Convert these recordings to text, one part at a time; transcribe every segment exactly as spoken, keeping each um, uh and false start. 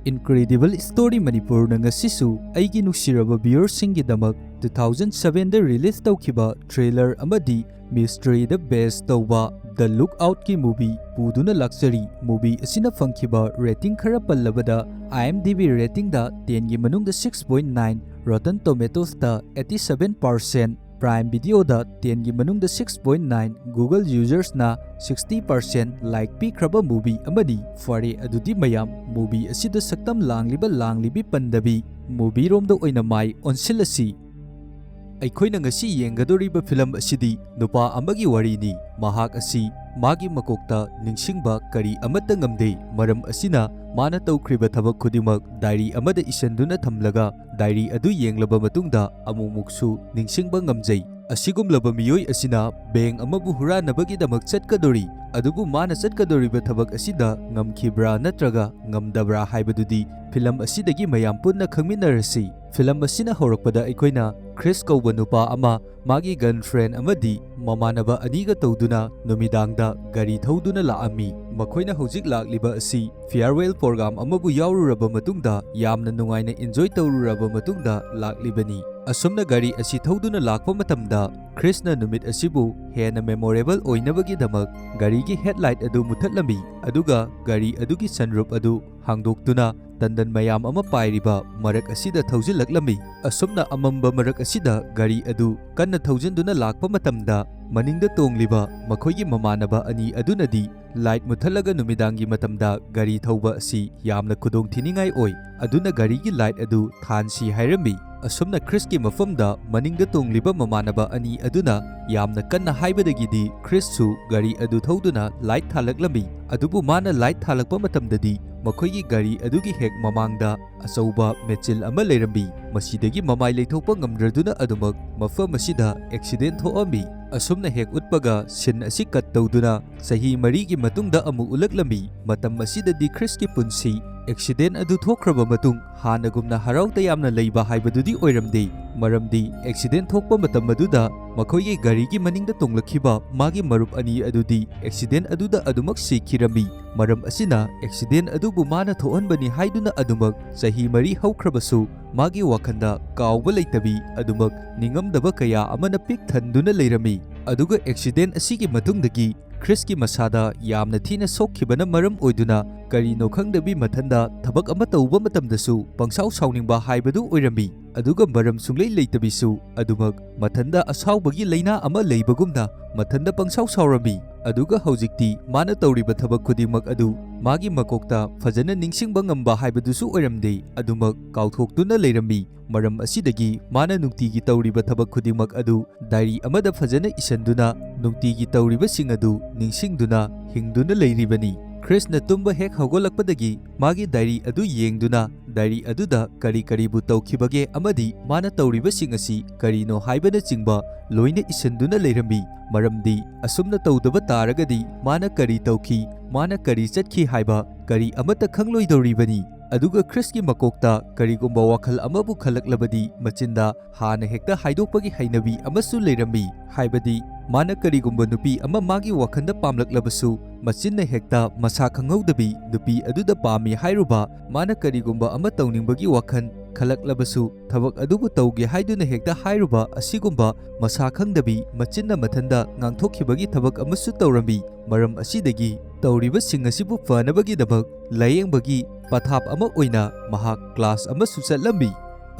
Incredible Story ꯃꯅꯤꯄꯨꯔꯅ ꯉꯁꯤꯁꯨ ꯑꯩꯒꯤ ꯅꯨꯡꯁꯤꯔꯕ viewerꯁꯤꯡꯒꯤꯗꯃꯛ two thousand sevenꯗ release ꯇꯧꯈꯤꯕ thriller ꯑꯃꯗꯤ mysteryꯗ base ꯇꯧꯕ The Lookoutꯀꯤ movie ꯄꯨꯗꯨꯅ ꯂꯥꯛꯆꯔꯤ꯫ Movie ꯑꯁꯤꯅ ꯐꯪꯈꯤꯕ rating ꯈꯔ ꯄꯜꯂꯕꯗ, IMDb ratingꯗ tenꯒꯤ ꯃꯅꯨꯡꯗ six point nine, Rotten Tomatoesꯇ eighty seven percent, Prime Videoꯗ tenꯒꯤ ꯃꯅꯨꯡꯗ six point nine, Google usersꯅ sixty percent like ꯄꯤꯈ꯭ꯔꯕ movie ꯑꯃꯅꯤ꯫ ꯐꯔꯦ, ꯑꯗꯨꯗꯤ ꯃꯌꯥꯝ, movie ꯑꯁꯤꯗ ꯁꯛꯇꯝ ꯂꯥꯡꯂꯤꯕ ꯂꯥꯡꯂꯤꯕꯤ ꯄꯟꯗꯕꯤ, movieꯔꯣꯝꯗ ꯑꯣꯏꯅ ꯃꯥꯏ ꯑꯣꯟꯁꯤꯜꯂꯁꯤ꯫ ꯑꯩꯈꯣꯏꯅ ꯉꯁꯤ ꯌꯦꯡꯒꯗꯧꯔꯤꯕ film ꯑꯁꯤꯗꯤ ꯅꯨꯄꯥ ꯑꯃꯒꯤ ꯋꯥꯔꯤꯅꯤ꯫ ꯃꯍꯥꯛ ꯑꯁꯤ ꯃꯥꯒꯤ ꯃꯀꯣꯛꯇ ꯅꯤꯡꯁꯤꯡꯕ ꯀꯔꯤ ꯑꯃꯠꯇ ꯉꯝꯗꯦ꯫ ꯃꯔꯝ ꯑꯁꯤꯅ ꯃꯥꯅ ꯇꯧꯈ꯭ꯔꯤꯕ ꯊꯕꯛ ꯈꯨꯗꯤꯡꯃꯛ diary ꯑꯃꯗ ꯏꯁꯟꯗꯨꯅ ꯊꯝꯂꯒ, diary ꯑꯗꯨ ꯌꯦꯡꯂꯕ ꯃꯇꯨꯡꯗ ꯑꯃꯨꯛꯃꯨꯛꯁꯨ ꯅꯤꯡꯁꯤꯡꯕ ꯉꯝꯖꯩ꯫ ꯑꯁꯤꯒꯨꯝꯂꯕ ꯃꯤꯑꯣꯏ ꯑꯁꯤꯅ bank ꯑꯃꯕꯨ ꯍꯨꯔꯥꯟꯅꯕꯒꯤꯗꯃꯛ ꯆꯠꯀꯗꯧꯔꯤ, ꯑꯗꯨꯕꯨ ꯃꯥꯅ ꯆꯠꯀꯗꯧꯔꯤꯕ ꯊꯕꯛ ꯑꯁꯤꯗ ꯉꯝꯈꯤꯕ꯭ꯔꯥ ꯅꯠꯇ꯭ꯔꯒ ꯉꯝꯗꯕ꯭ꯔꯥ ꯍꯥꯏꯕꯗꯨꯗꯤ film ꯑꯁꯤꯗꯒꯤ ꯃꯌꯥꯝ ꯄꯨꯟꯅ ꯈꯪꯃꯤꯟꯅꯔꯁꯤ꯫ Film ꯑꯁꯤꯅ ꯍꯧꯔꯛꯄꯗ ꯑꯩꯈꯣꯏꯅ ꯀ꯭ꯔꯤꯁ ꯀꯧꯕ ꯅꯨꯄꯥ ꯑꯃ ꯃꯥꯒꯤ girlfriend ꯑꯃꯗꯤ ꯃꯃꯥꯟꯅꯕ ꯑꯅꯤꯒ ꯇꯧꯗꯨꯅ ꯅꯨꯃꯤꯗꯥꯡꯗ ꯒꯥꯔꯤ ꯊꯧꯗꯨꯅ ꯂꯥꯛꯑꯝꯃꯤ꯫ ꯃꯈꯣꯏꯅ ꯍꯧꯖꯤꯛ ꯂꯥꯛꯂꯤꯕ ꯑꯁꯤ farewell program ꯑꯃꯕꯨ ꯌꯥꯎꯔꯨꯔꯕ ꯃꯇꯨꯡꯗ, ꯌꯥꯝꯅ ꯅꯨꯡꯉꯥꯏꯅ enjoy ꯇꯧꯔꯨꯔꯕ ꯃꯇꯨꯡꯗ ꯂꯥꯛꯂꯤꯕꯅꯤ꯫ ꯑꯁꯨꯝꯅ ꯒꯥꯔꯤ ꯑꯁꯤ ꯊꯧꯗꯨꯅ ꯂꯥꯛꯄ ꯃꯇꯝꯗ, ꯀ꯭ꯔꯤꯁꯅ ꯅꯨꯃꯤꯠ ꯑꯁꯤꯕꯨ ꯍꯦꯟꯅ memorable ꯑꯣꯏꯅꯕꯒꯤꯗꯃꯛ ꯒꯥꯔꯤꯒꯤ headlight ꯑꯗꯨ ꯃꯨꯊꯠꯂꯝꯃꯤ, ꯑꯗꯨꯒ ꯒꯥꯔꯤ ꯑꯗꯨꯒꯤ sunroof ꯑꯗꯨ ꯍꯥꯡꯗꯣꯛꯇꯨꯅ ꯇꯟꯗꯟ ꯃꯌꯥꯝ ꯑꯃ ꯄꯥꯏꯔꯤꯕ ꯃꯔꯛ ꯑꯁꯤꯗ ꯊꯧꯖꯤꯜꯂꯛꯂꯝꯃꯤ꯫ ꯑꯁꯨꯝꯅ ꯑꯃꯝꯕ ꯃꯔꯛ ꯑꯁꯤꯗ ꯒꯥꯔꯤ ꯑꯗꯨ ꯀꯟꯅ ꯊꯧꯖꯤꯟꯗꯨꯅ ꯂꯥꯛꯄ ꯃꯇꯝꯗ, ꯃꯅꯤꯡꯗ ꯇꯣꯡꯂꯤꯕ ꯃꯈꯣꯏꯒꯤ ꯃꯃꯥꯟꯅꯕ ꯑꯅꯤ ꯑꯗꯨꯅꯗꯤ light ꯃꯨꯊꯠꯂꯒ ꯅꯨꯃꯤꯗꯥꯡꯒꯤ ꯃꯇꯝꯗ ꯒꯥꯔꯤ ꯊꯧꯕ ꯑꯁꯤ ꯌꯥꯝꯅ ꯈꯨꯗꯣꯡꯊꯤꯅꯤꯡꯉꯥꯏ ꯑꯣꯏ, ꯑꯗꯨꯅ ꯒꯥꯔꯤꯒꯤ light ꯑꯗꯨ ꯊꯥꯟꯁꯤ ꯍꯥꯏꯔꯝꯃꯤ꯫ ꯑꯁꯨꯝꯅ ꯀ꯭ꯔꯤꯁꯀꯤ ꯃꯐꯝꯗ ꯃꯅꯤꯡꯗ ꯇꯣꯡꯂꯤꯕ ꯃꯃꯥꯟꯅꯕ ꯑꯅꯤ ꯑꯗꯨꯅ ꯌꯥꯝꯅ ꯀꯟꯅ ꯍꯥꯏꯕꯗꯒꯤꯗꯤ ꯀ꯭ꯔꯤꯁꯁꯨ ꯒꯥꯔꯤ ꯑꯗꯨ ꯊꯧꯗꯨꯅ light ꯊꯥꯜꯂꯛꯂꯝꯃꯤ꯫ ꯑꯗꯨꯕꯨ ꯃꯥꯅ light ꯊꯥꯜꯂꯛꯄ ꯃꯇꯝꯗꯗꯤ ꯃꯈꯣꯏꯒꯤ ꯒꯥꯔꯤ ꯑꯗꯨꯒꯤ ꯍꯦꯛ ꯃꯃꯥꯡꯗ ꯑꯆꯧꯕ ꯃꯦꯆꯤꯜ ꯑꯃ ꯂꯩꯔꯝꯃꯤ꯫ ꯃꯁꯤꯗꯒꯤ ꯃꯃꯥꯏ ꯂꯩꯊꯣꯛꯄ ꯉꯝꯗ꯭ꯔꯗꯨꯅ ꯑꯗꯨꯃꯛ ꯃꯐꯝ ꯑꯁꯤꯗ accident ꯊꯣꯛꯑꯝꯃꯤ꯫ ꯑꯁꯨꯝꯅ ꯍꯦꯛ ꯎꯠꯄꯒ scene ꯑꯁꯤ cut ꯇꯧꯗꯨꯅ ꯆꯍꯤ ꯃꯔꯤꯒꯤ ꯃꯇꯨꯡꯗ ꯑꯃꯨꯛ ꯎꯠꯂꯛꯂꯝꯃꯤ꯫ ꯃꯇꯝ ꯑꯁꯤꯗꯗꯤ ꯀ꯭ꯔꯤꯁꯀꯤ ꯄꯨꯟꯁꯤ accident ꯑꯗꯨ ꯊꯣꯛꯈ꯭ꯔꯕ ꯃꯇꯨꯡ ꯍꯥꯟꯅꯒꯨꯝꯅ ꯍꯔꯥꯎ ꯇꯌꯥꯝꯅ ꯂꯩꯕ ꯍꯥꯏꯕꯗꯨꯗꯤ ꯑꯣꯏꯔꯝꯗꯦ꯫ ꯃꯔꯝꯗꯤ accident ꯊꯣꯛꯄ ꯃꯇꯝ ꯑꯗꯨꯗ ꯃꯈꯣꯏꯒꯤ ꯒꯥꯔꯤꯒꯤ ꯃꯅꯤꯡꯗ ꯇꯣꯡꯂꯛꯈꯤꯕ ꯃꯥꯒꯤ ꯃꯔꯨꯞ ꯑꯅꯤ ꯑꯗꯨꯗꯤ ꯑꯦꯛꯁꯤꯗꯦꯟ ꯑꯗꯨꯗ ꯑꯗꯨꯃꯛ ꯁꯤꯈꯤꯔꯝꯃꯤ꯫ ꯃꯔꯝ ꯑꯁꯤꯅ ꯑꯦꯛꯁꯤꯗꯦꯟ ꯑꯗꯨꯕꯨ ꯃꯥꯅ ꯊꯣꯛꯍꯟꯕꯅꯤ ꯍꯥꯏꯗꯨꯅ ꯑꯗꯨꯃꯛ ꯆꯍꯤ ꯃꯔꯤ ꯍꯧꯈ꯭ꯔꯕꯁꯨ ꯃꯥꯒꯤ ꯋꯥꯈꯜꯗ ꯀꯥꯎꯕ ꯂꯩꯇꯕꯤ ꯑꯗꯨꯃꯛ ꯅꯤꯡꯉꯝꯗꯕ ꯀꯌꯥ ꯑꯃꯅ ꯄꯤꯛ ꯊꯟꯗꯨꯅ ꯂꯩꯔꯝꯃꯤ꯫ ꯑꯗꯨꯒ ꯑꯦꯛꯁꯤꯗꯦꯟ ꯑꯁꯤꯒꯤ ꯃꯇꯨꯡꯗꯒꯤ ꯈ꯭ꯔꯤꯁꯀꯤ ꯃꯁꯥꯗ ꯌꯥꯝꯅ ꯊꯤꯅ ꯁꯣꯛꯈꯤꯕꯅ ꯃꯔꯝ ꯑꯣꯏꯗꯨꯅ ꯀꯔꯤꯅꯣ ꯈꯪꯗꯕꯤ ꯃꯊꯟꯗ ꯊꯕꯛ ꯑꯃ ꯇꯧꯕ ꯃꯇꯝꯗꯁꯨ ꯄꯪꯁꯥꯎ ꯁꯥꯎꯅꯤꯡꯕ ꯍꯥꯏꯕꯗꯨ ꯑꯣꯏꯔꯝꯃꯤ꯫ ꯑꯗꯨꯒ ꯃꯔꯝ ꯁꯨꯡꯂꯩ ꯂꯩꯇꯕꯤꯁꯨ ꯑꯗꯨꯃꯛ ꯃꯊꯟꯗ ꯑꯁꯥꯎꯕꯒꯤ ꯂꯩꯅꯥ ꯑꯃ ꯂꯩꯕꯒꯨꯝꯅ ꯃꯊꯟꯗ ꯄꯪꯁꯥꯎ ꯁꯥꯎꯔꯝꯃꯤ꯫ ꯑꯗꯨꯒ ꯍꯧꯖꯤꯛꯇꯤ ꯃꯥꯅ ꯇꯧꯔꯤꯕ ꯊꯕꯛ ꯈꯨꯗꯤꯡꯃꯛ ꯑꯗꯨ ꯃꯥꯒꯤ ꯃꯀꯣꯛꯇ ꯐꯖꯅ ꯅꯤꯡꯁꯤꯡꯕ ꯉꯝꯕ ꯍꯥꯏꯕꯗꯨꯁꯨ ꯑꯣꯏꯔꯝꯗꯦ, ꯑꯗꯨꯃꯛ ꯀꯥꯎꯊꯣꯛꯇꯨꯅ ꯂꯩꯔꯝꯃꯤ꯫ ꯃꯔꯝ ꯑꯁꯤꯗꯒꯤ ꯃꯥꯅ ꯅꯨꯡꯇꯤꯒꯤ ꯇꯧꯔꯤꯕ ꯊꯕꯛ ꯈꯨꯗꯤꯡꯃꯛ ꯑꯗꯨ ꯗꯥꯏꯔꯤ ꯑꯃꯗ ꯐꯖꯅ ꯏꯁꯟꯗꯨꯅ ꯅꯨꯡꯇꯤꯒꯤ ꯇꯧꯔꯤꯕꯁꯤꯡ ꯑꯗꯨ ꯅꯤꯡꯁꯤꯡꯗꯨꯅ ꯍꯤꯡꯗꯨꯅ ꯂꯩꯔꯤꯕꯅꯤ꯫ ꯈ꯭ꯔꯤꯁꯅ ꯇꯨꯝꯕ ꯍꯦꯛ ꯍꯧꯒꯠꯂꯛꯄꯗꯒꯤ ꯃꯥꯒꯤ ꯗꯥꯏꯔꯤ ꯑꯗꯨ ꯌꯦꯡꯗꯨꯅ ꯗꯥꯏꯔꯤ ꯑꯗꯨꯗ ꯀꯔꯤ ꯀꯔꯤꯕꯨ ꯇꯧꯈꯤꯕꯒꯦ ꯑꯃꯗꯤ ꯃꯥꯅ ꯇꯧꯔꯤꯕꯁꯤꯡ ꯑꯁꯤ ꯀꯔꯤꯅꯣ ꯍꯥꯏꯕꯅꯆꯤꯡꯕ ꯂꯣꯏꯅ ꯏꯁꯟꯗꯨꯅ ꯂꯩꯔꯝꯃꯤ꯫ ꯃꯔꯝꯗꯤ ꯑꯁꯨꯝꯅ ꯇꯧꯗꯕ ꯇꯥꯔꯒꯗꯤ ꯃꯥꯅ ꯀꯔꯤ ꯇꯧꯈꯤ, ꯃꯥꯅ ꯀꯔꯤ ꯆꯠꯈꯤ ꯍꯥꯏꯕ ꯀꯔꯤ ꯑꯃꯠꯇ ꯈꯪꯂꯣꯏꯗꯧꯔꯤꯕꯅꯤ꯫ ꯑꯗꯨꯒ ꯈ꯭ꯔꯤꯁꯀꯤ ꯃꯀꯣꯛꯇ ꯀꯔꯤꯒꯨꯝꯕ ꯋꯥꯈꯜ ꯑꯃꯕꯨ ꯈꯜꯂꯛꯂꯕꯗꯤ ꯃꯆꯤꯟꯗ ꯍꯥꯟꯅ ꯍꯦꯛꯇ ꯍꯥꯏꯗꯣꯛꯄꯒꯤ ꯍꯩꯅꯕꯤ ꯑꯃꯁꯨ ꯂꯩꯔꯝꯃꯤ꯫ ꯍꯥꯏꯕꯗꯤ ꯃꯥꯅ ꯀꯔꯤꯒꯨꯝꯕ ꯅꯨꯄꯤ ꯑꯃ ꯃꯥꯒꯤ ꯋꯥꯈꯜꯗ ꯄꯥꯝꯂꯛꯂꯕꯁꯨ ꯃꯆꯤꯟꯅ ꯍꯦꯛꯇ ꯃꯁꯥ ꯈꯪꯍꯧꯗꯕꯤ ꯅꯨꯄꯤ ꯑꯗꯨꯗ ꯄꯥꯝꯃꯤ ꯍꯥꯏꯔꯨꯕ, ꯃꯥꯅ ꯀꯔꯤꯒꯨꯝꯕ ꯑꯃ ꯇꯧꯅꯤꯡꯕꯒꯤ ꯋꯥꯈꯜ ꯈꯜꯂꯛꯂꯕꯁꯨ ꯊꯕꯛ ꯑꯗꯨꯕꯨ ꯇꯧꯒꯦ ꯍꯥꯏꯗꯨꯅ ꯍꯦꯛꯇ ꯍꯥꯏꯔꯨꯕ ꯑꯁꯤꯒꯨꯝꯕ ꯃꯁꯥ ꯈꯪꯗꯕꯤ ꯃꯆꯤꯟꯅ ꯃꯊꯟꯗ ꯉꯥꯡꯊꯣꯛꯈꯤꯕꯒꯤ ꯊꯕꯛ ꯑꯃꯁꯨ ꯇꯧꯔꯝꯃꯤ꯫ ꯃꯔꯝ ꯑꯁꯤꯗꯒꯤ ꯇꯧꯔꯤꯕꯁꯤꯡ ꯑꯁꯤꯕꯨ ꯐꯅꯕꯒꯤꯗꯃꯛ ꯂꯥꯌꯦꯡꯕꯒꯤ ꯄꯊꯥꯞ ꯑꯃ ꯑꯣꯏꯅ ꯃꯍꯥꯛ ꯀ꯭ꯂꯥꯁ ꯑꯃꯁꯨ ꯆꯠꯂꯝꯃꯤ꯫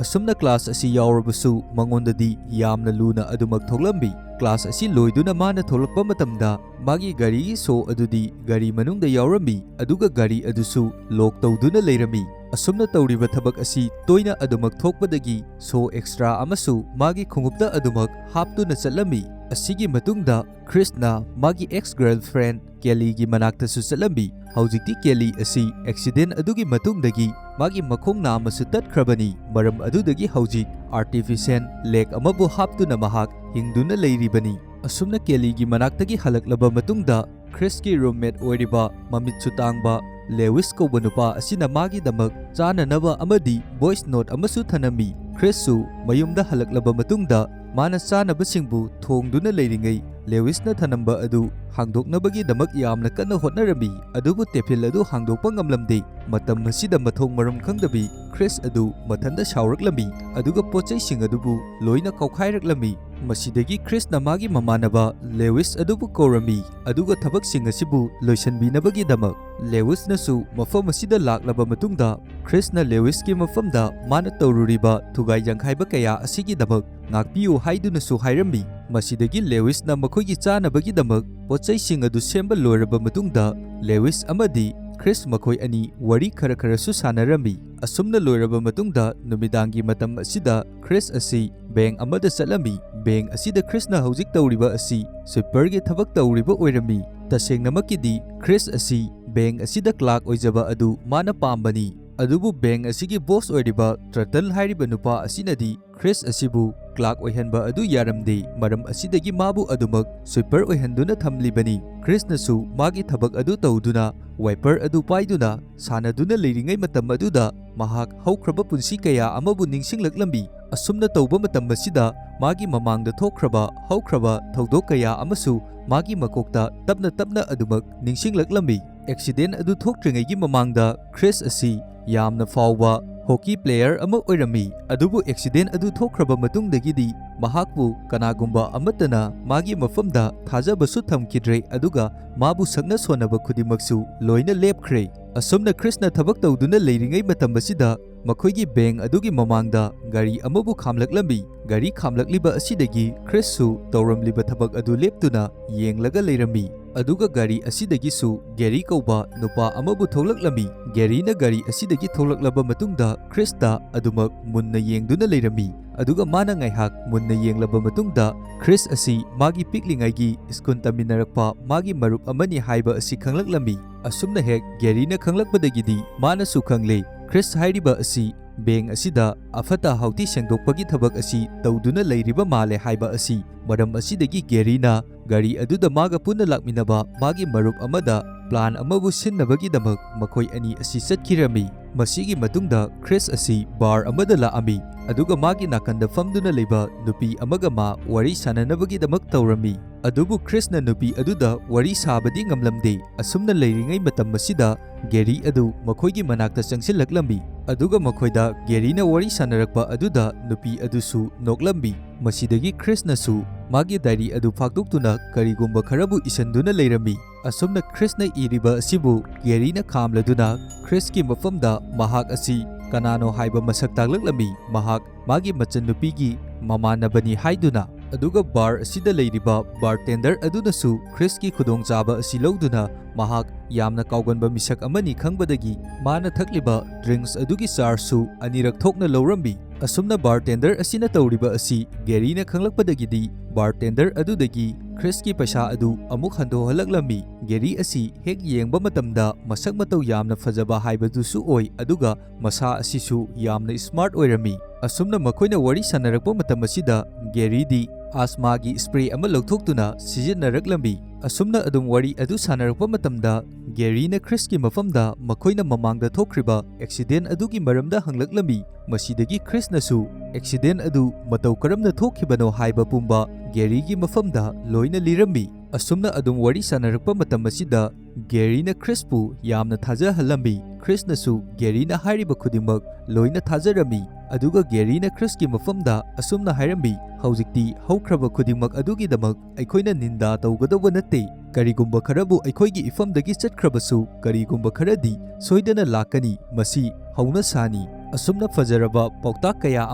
ꯑꯁꯨꯝꯅ ꯀ꯭ꯂꯥꯁ ꯑꯁꯤ ꯌꯥꯎꯔꯕꯁꯨ ꯃꯉꯣꯟꯗꯗꯤ ꯌꯥꯝꯅ ꯂꯨꯅ ꯑꯗꯨꯃꯛ ꯊꯣꯛꯂꯝꯃꯤ꯫ ꯀ꯭ꯂꯥꯁ ꯑꯁꯤ ꯂꯣꯏꯗꯨꯅ ꯃꯥꯅ ꯊꯣꯛꯂꯛꯄ ꯃꯇꯝꯗ ꯃꯥꯒꯤ ꯒꯥꯔꯤꯒꯤ ꯁꯣ ꯑꯗꯨꯗꯤ ꯒꯥꯔꯤ ꯃꯅꯨꯡꯗ ꯌꯥꯎꯔꯝꯃꯤ, ꯑꯗꯨꯒ ꯒꯥꯔꯤ ꯑꯗꯨꯁꯨ ꯂꯣꯛ ꯇꯧꯗꯨꯅ ꯂꯩꯔꯝꯃꯤ꯫ ꯑꯁꯨꯝꯅ ꯇꯧꯔꯤꯕ ꯊꯕꯛ ꯑꯁꯤ ꯇꯣꯏꯅ ꯑꯗꯨꯃꯛ ꯊꯣꯛꯄꯗꯒꯤ ꯁꯣ ꯑꯦꯛꯁꯇ꯭ꯔꯥ ꯑꯃꯁꯨ ꯃꯥꯒꯤ ꯈꯣꯡꯎꯞꯇ ꯑꯗꯨꯃꯛ ꯍꯥꯞꯇꯨꯅ ꯆꯠꯂꯝꯃꯤ꯫ ꯑꯁꯤꯒꯤ ꯃꯇꯨꯡꯗ ꯈ꯭ꯔꯤꯁꯅ ꯃꯥꯒꯤ ꯑꯦꯛꯁ ꯒꯔꯜꯐ꯭ꯔꯦꯟ ꯀꯦꯂꯤꯒꯤ ꯃꯅꯥꯛꯇꯁꯨ ꯆꯠꯂꯝꯃꯤ꯫ ꯍꯧꯖꯤꯛꯇꯤ ꯀꯦꯂꯤ ꯑꯁꯤ ꯑꯦꯛꯁꯤꯗꯦꯟ ꯑꯗꯨꯒꯤ ꯃꯇꯨꯡꯗꯒꯤ ꯃꯥꯒꯤ ꯃꯈꯣꯡ ꯅꯥꯝꯃꯁꯨ ꯇꯠꯈ꯭ꯔꯕꯅꯤ꯫ ꯃꯔꯝ ꯑꯗꯨꯗꯒꯤ ꯍꯧꯖꯤꯛ ꯑꯥꯔꯇꯤꯐꯤꯁꯤꯌꯦꯜ ꯂꯦꯒ ꯑꯃꯕꯨ ꯍꯥꯞꯇꯨꯅ ꯃꯍꯥꯛ ꯍꯤꯡꯗꯨꯅ ꯂꯩꯔꯤꯕꯅꯤ꯫ ꯑꯁꯨꯝꯅ ꯀꯦꯂꯤꯒꯤ ꯃꯅꯥꯛꯇꯒꯤ ꯍꯜꯂꯛꯂꯕ ꯃꯇꯨꯡꯗ ꯈ꯭ꯔꯤꯁꯀꯤ ꯔꯨꯝꯃꯦꯠ ꯑꯣꯏꯔꯤꯕ ꯃꯃꯤꯠꯁꯨ ꯇꯥꯡꯕ ꯂꯦꯋꯤꯁ ꯀꯧꯕ ꯅꯨꯄꯥ ꯑꯁꯤꯅ ꯃꯥꯒꯤꯗꯃꯛ ꯆꯥꯅꯅꯕ ꯑꯃꯗꯤ ꯚꯣꯏꯁ ꯅꯣꯠ ꯑꯃꯁꯨ ꯊꯅꯝꯃꯤ꯫ ꯈ꯭ꯔꯤꯁꯁꯨ ꯃꯌꯨꯝꯗ ꯍꯜꯂꯛꯂꯕ ꯃꯇꯨꯡꯗ ꯃꯥꯅ ꯆꯥꯅꯕꯁꯤꯡꯕꯨ ꯊꯣꯡꯗꯨꯅ ꯂꯩꯔꯤꯉꯩ, ꯂꯦꯋꯤꯁꯅ ꯊꯅꯝꯕ ꯑꯗꯨ ꯍꯥꯡꯗꯣꯛꯅꯕꯒꯤꯗꯃꯛ ꯌꯥꯝꯅ ꯀꯟꯅ ꯍꯣꯠꯅꯔꯝꯃꯤ, ꯑꯗꯨꯕꯨ ꯇꯦꯐꯤꯜ ꯑꯗꯨ ꯍꯥꯡꯗꯣꯛꯄ ꯉꯝꯂꯝꯗꯦ꯫ ꯃꯇꯝ ꯑꯁꯤꯗ ꯃꯊꯣꯡ ꯃꯔꯝ ꯈꯪꯗꯕꯤ ꯈ꯭ꯔꯤꯁ ꯑꯗꯨ ꯃꯊꯟꯇ ꯁꯥꯎꯔꯛꯂꯝꯃꯤ, ꯑꯗꯨꯒ ꯄꯣꯠꯆꯩꯁꯤꯡ ꯑꯗꯨꯕꯨ ꯂꯣꯏꯅ ꯀꯥꯎꯈꯥꯏꯔꯛꯂꯝꯃꯤ꯫ ꯃꯁꯤꯗꯒꯤ ꯈ꯭ꯔꯤꯁꯅ ꯃꯥꯒꯤ ꯃꯃꯥꯟꯅꯕ ꯂꯦꯋꯤꯁ ꯑꯗꯨꯕꯨ ꯀꯧꯔꯝꯃꯤ, ꯑꯗꯨꯒ ꯊꯕꯛꯁꯤꯡ ꯑꯁꯤꯕꯨ ꯂꯣꯏꯁꯤꯟꯕꯤꯅꯕꯒꯤꯗꯃꯛ꯫ ꯂꯦꯋꯤꯁꯅꯁꯨ ꯃꯐꯝ ꯑꯁꯤꯗ ꯂꯥꯛꯂꯕ ꯃꯇꯨꯡꯗ, ꯈ꯭ꯔꯤꯁꯅ ꯂꯦꯋꯤꯁꯀꯤ ꯃꯐꯝꯗ ꯃꯥꯅ ꯇꯧꯔꯨꯔꯤꯕ ꯊꯨꯒꯥꯏ ꯌꯥꯡꯈꯥꯏꯕ ꯀꯌꯥ ꯑꯁꯤꯒꯤꯗꯃꯛ ꯉꯥꯛꯄꯤꯌꯨ ꯍꯥꯏꯗꯨꯅꯁꯨ ꯍꯥꯏꯔꯝꯃꯤ꯫ ꯃꯁꯤꯗꯒꯤ ꯂꯦꯋꯤꯁꯅ ꯃꯈꯣꯏꯒꯤ ꯆꯥꯅꯕꯒꯤꯗꯃꯛ ꯄꯣꯠꯆꯩꯁꯤꯡ ꯑꯗꯨ ꯁꯦꯝꯕ ꯂꯣꯏꯔꯕ ꯃꯇꯨꯡꯗ, ꯂꯦꯋꯤꯁ ꯑꯃꯗꯤ ꯈ꯭ꯔꯤꯁ ꯃꯈꯣꯏ ꯑꯅꯤ ꯋꯥꯔꯤ ꯈꯔ ꯈꯔꯁꯨ ꯁꯥꯟꯅꯔꯝꯃꯤ꯫ ꯑꯁꯨꯝꯅ ꯂꯣꯏꯔꯕ ꯃꯇꯨꯡꯗ, ꯅꯨꯃꯤꯗꯥꯡꯒꯤ ꯃꯇꯝ ꯑꯁꯤꯗ ꯈ꯭ꯔꯤꯁ ꯑꯁꯤ ꯕꯦꯡ ꯑꯃꯗ ꯆꯠꯂꯝꯃꯤ꯫ ꯕꯦꯡ ꯑꯁꯤꯗ ꯈ꯭ꯔꯤꯁꯅ ꯍꯧꯖꯤꯛ ꯇꯧꯔꯤꯕ ꯑꯁꯤ ꯁ꯭ꯋꯤꯄꯔꯒꯤ ꯊꯕꯛ ꯇꯧꯔꯤꯕ ꯑꯣꯏꯔꯝꯃꯤ꯫ ꯇꯁꯦꯡꯅꯃꯛꯀꯤꯗꯤ ꯈ꯭ꯔꯤꯁ ꯑꯁꯤ ꯕꯦꯡ ꯑꯁꯤꯗ ꯀ꯭ꯂꯥꯔꯛ ꯑꯣꯏꯖꯕ ꯑꯗꯨ ꯃꯥꯅ ꯄꯥꯝꯕꯅꯤ꯫ ꯑꯗꯨꯕꯨ ꯕꯦꯡ ꯑꯁꯤꯒꯤ ꯕꯣꯁ ꯑꯣꯏꯔꯤꯕ ꯇ꯭ꯔꯇꯜ ꯍꯥꯏꯔꯤꯕ ꯅꯨꯄꯥ ꯑꯁꯤꯅꯗꯤ ꯈ꯭ꯔꯤꯁ ꯑꯁꯤꯕꯨ ꯀ꯭ꯂꯥꯔꯛ ꯑꯣꯏꯍꯟꯕ ꯑꯗꯨ ꯌꯥꯔꯝꯗꯦ, ꯃꯔꯝ ꯑꯁꯤꯗꯒꯤ ꯃꯥꯕꯨ ꯑꯗꯨꯃꯛ ꯁ꯭ꯋꯤꯄꯔ ꯑꯣꯏꯍꯟꯗꯨꯅ ꯊꯝꯂꯤꯕꯅꯤ꯫ ꯈ꯭ꯔꯤꯁꯅꯁꯨ ꯃꯥꯒꯤ ꯊꯕꯛ ꯑꯗꯨ ꯇꯧꯗꯨꯅ ꯋꯥꯏꯄꯔ ꯑꯗꯨ ꯄꯥꯏꯗꯨꯅ ꯁꯥꯟꯅꯗꯨꯅ ꯂꯩꯔꯤꯉꯩ ꯃꯇꯝ ꯑꯗꯨꯗ ꯃꯍꯥꯛ ꯍꯧꯈ꯭ꯔꯕ ꯄꯨꯟꯁꯤ ꯀꯌꯥ ꯑꯃꯕꯨ ꯅꯤꯡꯁꯤꯡꯂꯛꯂꯝꯃꯤ꯫ ꯑꯁꯨꯝꯅ ꯇꯧꯕ ꯃꯇꯝ ꯑꯁꯤꯗ ꯃꯥꯒꯤ ꯃꯃꯥꯡꯗ ꯊꯣꯛꯈ꯭ꯔꯕ ꯍꯧꯈ꯭ꯔꯕ ꯊꯧꯗꯣꯛ ꯀꯌꯥ ꯑꯃꯁꯨ ꯃꯥꯒꯤ ꯃꯀꯣꯛꯇ ꯇꯞꯅ ꯇꯞꯅ ꯑꯗꯨꯃꯛ ꯅꯤꯡꯁꯤꯡꯂꯛꯂꯝꯃꯤ꯫ ꯑꯦꯛꯁꯤꯗꯦꯟ ꯑꯗꯨ ꯊꯣꯛꯇ꯭ꯔꯤꯉꯩꯒꯤ ꯃꯃꯥꯡꯗ ꯈ꯭ꯔꯤꯁ ꯑꯁꯤ ꯌꯥꯝꯅ ꯐꯥꯎꯕ ꯍꯣꯀꯤ ꯄ꯭ꯂꯦꯌꯔ ꯑꯃ ꯑꯣꯏꯔꯝꯃꯤ, ꯑꯗꯨꯕꯨ ꯑꯦꯛꯁꯤꯗꯦꯟ ꯑꯗꯨ ꯊꯣꯛꯈ꯭ꯔꯕ ꯃꯇꯨꯡꯗꯒꯤꯗꯤ ꯃꯍꯥꯛꯄꯨ ꯀꯅꯥꯒꯨꯝꯕ ꯑꯃꯠꯇꯅ ꯃꯥꯒꯤ ꯃꯐꯝꯗ ꯊꯥꯖꯕꯁꯨ ꯊꯝꯈꯤꯗ꯭ꯔꯦ, ꯑꯗꯨꯒ ꯃꯥꯕꯨ ꯁꯛꯅ ꯁꯣꯟꯅꯕ ꯈꯨꯗꯤꯡꯃꯛꯁꯨ ꯂꯣꯏꯅ ꯂꯦꯞꯈ꯭ꯔꯦ꯫ ꯑꯁꯨꯝꯅ ꯈ꯭ꯔꯤꯁꯅ ꯊꯕꯛ ꯇꯧꯗꯨꯅ ꯂꯩꯔꯤꯉꯩ ꯃꯇꯝ ꯑꯁꯤꯗ ꯃꯈꯣꯏꯒꯤ ꯕꯦꯡ ꯑꯗꯨꯒꯤ ꯃꯃꯥꯡꯗ ꯒꯥꯔꯤ ꯑꯃꯕꯨ ꯈꯥꯝꯂꯛꯂꯝꯃꯤ꯫ ꯒꯥꯔꯤ ꯈꯥꯝꯂꯛꯂꯤꯕ ꯑꯁꯤꯗꯒꯤ ꯈ꯭ꯔꯤꯁꯁꯨ ꯇꯧꯔꯝꯂꯤꯕ ꯊꯕꯛ ꯑꯗꯨ ꯂꯦꯞꯇꯨꯅ ꯌꯦꯡꯂꯒ ꯂꯩꯔꯝꯃꯤ꯫ ꯑꯗꯨꯒ ꯒꯥꯔꯤ ꯑꯁꯤꯗꯒꯤꯁꯨ ꯒꯦꯔꯤ ꯀꯧꯕ ꯅꯨꯄꯥ ꯑꯃꯕꯨ ꯊꯣꯛꯂꯛꯂꯝꯃꯤ꯫ ꯒꯦꯔꯤꯅ ꯒꯥꯔꯤ ꯑꯁꯤꯗꯒꯤ ꯊꯣꯛꯂꯛꯂꯕ ꯃꯇꯨꯡꯗ ꯈ꯭ꯔꯤꯁꯇ ꯑꯗꯨꯃꯛ ꯃꯨꯟꯅ ꯌꯦꯡꯗꯨꯅ ꯂꯩꯔꯝꯃꯤ꯫ ꯑꯗꯨꯒ ꯃꯥꯅ ꯉꯥꯏꯍꯥꯛ ꯃꯨꯟꯅ ꯌꯦꯡꯂꯕ ꯃꯇꯨꯡꯗ, ꯈ꯭ꯔꯤꯁ ꯑꯁꯤ ꯃꯥꯒꯤ ꯄꯤꯛꯂꯤꯉꯩꯒꯤ ꯁ꯭ꯀꯨꯜ ꯇꯝꯃꯤꯟꯅꯔꯛꯄ ꯃꯥꯒꯤ ꯃꯔꯨꯞ ꯑꯃꯅꯤ ꯍꯥꯏꯕ ꯑꯁꯤ ꯈꯪꯂꯛꯂꯝꯃꯤ꯫ ꯑꯁꯨꯝꯅ ꯍꯦꯛ ꯒꯦꯔꯤꯅ ꯈꯪꯂꯛꯄꯗꯒꯤꯗꯤ ꯃꯥꯅꯁꯨ ꯈꯪꯂꯦ, ꯈ꯭ꯔꯤꯁ ꯍꯥꯏꯔꯤꯕ ꯑꯁꯤ ꯕꯦꯡ ꯑꯁꯤꯗ ꯑꯐꯠꯇ ꯍꯥꯎꯊꯤ ꯁꯦꯡꯗꯣꯛꯄꯒꯤ ꯊꯕꯛ ꯑꯁꯤ ꯇꯧꯗꯨꯅ ꯂꯩꯔꯤꯕ ꯃꯥꯜꯂꯦ ꯍꯥꯏꯕ ꯑꯁꯤ꯫ ꯃꯔꯝ ꯑꯁꯤꯗꯒꯤ ꯒꯦꯔꯤꯅ ꯒꯥꯔꯤ ꯑꯗꯨꯗ ꯃꯥꯒ ꯄꯨꯟꯅ ꯂꯥꯛꯃꯤꯟꯅꯕ ꯃꯥꯒꯤ ꯃꯔꯨꯞ ꯑꯃꯗ ꯄ꯭ꯂꯥꯟ ꯑꯃꯕꯨ ꯁꯤꯟꯅꯕꯒꯤꯗꯃꯛ ꯃꯈꯣꯏ ꯑꯅꯤ ꯑꯁꯤ ꯆꯠꯈꯤꯔꯝꯃꯤ꯫ ꯃꯁꯤꯒꯤ ꯃꯇꯨꯡꯗ ꯈ꯭ꯔꯤꯁ ꯑꯁꯤ ꯕꯥꯔ ꯑꯃꯗ ꯂꯥꯛꯑꯝꯃꯤ, ꯑꯗꯨꯒ ꯃꯥꯒꯤ ꯅꯥꯀꯟꯗ ꯐꯝꯗꯨꯅ ꯂꯩꯕ ꯅꯨꯄꯤ ꯑꯃꯒ ꯃꯥ ꯋꯥꯔꯤ ꯁꯥꯟꯅꯅꯕꯒꯤꯗꯃꯛ ꯇꯧꯔꯝꯃꯤ꯫ ꯑꯗꯨꯕꯨ ꯈ꯭ꯔꯤꯁꯅ ꯅꯨꯄꯤ ꯑꯗꯨꯗ ꯋꯥꯔꯤ ꯁꯥꯕꯗꯤ ꯉꯝꯂꯝꯗꯦ꯫ ꯑꯁꯨꯝꯅ ꯂꯩꯔꯤꯉꯩ ꯃꯇꯝ ꯑꯁꯤꯗ ꯒꯦꯔꯤ ꯑꯗꯨ ꯃꯈꯣꯏꯒꯤ ꯃꯅꯥꯛꯇ ꯆꯪꯁꯤꯜꯂꯛꯂꯝꯃꯤ, ꯑꯗꯨꯒ ꯃꯈꯣꯏꯗ ꯒꯦꯔꯤꯅ ꯋꯥꯔꯤ ꯁꯥꯟꯅꯔꯛꯄ ꯑꯗꯨꯗ ꯅꯨꯄꯤ ꯑꯗꯨꯁꯨ ꯅꯣꯛꯂꯝꯃꯤ꯫ ꯃꯁꯤꯗꯒꯤ ꯈ꯭ꯔꯤꯁꯅꯁꯨ ꯃꯥꯒꯤ ꯗꯥꯏꯔꯤ ꯑꯗꯨ ꯐꯥꯛꯇꯣꯛꯇꯨꯅ ꯀꯔꯤꯒꯨꯝꯕ ꯈꯔꯕꯨ ꯏꯁꯤꯟꯗꯨꯅ ꯂꯩꯔꯝꯃꯤ꯫ ꯑꯁꯨꯝꯅ ꯈ꯭ꯔꯤꯁꯅ ꯏꯔꯤꯕ ꯑꯁꯤꯕꯨ ꯒꯦꯔꯤꯅ ꯈꯥꯝꯂꯗꯨꯅ ꯈ꯭ꯔꯤꯁꯀꯤ ꯃꯐꯝꯗ ꯃꯍꯥꯛ ꯑꯁꯤ ꯀꯅꯥꯅꯣ ꯍꯥꯏꯕ ꯃꯁꯛ ꯇꯥꯛꯂꯛꯂꯝꯃꯤ, ꯃꯍꯥꯛ ꯃꯥꯒꯤ ꯃꯆꯟꯅꯨꯄꯤꯒꯤ ꯃꯃꯥꯟꯅꯕꯅꯤ ꯍꯥꯏꯗꯨꯅ꯫ ꯑꯗꯨꯒ ꯕꯥꯔ ꯑꯁꯤꯗ ꯂꯩꯔꯤꯕ ꯕꯥꯔꯇꯦꯟꯗꯔ ꯑꯗꯨꯅꯁꯨ ꯈ꯭ꯔꯤꯁꯀꯤ ꯈꯨꯗꯣꯡꯆꯥꯕ ꯑꯁꯤ ꯂꯧꯗꯨꯅ ꯃꯍꯥꯛ ꯌꯥꯝꯅ ꯀꯥꯎꯒꯟꯕ ꯃꯤꯁꯛ ꯑꯃꯅꯤ ꯈꯪꯕꯗꯒꯤ ꯃꯥꯅ ꯊꯛꯂꯤꯕ ꯗ꯭ꯔꯤꯡꯛꯁ ꯑꯗꯨꯒꯤ ꯆꯥꯔꯖꯁꯨ ꯑꯅꯤꯔꯛ ꯊꯣꯛꯅ ꯂꯧꯔꯝꯃꯤ꯫ ꯑꯁꯨꯝꯅ ꯕꯥꯔꯇꯦꯟꯗꯔ ꯑꯁꯤꯅ ꯇꯧꯔꯤꯕ ꯑꯁꯤ ꯒꯦꯔꯤꯅ ꯈꯪꯂꯛꯄꯗꯒꯤꯗꯤ ꯕꯥꯔꯇꯦꯟꯗꯔ ꯑꯗꯨꯗꯒꯤ ꯈ꯭ꯔꯤꯁꯀꯤ ꯄꯩꯁꯥ ꯑꯗꯨ ꯑꯃꯨꯛ ꯍꯟꯗꯣꯛꯍꯜꯂꯛꯂꯝꯃꯤ꯫ ꯒꯦꯔꯤ ꯑꯁꯤ ꯍꯦꯛ ꯌꯦꯡꯕ ꯃꯇꯝꯗ ꯃꯁꯛ ꯃꯇꯧ ꯌꯥꯝꯅ ꯐꯖꯕ ꯍꯥꯏꯕꯗꯨꯁꯨ ꯑꯣꯏ, ꯑꯗꯨꯒ ꯃꯁꯥ ꯑꯁꯤꯁꯨ ꯌꯥꯝꯅ ꯁ꯭ꯃꯥꯔꯠ ꯑꯣꯏꯔꯝꯃꯤ꯫ ꯑꯁꯨꯝꯅ ꯃꯈꯣꯏꯅ ꯋꯥꯔꯤ ꯁꯥꯟꯅꯔꯛꯄ ꯃꯇꯝ ꯑꯁꯤꯗ ꯒꯦꯔꯤꯗꯤ ꯑꯁꯃꯥꯒꯤ ꯁ꯭ꯄ꯭ꯔꯦ ꯑꯃ ꯂꯧꯊꯣꯛꯇꯨꯅ ꯁꯤꯖꯤꯟꯅꯔꯛꯂꯝꯃꯤ꯫ ꯑꯁꯨꯝꯅ ꯑꯗꯨꯝ ꯋꯥꯔꯤ ꯑꯗꯨ ꯁꯥꯟꯅꯔꯛꯄ ꯃꯇꯝꯗ ꯒꯦꯔꯤꯅ ꯈ꯭ꯔꯤꯁꯀꯤ ꯃꯐꯝꯗ ꯃꯈꯣꯏꯅ ꯃꯃꯥꯡꯗ ꯊꯣꯛꯈ꯭ꯔꯤꯕ ꯑꯦꯛꯁꯤꯗꯦꯟ ꯑꯗꯨꯒꯤ ꯃꯔꯝꯗ ꯍꯪꯂꯛꯂꯝꯃꯤ꯫ ꯃꯁꯤꯗꯒꯤ ꯈ꯭ꯔꯤꯁꯅꯁꯨ ꯑꯦꯛꯁꯤꯗꯦꯟ ꯑꯗꯨ ꯃꯇꯧ ꯀꯔꯝꯅ ꯊꯣꯛꯈꯤꯕꯅꯣ ꯍꯥꯏꯕ ꯄꯨꯝꯕ ꯒꯦꯔꯤꯒꯤ ꯃꯐꯝꯗ ꯂꯣꯏꯅ ꯂꯤꯔꯝꯃꯤ꯫ ꯑꯁꯨꯝꯅ ꯑꯗꯨꯝ ꯋꯥꯔꯤ ꯁꯥꯟꯅꯔꯛꯄ ꯃꯇꯝ ꯑꯁꯤꯗ ꯒꯦꯔꯤꯅ ꯈ꯭ꯔꯤꯁꯄꯨ ꯌꯥꯝꯅ ꯊꯥꯖꯍꯜꯂꯝꯃꯤ꯫ ꯈ꯭ꯔꯤꯁꯅꯁꯨ ꯒꯦꯔꯤꯅ ꯍꯥꯏꯔꯤꯕ ꯈꯨꯗꯤꯡꯃꯛ ꯂꯣꯏꯅ ꯊꯥꯖꯔꯝꯃꯤ꯫ ꯑꯗꯨꯒ ꯒꯦꯔꯤꯅ ꯈ꯭ꯔꯤꯁꯀꯤ ꯃꯐꯝꯗ ꯑꯁꯨꯝꯅ ꯍꯥꯏꯔꯝꯃꯤ, "ꯍꯧꯖꯤꯛꯇꯤ ꯍꯧꯈ꯭ꯔꯕ ꯈꯨꯗꯤꯡꯃꯛ ꯑꯗꯨꯒꯤꯗꯃꯛ ꯑꯩꯈꯣꯏꯅ ꯅꯤꯟꯗꯥ ꯇꯧꯒꯗꯧꯕ ꯅꯠꯇꯦ꯫ ꯀꯔꯤꯒꯨꯝꯕ ꯈꯔꯕꯨ ꯑꯩꯈꯣꯏꯒꯤ ꯏꯐꯝꯗꯒꯤ ꯆꯠꯈ꯭ꯔꯕꯁꯨ, ꯀꯔꯤꯒꯨꯝꯕ ꯈꯔꯗꯤ ꯁꯣꯏꯗꯅ ꯂꯥꯛꯀꯅꯤ꯫ ꯃꯁꯤ ꯍꯧꯅꯁꯥꯅꯤ꯫" ꯑꯁꯨꯝꯅ ꯐꯖꯔꯕ ꯄꯥꯎꯇꯥꯛ ꯀꯌꯥ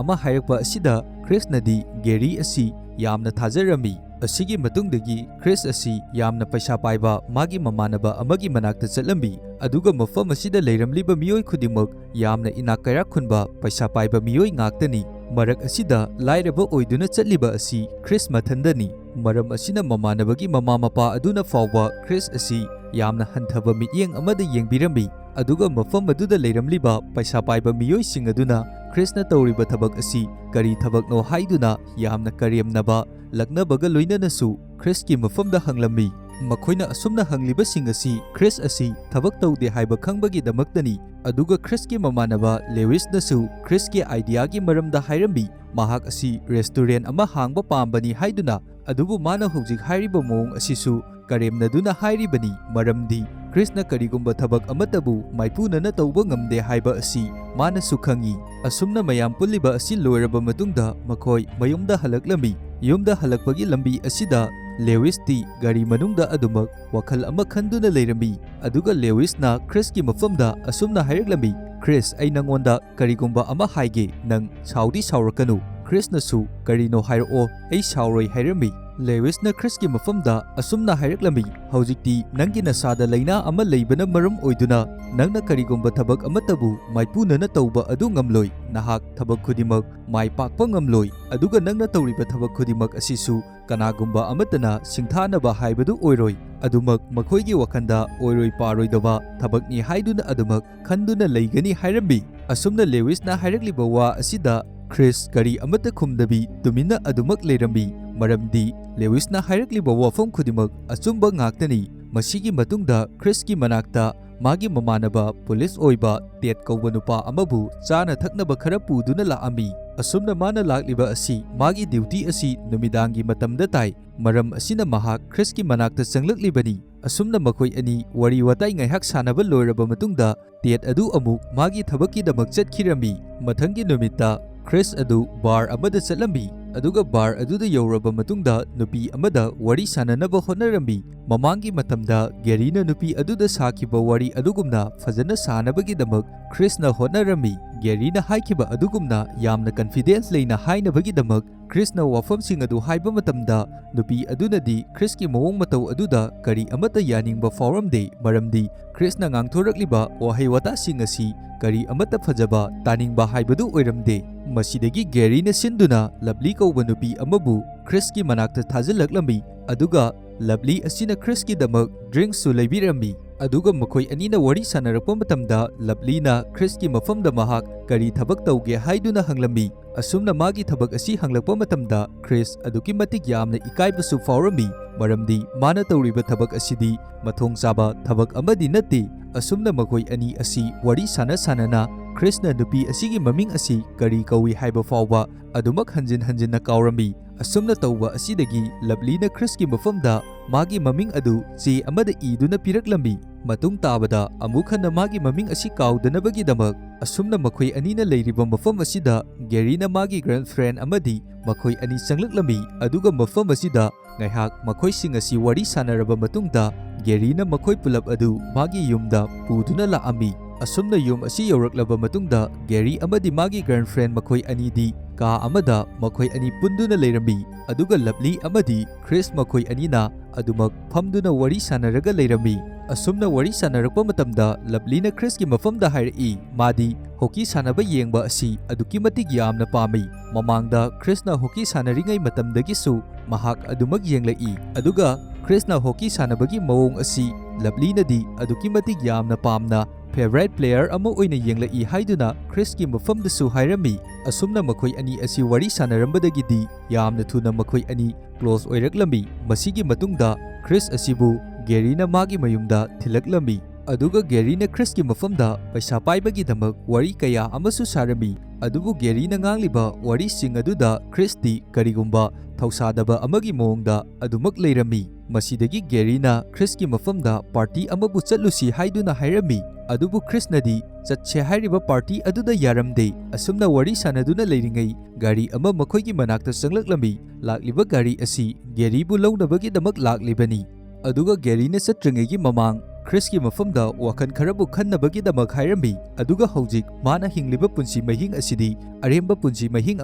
ꯑꯃ ꯍꯥꯏꯔꯛꯄ ꯑꯁꯤꯗ ꯈ꯭ꯔꯤꯁꯅꯗꯤ ꯒꯦꯔꯤ ꯑꯁꯤ ꯌꯥꯝꯅ ꯊꯥꯖꯔꯝꯃꯤ꯫ ꯑꯁꯤꯒꯤ ꯃꯇꯨꯡꯗꯒꯤ ꯈ꯭ꯔꯤꯁ ꯑꯁꯤ ꯌꯥꯝꯅ ꯄꯩꯁꯥ ꯄꯥꯏꯕ ꯃꯥꯒꯤ ꯃꯃꯥꯟꯅꯕ ꯑꯃꯒꯤ ꯃꯅꯥꯛꯇ ꯆꯠꯂꯝꯃꯤ, ꯑꯗꯨꯒ ꯃꯐꯝ ꯑꯁꯤꯗ ꯂꯩꯔꯝꯂꯤꯕ ꯃꯤꯑꯣꯏ ꯈꯨꯗꯤꯡꯃꯛ ꯌꯥꯝꯅ ꯏꯅꯥꯛ ꯀꯩꯔꯥꯛ ꯈꯨꯟꯕ, ꯄꯩꯁꯥ ꯄꯥꯏꯕ ꯃꯤꯑꯣꯏ ꯉꯥꯛꯇꯅꯤ꯫ ꯃꯔꯛ ꯑꯁꯤꯗ ꯂꯥꯏꯔꯕ ꯑꯣꯏꯗꯨꯅ ꯆꯠꯂꯤꯕ ꯑꯁꯤ ꯈ꯭ꯔꯤꯁ ꯃꯊꯟꯗꯅꯤ꯫ ꯃꯔꯝ ꯑꯁꯤꯅ ꯃꯃꯥꯟꯅꯕꯒꯤ ꯃꯃꯥ ꯃꯄꯥ ꯑꯗꯨꯅ ꯐꯥꯎꯕ ꯈ꯭ꯔꯤꯁ ꯑꯁꯤ ꯌꯥꯝꯅ ꯍꯟꯊꯕ ꯃꯤꯠꯌꯦꯡ ꯑꯃꯗ ꯌꯦꯡꯕꯤꯔꯝꯃꯤ꯫ ꯑꯗꯨꯒ ꯃꯐꯝ ꯑꯗꯨꯗ ꯂꯩꯔꯝꯂꯤꯕ ꯄꯩꯁꯥ ꯄꯥꯏꯕ ꯃꯤꯑꯣꯏꯁꯤꯡ ꯑꯗꯨꯅ ꯈ꯭ꯔꯤꯁꯅ ꯇꯧꯔꯤꯕ ꯊꯕꯛ ꯑꯁꯤ ꯀꯔꯤ ꯊꯕꯛꯅꯣ ꯍꯥꯏꯗꯨꯅ ꯌꯥꯝꯅ ꯀꯔꯦꯝꯅꯕ, ꯂꯛꯅꯕꯒ ꯂꯣꯏꯅꯅꯁꯨ ꯈ꯭ꯔꯤꯁꯀꯤ ꯃꯐꯝꯗ ꯍꯪꯂꯝꯃꯤ꯫ ꯃꯈꯣꯏꯅ ꯑꯁꯨꯝꯅ ꯍꯪꯂꯤꯕꯁꯤꯡ ꯑꯁꯤ ꯈ꯭ꯔꯤꯁ ꯑꯁꯤ ꯊꯕꯛ ꯇꯧꯗꯦ ꯍꯥꯏꯕ ꯈꯪꯕꯒꯤꯗꯃꯛꯇꯅꯤ꯫ ꯑꯗꯨꯒ ꯈ꯭ꯔꯤꯁꯀꯤ ꯃꯃꯥꯟꯅꯕ ꯂꯦꯋꯤꯁꯅꯁꯨ ꯈ꯭ꯔꯤꯁꯀꯤ ꯑꯥꯏꯗꯤꯌꯥꯒꯤ ꯃꯔꯝꯗ ꯍꯥꯏꯔꯝꯃꯤ꯫ ꯃꯍꯥꯛ ꯑꯁꯤ ꯔꯦꯁꯇꯨꯔꯦꯟ ꯑꯃ ꯍꯥꯡꯕ ꯄꯥꯝꯕꯅꯤ ꯍꯥꯏꯗꯨꯅ, ꯑꯗꯨꯕꯨ ꯃꯥꯅ ꯍꯧꯖꯤꯛ ꯍꯥꯏꯔꯤꯕ ꯃꯑꯣꯡ ꯑꯁꯤꯁꯨ ꯀꯔꯦꯝꯅꯗꯨꯅ ꯍꯥꯏꯔꯤꯕꯅꯤ, ꯃꯔꯝꯗꯤ ꯈ꯭ꯔꯤꯁꯅ ꯀꯔꯤꯒꯨꯝꯕ ꯊꯕꯛ ꯑꯃꯠꯇꯕꯨ ꯃꯥꯏꯄꯨꯅꯅ ꯇꯧꯕ ꯉꯝꯗꯦ ꯍꯥꯏꯕ ꯑꯁꯤ ꯃꯥꯅꯁꯨ ꯈꯪꯏ꯫ ꯑꯁꯨꯝꯅ ꯃꯌꯥꯝ ꯄꯨꯜꯂꯤꯕ ꯑꯁꯤ ꯂꯣꯏꯔꯕ ꯃꯇꯨꯡꯗ ꯃꯈꯣꯏ ꯃꯌꯨꯝꯗ ꯍꯜꯂꯛꯂꯝꯃꯤ꯫ ꯌꯨꯝꯗ ꯍꯜꯂꯛꯄꯒꯤ ꯂꯝꯕꯤ ꯑꯁꯤꯗ ꯂꯦꯋꯤꯁꯇꯤ ꯒꯥꯔꯤ ꯃꯅꯨꯡꯗ ꯑꯗꯨꯃꯛ ꯋꯥꯈꯜ ꯑꯃ ꯈꯟꯗꯨꯅ ꯂꯩꯔꯝꯃꯤ꯫ ꯑꯗꯨꯒ ꯂꯦꯋꯤꯁꯅ ꯈ꯭ꯔꯤꯁꯀꯤ ꯃꯐꯝꯗ ꯑꯁꯨꯝꯅ ꯍꯥꯏꯔꯛꯂꯝꯃꯤ, "ꯈ꯭ꯔꯤꯁ, ꯑꯩ ꯅꯉꯣꯟꯗ ꯀꯔꯤꯒꯨꯝꯕ ꯑꯃ ꯍꯥꯏꯒꯦ, ꯅꯪ ꯁꯥꯎꯗꯤ ꯁꯥꯎꯔꯛꯀꯅꯨ꯫" ꯈ꯭ꯔꯤꯁꯅꯁꯨ, "ꯀꯔꯤꯅꯣ ꯍꯥꯏꯔꯛꯑꯣ, ꯑꯩ ꯁꯥꯎꯔꯣꯏ" ꯍꯥꯏꯔꯝꯃꯤ꯫ ꯂꯦꯋꯤꯁꯅ ꯈ꯭ꯔꯤꯁꯀꯤ ꯃꯐꯝꯗ ꯑꯁꯨꯝꯅ ꯍꯥꯏꯔꯛꯂꯝꯃꯤ, "ꯍꯧꯖꯤꯛꯇꯤ ꯅꯪꯒꯤ ꯅꯁꯥꯗ ꯂꯥꯏꯅꯥ ꯑꯃ ꯂꯩꯕꯅ ꯃꯔꯝ ꯑꯣꯏꯗꯨꯅ ꯅꯪꯅ ꯀꯔꯤꯒꯨꯝꯕ ꯊꯕꯛ ꯑꯃꯠꯇꯕꯨ ꯃꯥꯏꯄꯨꯅꯅ ꯇꯧꯕ ꯑꯗꯨ ꯉꯝꯂꯣꯏ꯫ ꯅꯍꯥꯛ ꯊꯕꯛ ꯈꯨꯗꯤꯡꯃꯛ ꯃꯥꯏ ꯄꯥꯛꯄ ꯉꯝꯂꯣꯏ, ꯑꯗꯨꯒ ꯅꯪꯅ ꯇꯧꯔꯤꯕ ꯊꯕꯛ ꯈꯨꯗꯤꯡꯃꯛ ꯑꯁꯤꯁꯨ ꯀꯅꯥꯒꯨꯝꯕ ꯑꯃꯠꯇꯅ ꯁꯤꯡꯊꯥꯅꯕ ꯍꯥꯏꯕꯗꯨ ꯑꯣꯏꯔꯣꯏ꯫ ꯑꯗꯨꯃꯛ ꯃꯈꯣꯏꯒꯤ ꯋꯥꯈꯜꯗ ꯑꯣꯏꯔꯣꯏ ꯄꯥꯔꯣꯏꯗꯕ ꯊꯕꯛꯅꯤ ꯍꯥꯏꯗꯨꯅ ꯑꯗꯨꯃꯛ ꯈꯟꯗꯨꯅ ꯂꯩꯒꯅꯤ" ꯍꯥꯏꯔꯝꯃꯤ꯫ ꯑꯁꯨꯝꯅ ꯂꯦꯋꯤꯁꯅ ꯍꯥꯏꯔꯛꯂꯤꯕ ꯋꯥ ꯑꯁꯤꯗ ꯈ꯭ꯔꯤꯁ ꯀꯔꯤ ꯑꯃꯠꯇ ꯈꯨꯝꯗꯕꯤ ꯇꯨꯃꯤꯟꯅ ꯑꯗꯨꯃꯛ ꯂꯩꯔꯝꯃꯤ, ꯃꯔꯝꯗꯤ ꯂꯦꯋꯤꯁꯅ ꯍꯥꯏꯔꯛꯂꯤꯕ ꯋꯥꯐꯝ ꯈꯨꯗꯤꯡꯃꯛ ꯑꯆꯨꯝꯕ ꯉꯥꯛꯇꯅꯤ꯫ ꯃꯁꯤꯒꯤ ꯃꯇꯨꯡꯗ ꯈ꯭ꯔꯤꯁꯀꯤ ꯃꯅꯥꯛꯇ ꯃꯥꯒꯤ ꯃꯃꯥꯟꯅꯕ ꯄꯨꯂꯤꯁ ꯑꯣꯏꯕ ꯇꯦꯠ ꯀꯧꯕ ꯅꯨꯄꯥ ꯑꯃꯕꯨ ꯆꯥꯅ ꯊꯛꯅꯕ ꯈꯔ ꯄꯨꯗꯨꯅ ꯂꯥꯛꯑꯝꯃꯤ꯫ ꯑꯁꯨꯝꯅ ꯃꯥꯅ ꯂꯥꯛꯂꯤꯕ ꯑꯁꯤ ꯃꯥꯒꯤ ꯗ꯭ꯌꯨꯇꯤ ꯑꯁꯤ ꯅꯨꯃꯤꯗꯥꯡꯒꯤ ꯃꯇꯝꯗ ꯇꯥꯏ꯫ ꯃꯔꯝ ꯑꯁꯤꯅ ꯃꯍꯥꯛ ꯈ꯭ꯔꯤꯁꯀꯤ ꯃꯅꯥꯛꯇ ꯆꯪꯂꯛꯂꯤꯕꯅꯤ꯫ ꯑꯁꯨꯝꯅ ꯃꯈꯣꯏ ꯑꯅꯤ ꯋꯥꯔꯤ ꯋꯥꯇꯥꯏ ꯉꯥꯏꯍꯥꯛ ꯁꯥꯟꯅꯕ ꯂꯣꯏꯔꯕ ꯃꯇꯨꯡꯗ, ꯇꯦꯠ ꯑꯗꯨ ꯑꯃꯨꯛ ꯃꯥꯒꯤ ꯊꯕꯛꯀꯤꯗꯃꯛ ꯆꯠꯈꯤꯔꯝꯃꯤ꯫ ꯃꯊꯪꯒꯤ ꯅꯨꯃꯤꯠꯇ ꯈ꯭ꯔꯤꯁ ꯑꯗꯨ ꯕꯥꯔ ꯑꯃꯗ ꯆꯠꯂꯝꯃꯤ, ꯑꯗꯨꯒ ꯕꯥꯔ ꯑꯗꯨꯗ ꯌꯧꯔꯕ ꯃꯇꯨꯡꯗ ꯅꯨꯄꯤ ꯑꯃꯗ ꯋꯥꯔꯤ ꯁꯥꯟꯅꯅꯕ ꯍꯣꯠꯅꯔꯝꯃꯤ꯫ ꯃꯃꯥꯡꯒꯤ ꯃꯇꯝꯗ ꯒꯦꯔꯤꯅ ꯅꯨꯄꯤ ꯑꯗꯨꯗ ꯁꯥꯈꯤꯕ ꯋꯥꯔꯤ ꯑꯗꯨꯒꯨꯝꯅ ꯐꯖꯅ ꯁꯥꯅꯕꯒꯤꯗꯃꯛ ꯈ꯭ꯔꯤꯁꯅ ꯍꯣꯠꯅꯔꯝꯃꯤ꯫ ꯒꯦꯔꯤꯅ ꯍꯥꯏꯈꯤꯕ ꯑꯗꯨꯒꯨꯝꯅ ꯌꯥꯝꯅ ꯀꯟꯐꯤꯗꯦꯟꯁ ꯂꯩꯅ ꯍꯥꯏꯅꯕꯒꯤꯗꯃꯛ ꯈ꯭ꯔꯤꯁꯅ ꯋꯥꯐꯝꯁꯤꯡ ꯑꯗꯨ ꯍꯥꯏꯕ ꯃꯇꯝꯗ, ꯅꯨꯄꯤ ꯑꯗꯨꯅꯗꯤ ꯈ꯭ꯔꯤꯁꯀꯤ ꯃꯑꯣꯡ ꯃꯇꯧ ꯑꯗꯨꯗ ꯀꯔꯤ ꯑꯃꯠꯇ ꯌꯥꯅꯤꯡꯕ ꯐꯥꯎꯔꯝꯗꯦ, ꯃꯔꯝꯗꯤ ꯈ꯭ꯔꯤꯁꯅ ꯉꯥꯡꯊꯣꯔꯛꯂꯤꯕ ꯋꯥꯍꯩ ꯋꯥꯇꯥꯁꯤꯡ ꯑꯁꯤ ꯀꯔꯤ ꯑꯃꯠꯇ ꯐꯖꯕ, ꯇꯥꯅꯤꯡꯕ ꯍꯥꯏꯕꯗꯨ ꯑꯣꯏꯔꯝꯗꯦ꯫ ꯃꯁꯤꯗꯒꯤ ꯒꯦꯔꯤꯅ ꯁꯤꯟꯗꯨꯅ ꯂꯕꯂꯤ ꯀꯧꯕ ꯅꯨꯄꯤ ꯑꯃꯕꯨ ꯈ꯭ꯔꯤꯁꯀꯤ ꯃꯅꯥꯛꯇ ꯊꯥꯖꯤꯜꯂꯛꯂꯝꯃꯤ, ꯑꯗꯨꯒ ꯂꯕꯂꯤ ꯑꯁꯤꯅ ꯈ꯭ꯔꯤꯁꯀꯤꯗꯃꯛ ꯗ꯭ꯔꯤꯡꯁꯨ ꯂꯩꯕꯤꯔꯝꯃꯤ꯫ ꯑꯗꯨꯒ ꯃꯈꯣꯏ ꯑꯅꯤꯅ ꯋꯥꯔꯤ ꯁꯥꯟꯅꯔꯛꯄ ꯃꯇꯝꯗ ꯂꯕꯂꯤꯅ ꯈ꯭ꯔꯤꯁꯀꯤ ꯃꯐꯝꯗ ꯃꯍꯥꯛ ꯀꯔꯤ ꯊꯕꯛ ꯇꯧꯒꯦ ꯍꯥꯏꯗꯨꯅ ꯍꯪꯂꯝꯃꯤ꯫ ꯑꯁꯨꯝꯅ ꯃꯥꯒꯤ ꯊꯕꯛ ꯑꯁꯤ ꯍꯪꯂꯛꯄ ꯃꯇꯝꯗ ꯈ꯭ꯔꯤꯁ ꯑꯗꯨꯛꯀꯤ ꯃꯇꯤꯛ ꯌꯥꯝꯅ ꯏꯀꯥꯏꯕꯁꯨ ꯐꯥꯎꯔꯝꯃꯤ, ꯃꯔꯝꯗꯤ ꯃꯥꯅ ꯇꯧꯔꯤꯕ ꯊꯕꯛ ꯑꯁꯤꯗꯤ ꯃꯊꯣꯡ ꯆꯥꯕ ꯊꯕꯛ ꯑꯃꯗꯤ ꯅꯠꯇꯦ꯫ ꯑꯁꯨꯝꯅ ꯃꯈꯣꯏ ꯑꯅꯤ ꯑꯁꯤ ꯋꯥꯔꯤ ꯁꯥꯟꯅ ꯁꯥꯟꯅꯅ ꯈ꯭ꯔꯤꯁꯅ ꯅꯨꯄꯤ ꯑꯁꯤꯒꯤ ꯃꯃꯤꯡ ꯑꯁꯤ ꯀꯔꯤ ꯀꯧꯏ ꯍꯥꯏꯕ ꯐꯥꯎꯕ ꯑꯗꯨꯃꯛ ꯍꯟꯖꯤꯟ ꯍꯟꯖꯤꯟꯅ ꯀꯥꯎꯔꯝꯃꯤ꯫ ꯑꯁꯨꯝꯅ ꯇꯧꯕ ꯑꯁꯤꯗꯒꯤ ꯂꯕꯂꯤꯅ ꯈ꯭ꯔꯤꯁꯀꯤ ꯃꯐꯝꯗ ꯃꯥꯒꯤ ꯃꯃꯤꯡ ꯑꯗꯨ ꯆꯦ ꯑꯃꯗ ꯏꯗꯨꯅ ꯄꯤꯔꯛꯂꯝꯃꯤ꯫ ꯃꯇꯨꯡ ꯇꯥꯕꯗ ꯑꯃꯨꯛ ꯍꯟꯅ ꯃꯥꯒꯤ ꯃꯃꯤꯡ ꯑꯁꯤ ꯀꯥꯎꯗꯅꯕꯒꯤꯗꯃꯛ ꯑꯁꯨꯝꯅ ꯃꯈꯣꯏ ꯑꯅꯤꯅ ꯂꯩꯔꯤꯕ ꯃꯐꯝ ꯑꯁꯤꯗ ꯒꯦꯔꯤꯅ ꯃꯥꯒꯤ ꯒꯔꯜꯐ꯭ꯔꯦꯟ ꯑꯃꯗꯤ ꯃꯈꯣꯏ ꯑꯅꯤ ꯆꯪꯂꯛꯂꯝꯃꯤ꯫ ꯑꯗꯨꯒ ꯃꯐꯝ ꯑꯁꯤꯗ ꯉꯥꯏꯍꯥꯛ ꯃꯈꯣꯏꯁꯤꯡ ꯑꯁꯤ ꯋꯥꯔꯤ ꯁꯥꯟꯅꯔꯕ ꯃꯇꯨꯡꯗ ꯒꯦꯔꯤꯅ ꯃꯈꯣꯏ ꯄꯨꯂꯞ ꯑꯗꯨ ꯃꯥꯒꯤ ꯌꯨꯝꯗ ꯄꯨꯗꯨꯅ ꯂꯥꯛꯑꯝꯃꯤ꯫ ꯑꯁꯨꯝꯅ ꯌꯨꯝ ꯑꯁꯤ ꯌꯧꯔꯛꯂꯕ ꯃꯇꯨꯡꯗ ꯒꯦꯔꯤ ꯑꯃꯗꯤ ꯃꯥꯒꯤ ꯒꯔꯜꯐ꯭ꯔꯦꯟ ꯃꯈꯣꯏ ꯑꯅꯤꯗꯤ ꯀꯥ ꯑꯃꯗ ꯃꯈꯣꯏ ꯑꯅꯤ ꯄꯨꯟꯗꯨꯅ ꯂꯩꯔꯝꯃꯤ꯫ ꯑꯗꯨꯒ ꯂꯕꯂꯤ ꯑꯃꯗꯤ ꯈ꯭ꯔꯤꯁ ꯃꯈꯣꯏ ꯑꯅꯤꯅ ꯑꯗꯨꯃꯛ ꯐꯝꯗꯨꯅ ꯋꯥꯔꯤ ꯁꯥꯟꯅꯔꯒ ꯂꯩꯔꯝꯃꯤ꯫ ꯑꯁꯨꯝꯅ ꯋꯥꯔꯤ ꯁꯥꯟꯅꯔꯛꯄ ꯃꯇꯝꯗ ꯂꯕꯂꯤꯅ ꯈ꯭ꯔꯤꯁꯀꯤ ꯃꯐꯝꯗ ꯍꯥꯏꯔꯛꯏ, ꯃꯥꯗꯤ ꯍꯣꯀꯤ ꯁꯥꯟꯅꯕ ꯌꯦꯡꯕ ꯑꯁꯤ ꯑꯗꯨꯛꯀꯤ ꯃꯇꯤꯛ ꯌꯥꯝꯅ ꯄꯥꯝꯃꯤ꯫ ꯃꯃꯥꯡꯗ ꯈ꯭ꯔꯤꯁꯅ ꯍꯣꯀꯤ ꯁꯥꯟꯅꯔꯤꯉꯩ ꯃꯇꯝꯗꯒꯤꯁꯨ ꯃꯍꯥꯛ ꯑꯗꯨꯃꯛ ꯌꯦꯡꯂꯛꯏ꯫ ꯑꯗꯨꯒ ꯈ꯭ꯔꯤꯁꯅ ꯍꯣꯀꯤ ꯁꯥꯟꯅꯕꯒꯤ ꯃꯑꯣꯡ ꯑꯁꯤ ꯂꯕꯂꯤꯅꯗꯤ ꯑꯗꯨꯛꯀꯤ ꯃꯇꯤꯛ ꯌꯥꯝꯅ ꯄꯥꯝꯅ ꯐꯦꯚꯔꯥꯏꯠ ꯄ꯭ꯂꯦꯌꯔ ꯑꯃ ꯑꯣꯏꯅ ꯌꯦꯡꯂꯛꯏ ꯍꯥꯏꯗꯨꯅ ꯈ꯭ꯔꯤꯁꯀꯤ ꯃꯐꯝꯗꯁꯨ ꯍꯥꯏꯔꯝꯃꯤ꯫ ꯑꯁꯨꯝꯅ ꯃꯈꯣꯏ ꯑꯅꯤ ꯑꯁꯤ ꯋꯥꯔꯤ ꯁꯥꯟꯅꯔꯝꯕꯗꯒꯤꯗꯤ ꯌꯥꯝꯅ ꯊꯨꯅ ꯃꯈꯣꯏ ꯑꯅꯤ ꯀ꯭ꯂꯣꯁ ꯑꯣꯏꯔꯛꯂꯝꯃꯤ꯫ ꯃꯁꯤꯒꯤ ꯃꯇꯨꯡꯗ ꯈ꯭ꯔꯤꯁ ꯑꯁꯤꯕꯨ ꯒꯦꯔꯤꯅ ꯃꯥꯒꯤ ꯃꯌꯨꯝꯗ ꯊꯤꯜꯂꯛꯂꯝꯃꯤ꯫ ꯑꯗꯨꯒ ꯒꯦꯔꯤꯅ ꯈ꯭ꯔꯤꯁꯀꯤ ꯃꯐꯝꯗ ꯄꯩꯁꯥ ꯄꯥꯏꯕꯒꯤꯗꯃꯛ ꯋꯥꯔꯤ ꯀꯌꯥ ꯑꯃꯁꯨ ꯁꯥꯔꯝꯃꯤ꯫ ꯑꯗꯨꯕꯨ ꯒꯦꯔꯤꯅ ꯉꯥꯡꯂꯤꯕ ꯋꯥꯔꯤꯁꯤꯡ ꯑꯗꯨꯗ ꯈ꯭ꯔꯤꯁꯇꯤ ꯀꯔꯤꯒꯨꯝꯕ ꯊꯧꯁꯥꯗꯕ ꯑꯃꯒꯤ ꯃꯑꯣꯡꯗ ꯑꯗꯨꯃꯛ ꯂꯩꯔꯝꯃꯤ꯫ ꯃꯁꯤꯗꯒꯤ ꯒꯦꯔꯤꯅ ꯈ꯭ꯔꯤꯁꯀꯤ ꯃꯐꯝꯗ ꯄꯥꯔꯇꯤ ꯑꯃꯕꯨ ꯆꯠꯂꯨꯁꯤ ꯍꯥꯏꯗꯨꯅ ꯍꯥꯏꯔꯝꯃꯤ꯫ ꯑꯗꯨꯕꯨ ꯈ꯭ꯔꯤꯁꯅꯗꯤ ꯆꯠꯁꯦ ꯍꯥꯏꯔꯤꯕ ꯄꯥꯔꯇꯤ ꯑꯗꯨꯗ ꯌꯥꯔꯝꯗꯦ꯫ ꯑꯁꯨꯝꯅ ꯋꯥꯔꯤ ꯁꯥꯟꯅꯗꯨꯅ ꯂꯩꯔꯤꯉꯩ ꯒꯥꯔꯤ ꯑꯃ ꯃꯈꯣꯏꯒꯤ ꯃꯅꯥꯛꯇ ꯆꯪꯂꯛꯂꯝꯃꯤ꯫ ꯂꯥꯛꯂꯤꯕ ꯒꯥꯔꯤ ꯑꯁꯤ ꯒꯦꯔꯤꯕꯨ ꯂꯧꯅꯕꯒꯤꯗꯃꯛ ꯂꯥꯛꯂꯤꯕꯅꯤ꯫ ꯑꯗꯨꯒ ꯒꯦꯔꯤꯅ ꯆꯠꯇ꯭ꯔꯤꯉꯩꯒꯤ ꯃꯃꯥꯡ ꯈ꯭ꯔꯤꯁꯀꯤ ꯃꯐꯝꯗ ꯋꯥꯈꯜ ꯈꯔꯕꯨ ꯈꯟꯅꯕꯒꯤꯗꯃꯛ ꯍꯥꯏꯔꯝꯃꯤ꯫ ꯑꯗꯨꯒ ꯍꯧꯖꯤꯛ ꯃꯥꯅ ꯍꯤꯡꯂꯤꯕ ꯄꯨꯟꯁꯤ ꯃꯍꯤꯡ ꯑꯁꯤꯗꯤ ꯑꯔꯦꯝꯕ ꯄꯨꯟꯁꯤ ꯃꯍꯤꯡ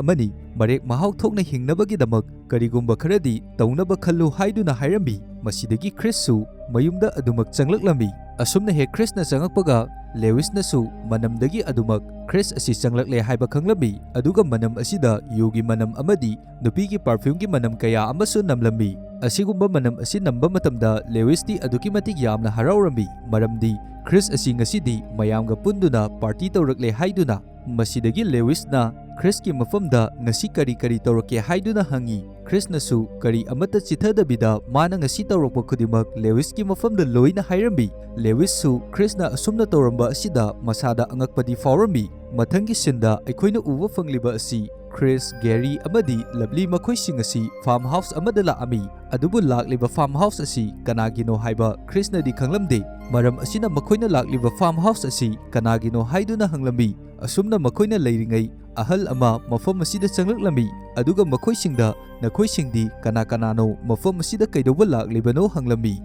ꯑꯃꯅꯤ꯫ ꯃꯔꯦꯛ ꯃꯍꯥꯎ ꯊꯣꯛꯅ ꯍꯤꯡꯅꯕꯒꯤꯗꯃꯛ ꯀꯔꯤꯒꯨꯝꯕ ꯈꯔꯗꯤ ꯇꯧꯅꯕ ꯈꯜꯂꯨ ꯍꯥꯏꯗꯨꯅ ꯍꯥꯏꯔꯝꯃꯤ꯫ ꯃꯁꯤꯗꯒꯤ ꯈ꯭ꯔꯤꯁꯁꯨ ꯃꯌꯨꯝꯗ ꯑꯗꯨꯃꯛ ꯆꯪꯂꯛꯂꯝꯃꯤ꯫ ꯑꯁꯨꯝꯅ ꯍꯦꯛ ꯈ꯭ꯔꯤꯁꯅ ꯆꯪꯂꯛꯄꯒ ꯂꯦꯋꯤꯁꯅꯁꯨ ꯃꯅꯝꯗꯒꯤ ꯑꯗꯨꯃꯛ ꯈ꯭ꯔꯤꯁ ꯑꯁꯤ ꯆꯪꯂꯛꯂꯦ ꯍꯥꯏꯕ ꯈꯪꯂꯝꯃꯤ꯫ ꯑꯗꯨꯒ ꯃꯅꯝ ꯑꯁꯤꯗ ꯌꯨꯒꯤ ꯃꯅꯝ ꯑꯃꯗꯤ ꯅꯨꯄꯤꯒꯤ ꯄꯔꯐ꯭ꯌꯨꯝꯒꯤ ꯃꯅꯝ ꯀꯌꯥ ꯑꯃꯁꯨ ꯅꯝꯂꯝꯃꯤ꯫ ꯑꯁꯤꯒꯨꯝꯕ ꯃꯅꯝ ꯑꯁꯤ ꯅꯝꯕ ꯃꯇꯝꯗ ꯂꯦꯋꯤꯁꯇꯤ ꯑꯗꯨꯛꯀꯤ ꯃꯇꯤꯛ ꯌꯥꯝꯅ ꯍꯔꯥꯎꯔꯝꯃꯤ, ꯃꯔꯝꯗꯤ ꯈ꯭ꯔꯤꯁ ꯑꯁꯤ ꯉꯁꯤꯗꯤ ꯃꯌꯥꯝꯒ ꯄꯨꯟꯗꯨꯅ ꯄꯥꯔꯇꯤ ꯇꯧꯔꯛꯂꯦ ꯍꯥꯏꯗꯨꯅ꯫ ꯃꯁꯤꯗꯒꯤ ꯂꯦꯋꯤꯁꯅ ꯈ꯭ꯔꯤꯁꯀꯤ ꯃꯐꯝꯗ ꯉꯁꯤ ꯀꯔꯤ ꯀꯔꯤ ꯇꯧꯔꯛꯀꯦ ꯍꯥꯏꯗꯨꯅ ꯍꯪꯉꯤ꯫ ꯈ꯭ꯔꯤꯁꯅꯁꯨ ꯀꯔꯤ ꯑꯃꯠꯇ ꯆꯤꯊꯗꯕꯤꯗ ꯃꯥꯅ ꯉꯁꯤ ꯇꯧꯔꯛꯄ ꯈꯨꯗꯤꯡꯃꯛ ꯂꯦꯋꯤꯁꯀꯤ ꯃꯐꯝꯗ ꯂꯣꯏꯅ ꯍꯥꯏꯔꯝꯃꯤ꯫ ꯂꯦꯋꯤꯁꯁꯨ ꯈ꯭ꯔꯤꯁꯅ ꯑꯁꯨꯝꯅ ꯇꯧꯔꯝꯕ ꯑꯁꯤꯗ ꯃꯁꯥꯗ ꯑꯉꯛꯄꯗꯤ ꯐꯥꯎꯔꯝꯃꯤ꯫ ꯃꯊꯪꯒꯤ ꯁꯤꯟꯗ ꯑꯩꯈꯣꯏꯅ ꯎꯕ ꯐꯪꯂꯤꯕ ꯑꯁꯤ ꯈ꯭ꯔꯤꯁ, ꯒꯦꯔꯤ ꯑꯃꯗꯤ ꯂꯕꯂꯤ ꯃꯈꯣꯏꯁꯤꯡ ꯑꯁꯤ ꯐꯥꯔꯝ ꯍꯥꯎꯁ ꯑꯃꯗ ꯂꯥꯛꯑꯝꯃꯤ꯫ ꯑꯗꯨꯕꯨ ꯂꯥꯛꯂꯤꯕ ꯐꯥꯔꯝ ꯍꯥꯎꯁ ꯑꯁꯤ ꯀꯅꯥꯒꯤꯅꯣ ꯍꯥꯏꯕ ꯈ꯭ꯔꯤꯁꯅꯗꯤ ꯈꯪꯂꯝꯗꯦ꯫ ꯃꯔꯝ ꯑꯁꯤꯅ ꯃꯈꯣꯏꯅ ꯂꯥꯛꯂꯤꯕ ꯐꯥꯔꯝ ꯍꯥꯎꯁ ꯑꯁꯤ ꯀꯅꯥꯒꯤꯅꯣ ꯍꯥꯏꯗꯨꯅ ꯍꯪꯂꯝꯃꯤ꯫ ꯑꯁꯨꯝꯅ ꯃꯈꯣꯏꯅ ꯂꯩꯔꯤꯉꯩ ꯑꯍꯜ ꯑꯃ ꯃꯐꯝ ꯑꯁꯤꯗ ꯆꯪꯂꯛꯂꯝꯃꯤ, ꯑꯗꯨꯒ ꯃꯈꯣꯏꯁꯤꯡꯗ, "ꯅꯈꯣꯏꯁꯤꯡꯗꯤ ꯀꯅꯥ ꯀꯅꯥꯅꯣ? ꯃꯐꯝ ꯑꯁꯤꯗ ꯀꯩꯗꯧꯕ ꯂꯥꯛꯂꯤꯕꯅꯣ?" ꯍꯪꯂꯝꯃꯤ꯫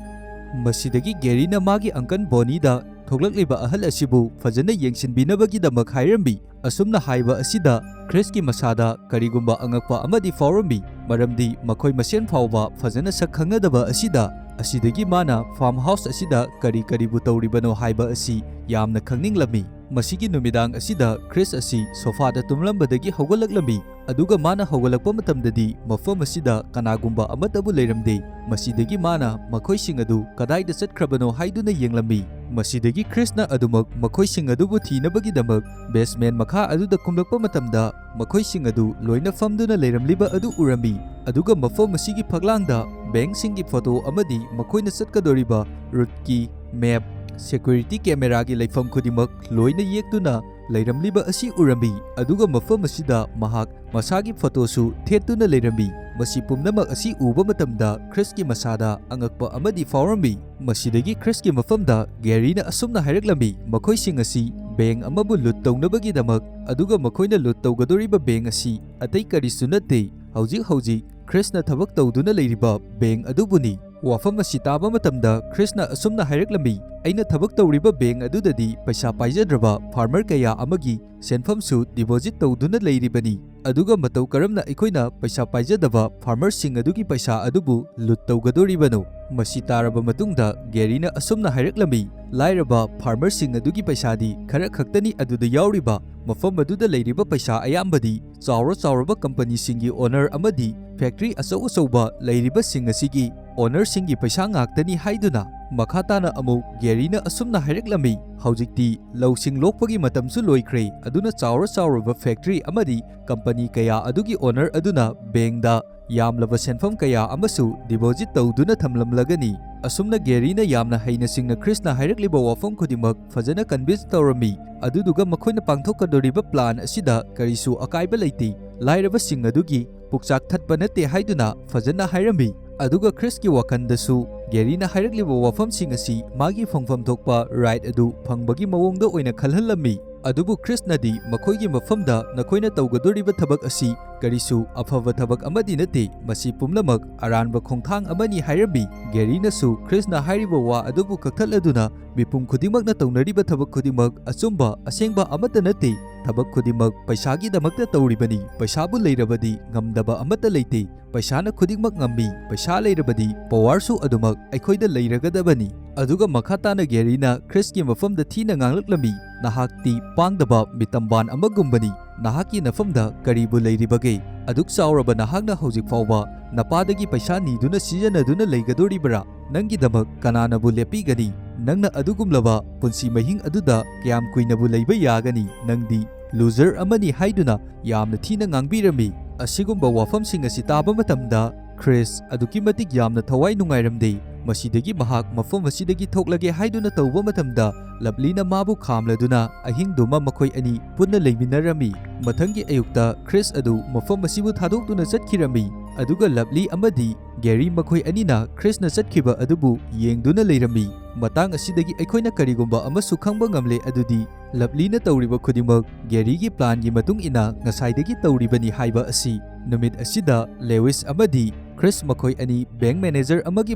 ꯃꯁꯤꯗꯒꯤ ꯒꯦꯔꯤꯅ ꯃꯥꯒꯤ ꯑꯪꯀꯜ ꯕꯣꯅꯤꯗ ꯊꯣꯛꯂꯛꯂꯤꯕ ꯑꯍꯜ ꯑꯁꯤꯕꯨ ꯐꯖꯅ ꯌꯦꯡꯁꯤꯟꯕꯤꯅꯕꯒꯤꯗꯃꯛ ꯍꯥꯏꯔꯝꯃꯤ꯫ ꯑꯁꯨꯝꯅ ꯍꯥꯏꯕ ꯑꯁꯤꯗ ꯈ꯭ꯔꯤꯁꯀꯤ ꯃꯁꯥꯗ ꯀꯔꯤꯒꯨꯝꯕ ꯑꯉꯛꯄ ꯑꯃꯗꯤ ꯐꯥꯎꯔꯝꯃꯤ, ꯃꯔꯝꯗꯤ ꯃꯈꯣꯏ ꯃꯁꯦꯟ ꯐꯥꯎꯕ ꯐꯖꯅ ꯁꯛ ꯈꯪꯅꯗꯕ ꯑꯁꯤꯗ꯫ ꯑꯁꯤꯗꯒꯤ ꯃꯥꯅ ꯐꯥꯔꯝ ꯍꯥꯎꯁ ꯑꯁꯤꯗ ꯀꯔꯤ ꯀꯔꯤꯕꯨ ꯇꯧꯔꯤꯕꯅꯣ ꯍꯥꯏꯕ ꯑꯁꯤ ꯌꯥꯝꯅ ꯈꯪꯅꯤꯡꯂꯝꯃꯤ꯫ ꯃꯁꯤꯒꯤ ꯅꯨꯃꯤꯗꯥꯡ ꯑꯁꯤꯗ ꯈ꯭ꯔꯤꯁ ꯑꯁꯤ ꯁꯣꯐꯥꯗ ꯇꯨꯝꯂꯝꯕꯗꯒꯤ ꯍꯧꯒꯠꯂꯛꯂꯝꯃꯤ, ꯑꯗꯨꯒ ꯃꯥꯅ ꯍꯧꯒꯠꯂꯛꯄ ꯃꯇꯝꯗꯗꯤ ꯃꯐꯝ ꯑꯁꯤꯗ ꯀꯅꯥꯒꯨꯝꯕ ꯑꯃꯠꯇꯕꯨ ꯂꯩꯔꯝꯗꯦ꯫ ꯃꯁꯤꯗꯒꯤ ꯃꯥꯅ ꯃꯈꯣꯏꯁꯤꯡ ꯑꯗꯨ ꯀꯗꯥꯏꯗ ꯆꯠꯈ꯭ꯔꯕꯅꯣ ꯍꯥꯏꯗꯨꯅ ꯌꯦꯡꯂꯝꯃꯤ꯫ ꯃꯁꯤꯗꯒꯤ ꯈ꯭ꯔꯤꯁꯅ ꯑꯗꯨꯃꯛ ꯃꯈꯣꯏꯁꯤꯡ ꯑꯗꯨꯕꯨ ꯊꯤꯅꯕꯒꯤꯗꯃꯛ ꯕꯦꯁꯃꯦꯟ ꯃꯈꯥ ꯑꯗꯨꯗ ꯀꯨꯝꯂꯛꯄ ꯃꯇꯝꯗ, ꯃꯈꯣꯏꯁꯤꯡ ꯑꯗꯨ ꯂꯣꯏꯅ ꯐꯝꯗꯨꯅ ꯂꯩꯔꯝꯂꯤꯕ ꯑꯗꯨ ꯎꯔꯝꯃꯤ, ꯑꯗꯨꯒ ꯃꯐꯝ ꯑꯁꯤꯒꯤ ꯐꯛꯂꯥꯡꯗ ꯕꯦꯡꯁꯤꯡꯒꯤ ꯐꯣꯇꯣ ꯑꯃꯗꯤ ꯃꯈꯣꯏꯅ ꯆꯠꯀꯗꯧꯔꯤꯕ ꯔꯨꯠꯀꯤ ꯃꯦꯞ, ꯁꯦꯀ꯭ꯌꯨꯔꯤꯇꯤ ꯀꯦꯃꯦꯔꯥꯒꯤ ꯂꯩꯐꯝ ꯈꯨꯗꯤꯡꯃꯛ ꯂꯣꯏꯅ ꯌꯦꯛꯇꯨꯅ ꯂꯩꯔꯝꯂꯤꯕ ꯑꯁꯤ ꯎꯔꯝꯃꯤ, ꯑꯗꯨꯒ ꯃꯐꯝ ꯑꯁꯤꯗ ꯃꯍꯥꯛ ꯃꯁꯥꯒꯤ ꯐꯣꯇꯣꯁꯨ ꯊꯦꯠꯇꯨꯅ ꯂꯩꯔꯝꯃꯤ꯫ ꯃꯁꯤ ꯄꯨꯝꯅꯃꯛ ꯑꯁꯤ ꯎꯕ ꯃꯇꯝꯗ ꯈ꯭ꯔꯤꯁꯀꯤ ꯃꯁꯥꯗ ꯑꯉꯛꯄ ꯑꯃꯗꯤ ꯐꯥꯎꯔꯝꯃꯤ꯫ ꯃꯁꯤꯗꯒꯤ ꯈ꯭ꯔꯤꯁꯀꯤ ꯃꯐꯝꯗ ꯒꯦꯔꯤꯅ ꯑꯁꯨꯝꯅ ꯍꯥꯏꯔꯛꯂꯝꯃꯤ, "ꯃꯈꯣꯏꯁꯤꯡ ꯑꯁꯤ ꯕꯦꯡ ꯑꯃꯕꯨ ꯂꯨꯠ ꯇꯧꯅꯕꯒꯤꯗꯃꯛ, ꯑꯗꯨꯒ ꯃꯈꯣꯏꯅ ꯂꯨꯠ ꯇꯧꯒꯗꯧꯔꯤꯕ ꯕꯦꯡ ꯑꯁꯤ ꯑꯇꯩ ꯀꯔꯤꯁꯨ ꯅꯠꯇꯦ, ꯍꯧꯖꯤꯛ ꯍꯧꯖꯤꯛ ꯈ꯭ꯔꯤꯁꯅ ꯊꯕꯛ ꯇꯧꯗꯨꯅ ꯂꯩꯔꯤꯕ ꯕꯦꯡ ꯑꯗꯨꯕꯨꯅꯤ꯫" ꯋꯥꯐꯝ ꯑꯁꯤ ꯇꯥꯕ ꯃꯇꯝꯗ ꯈ꯭ꯔꯤꯁꯅ ꯑꯁꯨꯝꯅ ꯍꯥꯏꯔꯛꯂꯝꯃꯤ, "ꯑꯩꯅ ꯊꯕꯛ ꯇꯧꯔꯤꯕ ꯕꯦꯡ ꯑꯗꯨꯗꯗꯤ ꯄꯩꯁꯥ ꯄꯥꯏꯖꯗ꯭ꯔꯕ ꯐꯥꯔꯃꯔ ꯀꯌꯥ ꯑꯃꯒꯤ ꯁꯦꯟꯐꯝꯁꯨ ꯗꯤꯄꯣꯖꯤꯠ ꯇꯧꯗꯨꯅ ꯂꯩꯔꯤꯕꯅꯤ, ꯑꯗꯨꯒ ꯃꯇꯧ ꯀꯔꯝꯅ ꯑꯩꯈꯣꯏꯅ ꯄꯩꯁꯥ ꯄꯥꯏꯖꯗꯕ ꯐꯥꯔꯃꯔꯁꯤꯡ ꯑꯗꯨꯒꯤ ꯄꯩꯁꯥ ꯑꯗꯨꯕꯨ ꯂꯨꯠ ꯇꯧꯒꯗꯣꯔꯤꯕꯅꯣ?" ꯃꯁꯤ ꯇꯥꯔꯕ ꯃꯇꯨꯡꯗ ꯒꯦꯔꯤꯅ ꯑꯁꯨꯝꯅ ꯍꯥꯏꯔꯛꯂꯝꯃꯤ, "ꯂꯥꯏꯔꯕ ꯐꯥꯔꯃꯔꯁꯤꯡ ꯑꯗꯨꯒꯤ ꯄꯩꯁꯥꯗꯤ ꯈꯔ ꯈꯛꯇꯅꯤ ꯑꯗꯨꯗ ꯌꯥꯎꯔꯤꯕ, ꯃꯐꯝ ꯑꯗꯨꯗ ꯂꯩꯔꯤꯕ ꯄꯩꯁꯥ ꯑꯌꯥꯝꯕꯗꯤ ꯆꯥꯎꯔ ꯆꯥꯎꯔꯕ ꯀꯝꯄꯅꯤꯁꯤꯡꯒꯤ ꯑꯣꯅꯔ ꯑꯃꯗꯤ ꯐꯦꯛꯇꯔꯤ ꯑꯆꯧ ꯑꯆꯧꯕ ꯂꯩꯔꯤꯕꯁꯤꯡ ꯑꯁꯤꯒꯤ ꯑꯣꯅꯔꯁꯤꯡꯒꯤ ꯄꯩꯁꯥ ꯉꯥꯛꯇꯅꯤ ꯍꯥꯏꯗꯨꯅ ꯃꯈꯥ ꯇꯥꯅ ꯑꯃꯨꯛ ꯒꯦꯔꯤꯅ ꯑꯁꯨꯝꯅ ꯍꯥꯏꯔꯛꯂꯝꯃꯤ, "ꯍꯧꯖꯤꯛꯇꯤ ꯂꯧꯁꯤꯡ ꯂꯣꯛꯄꯒꯤ ꯃꯇꯝꯁꯨ ꯂꯣꯏꯈ꯭ꯔꯦ, ꯑꯗꯨꯅ ꯆꯥꯎꯔ ꯆꯥꯎꯔꯕ ꯐꯦꯛꯇꯔꯤ ꯑꯃꯗꯤ ꯀꯝꯄꯅꯤ ꯀꯌꯥ ꯑꯗꯨꯒꯤ ꯑꯣꯅꯔ ꯑꯗꯨꯅ ꯕꯦꯡꯗ ꯌꯥꯝꯂꯕ ꯁꯦꯟꯐꯝ ꯀꯌꯥ ꯑꯃꯁꯨ ꯗꯤꯄꯣꯖꯤꯠ ꯇꯧꯗꯨꯅ ꯊꯝꯂꯝꯂꯒꯅꯤ꯫" ꯑꯁꯨꯝꯅ ꯒꯦꯔꯤꯅ ꯌꯥꯝꯅ ꯍꯩꯅ ꯁꯤꯡꯅ ꯈ꯭ꯔꯤꯁꯅ ꯍꯥꯏꯔꯛꯂꯤꯕ ꯋꯥꯐꯝ ꯈꯨꯗꯤꯡꯃꯛ ꯐꯖꯅ ꯀꯟꯚꯤꯟꯁ ꯇꯧꯔꯝꯃꯤ, ꯑꯗꯨꯗꯨꯒ ꯃꯈꯣꯏꯅ ꯄꯥꯡꯊꯣꯛꯀꯗꯧꯔꯤꯕ ꯄ꯭ꯂꯥꯟ ꯑꯁꯤꯗ ꯀꯔꯤꯁꯨ ꯑꯀꯥꯏꯕ ꯂꯩꯇꯦ, ꯂꯥꯏꯔꯕꯁꯤꯡ ꯑꯗꯨꯒꯤ ꯄꯨꯛꯆꯥꯛ ꯊꯠꯄ ꯅꯠꯇꯦ ꯍꯥꯏꯗꯨꯅ ꯐꯖꯅ ꯍꯥꯏꯔꯝꯃꯤ꯫ ꯑꯗꯨꯒ ꯈ꯭ꯔꯤꯁꯀꯤ ꯋꯥꯈꯜꯗꯁꯨ ꯒꯦꯔꯤꯅ ꯍꯥꯏꯔꯛꯂꯤꯕ ꯋꯥꯐꯝꯁꯤꯡ ꯑꯁꯤ ꯃꯥꯒꯤ ꯐꯪꯐꯝ ꯊꯣꯛꯄ ꯔꯥꯏꯠ ꯑꯗꯨ ꯐꯪꯕꯒꯤ ꯃꯑꯣꯡꯗ ꯑꯣꯏꯅ ꯈꯜꯍꯜꯂꯝꯃꯤ꯫ ꯑꯗꯨꯕꯨ ꯈ꯭ꯔꯤꯁꯅꯗꯤ ꯃꯈꯣꯏꯒꯤ ꯃꯐꯝꯗ ꯅꯈꯣꯏꯅ ꯇꯧꯒꯗꯧꯔꯤꯕ ꯊꯕꯛ ꯑꯁꯤ ꯀꯔꯤꯁꯨ ꯑꯐꯕ ꯊꯕꯛ ꯑꯃꯗꯤ ꯅꯠꯇꯦ, ꯃꯁꯤ ꯄꯨꯝꯅꯃꯛ ꯑꯔꯥꯟꯕ ꯈꯣꯡꯊꯥꯡ ꯑꯃꯅꯤ ꯍꯥꯏꯔꯝꯃꯤ꯫ ꯒꯦꯔꯤꯅꯁꯨ ꯈ꯭ꯔꯤꯁꯅ ꯍꯥꯏꯔꯤꯕ ꯋꯥ ꯑꯗꯨꯕꯨ ꯀꯛꯊꯠꯂꯗꯨꯅ, "ꯃꯤꯄꯨꯝ ꯈꯨꯗꯤꯡꯃꯛꯅ ꯇꯧꯅꯔꯤꯕ ꯊꯕꯛ ꯈꯨꯗꯤꯡꯃꯛ ꯑꯆꯨꯝꯕ, ꯑꯁꯦꯡꯕ ꯑꯃꯠꯇ ꯅꯠꯇꯦ꯫ ꯊꯕꯛ ꯈꯨꯗꯤꯡꯃꯛ ꯄꯩꯁꯥꯒꯤꯗꯃꯛꯇ ꯇꯧꯔꯤꯕꯅꯤ꯫ ꯄꯩꯁꯥꯕꯨ ꯂꯩꯔꯕꯗꯤ ꯉꯝꯗꯕ ꯑꯃꯠꯇ ꯂꯩꯇꯦ꯫ ꯄꯩꯁꯥꯅ ꯈꯨꯗꯤꯡꯃꯛ ꯉꯝꯃꯤ꯫ ꯄꯩꯁꯥ ꯂꯩꯔꯕꯗꯤ ꯄꯋꯥꯔꯁꯨ ꯑꯗꯨꯃꯛ ꯑꯩꯈꯣꯏꯗ ꯂꯩꯔꯒꯗꯕꯅꯤ꯫" ꯑꯗꯨꯒ ꯃꯈꯥ ꯇꯥꯅ ꯒꯦꯔꯤꯅ ꯈ꯭ꯔꯤꯁꯀꯤ ꯃꯐꯝꯗ ꯊꯤꯅ ꯉꯥꯡꯂꯛꯂꯝꯃꯤ, "ꯅꯍꯥꯛꯇꯤ ꯄꯥꯡꯗꯕ ꯃꯤꯇꯝꯕꯥꯟ ꯑꯃꯒꯨꯝꯕꯅꯤ꯫ ꯅꯍꯥꯛꯀꯤ ꯅꯐꯝꯗ ꯀꯔꯤꯕꯨ ꯂꯩꯔꯤꯕꯒꯦ? ꯑꯗꯨꯛ ꯆꯥꯎꯔꯕ ꯅꯍꯥꯛꯅ ꯍꯧꯖꯤꯛ ꯐꯥꯎꯕ ꯅꯄꯥꯗꯒꯤ ꯄꯩꯁꯥ ꯅꯤꯗꯨꯅ ꯁꯤꯖꯤꯟꯅꯗꯨꯅ ꯂꯩꯒꯗꯧꯔꯤꯕꯔꯥ? ꯅꯪꯒꯤꯗꯃꯛ ꯀꯅꯥꯅꯕꯨ ꯂꯦꯞꯄꯤꯒꯅꯤ? ꯅꯪꯅ ꯑꯗꯨꯒꯨꯝꯂꯕ ꯄꯨꯟꯁꯤ ꯃꯍꯤꯡ ꯑꯗꯨꯗ ꯀꯌꯥꯝ ꯀꯨꯏꯅꯕꯨ ꯂꯩꯕ ꯌꯥꯒꯅꯤ? ꯅꯪꯗꯤ ꯂꯨꯖꯔ ꯑꯃꯅꯤ" ꯍꯥꯏꯗꯨꯅ ꯌꯥꯝꯅ ꯊꯤꯅ ꯉꯥꯡꯕꯤꯔꯝꯃꯤ꯫ ꯑꯁꯤꯒꯨꯝꯕ ꯋꯥꯐꯝꯁꯤꯡ ꯑꯁꯤ ꯇꯥꯕ ꯃꯇꯝꯗ ꯈ꯭ꯔꯤꯁ ꯑꯗꯨꯛꯀꯤ ꯃꯇꯤꯛ ꯌꯥꯝꯅ ꯊꯋꯥꯏ ꯅꯨꯡꯉꯥꯏꯔꯝꯗꯦ꯫ ꯃꯁꯤꯗꯒꯤ ꯃꯍꯥꯛ ꯃꯐꯝ ꯑꯁꯤꯗꯒꯤ ꯊꯣꯛꯂꯒꯦ ꯍꯥꯏꯗꯨꯅ ꯇꯧꯕ ꯃꯇꯝꯗ, ꯂꯕꯂꯤꯅ ꯃꯥꯕꯨ ꯈꯥꯝꯂꯗꯨꯅ ꯑꯍꯤꯡꯗꯨꯃ ꯃꯈꯣꯏ ꯑꯅꯤ ꯄꯨꯟꯅ ꯂꯩꯃꯤꯟꯅꯔꯝꯃꯤ꯫ ꯃꯊꯪꯒꯤ ꯑꯌꯨꯛꯇ ꯈ꯭ꯔꯤꯁ ꯑꯗꯨ ꯃꯐꯝ ꯑꯁꯤꯕꯨ ꯊꯥꯗꯣꯛꯇꯨꯅ ꯆꯠꯈꯤꯔꯝꯃꯤ, ꯑꯗꯨꯒ ꯂꯕꯂꯤ ꯑꯃꯗꯤ ꯒꯦꯔꯤ ꯃꯈꯣꯏ ꯑꯅꯤꯅ ꯈ꯭ꯔꯤꯁꯅ ꯆꯠꯈꯤꯕ ꯑꯗꯨꯕꯨ ꯌꯦꯡꯗꯨꯅ ꯂꯩꯔꯝꯃꯤ꯫ ꯃꯇꯥꯡ ꯑꯁꯤꯗꯒꯤ ꯑꯩꯈꯣꯏꯅ ꯀꯔꯤꯒꯨꯝꯕ ꯑꯃꯁꯨ ꯈꯪꯕ ꯉꯝꯂꯦ, ꯑꯗꯨꯗꯤ ꯂꯕꯂꯤꯅ ꯇꯧꯔꯤꯕ ꯈꯨꯗꯤꯡꯃꯛ ꯒꯦꯔꯤꯒꯤ ꯄ꯭ꯂꯥꯟꯒꯤ ꯃꯇꯨꯡ ꯏꯟꯅ ꯉꯁꯥꯏꯗꯒꯤ ꯇꯧꯔꯤꯕꯅꯤ ꯍꯥꯏꯕ ꯑꯁꯤ꯫ ꯅꯨꯃꯤꯠ ꯑꯁꯤꯗ ꯂꯦꯋꯤꯁ ꯑꯃꯗꯤ ꯈ꯭ꯔꯤꯁ ꯃꯈꯣꯏ ꯑꯅꯤ ꯕꯦꯡꯛ ꯃꯦꯅꯦꯖꯔ ꯑꯃꯒꯤ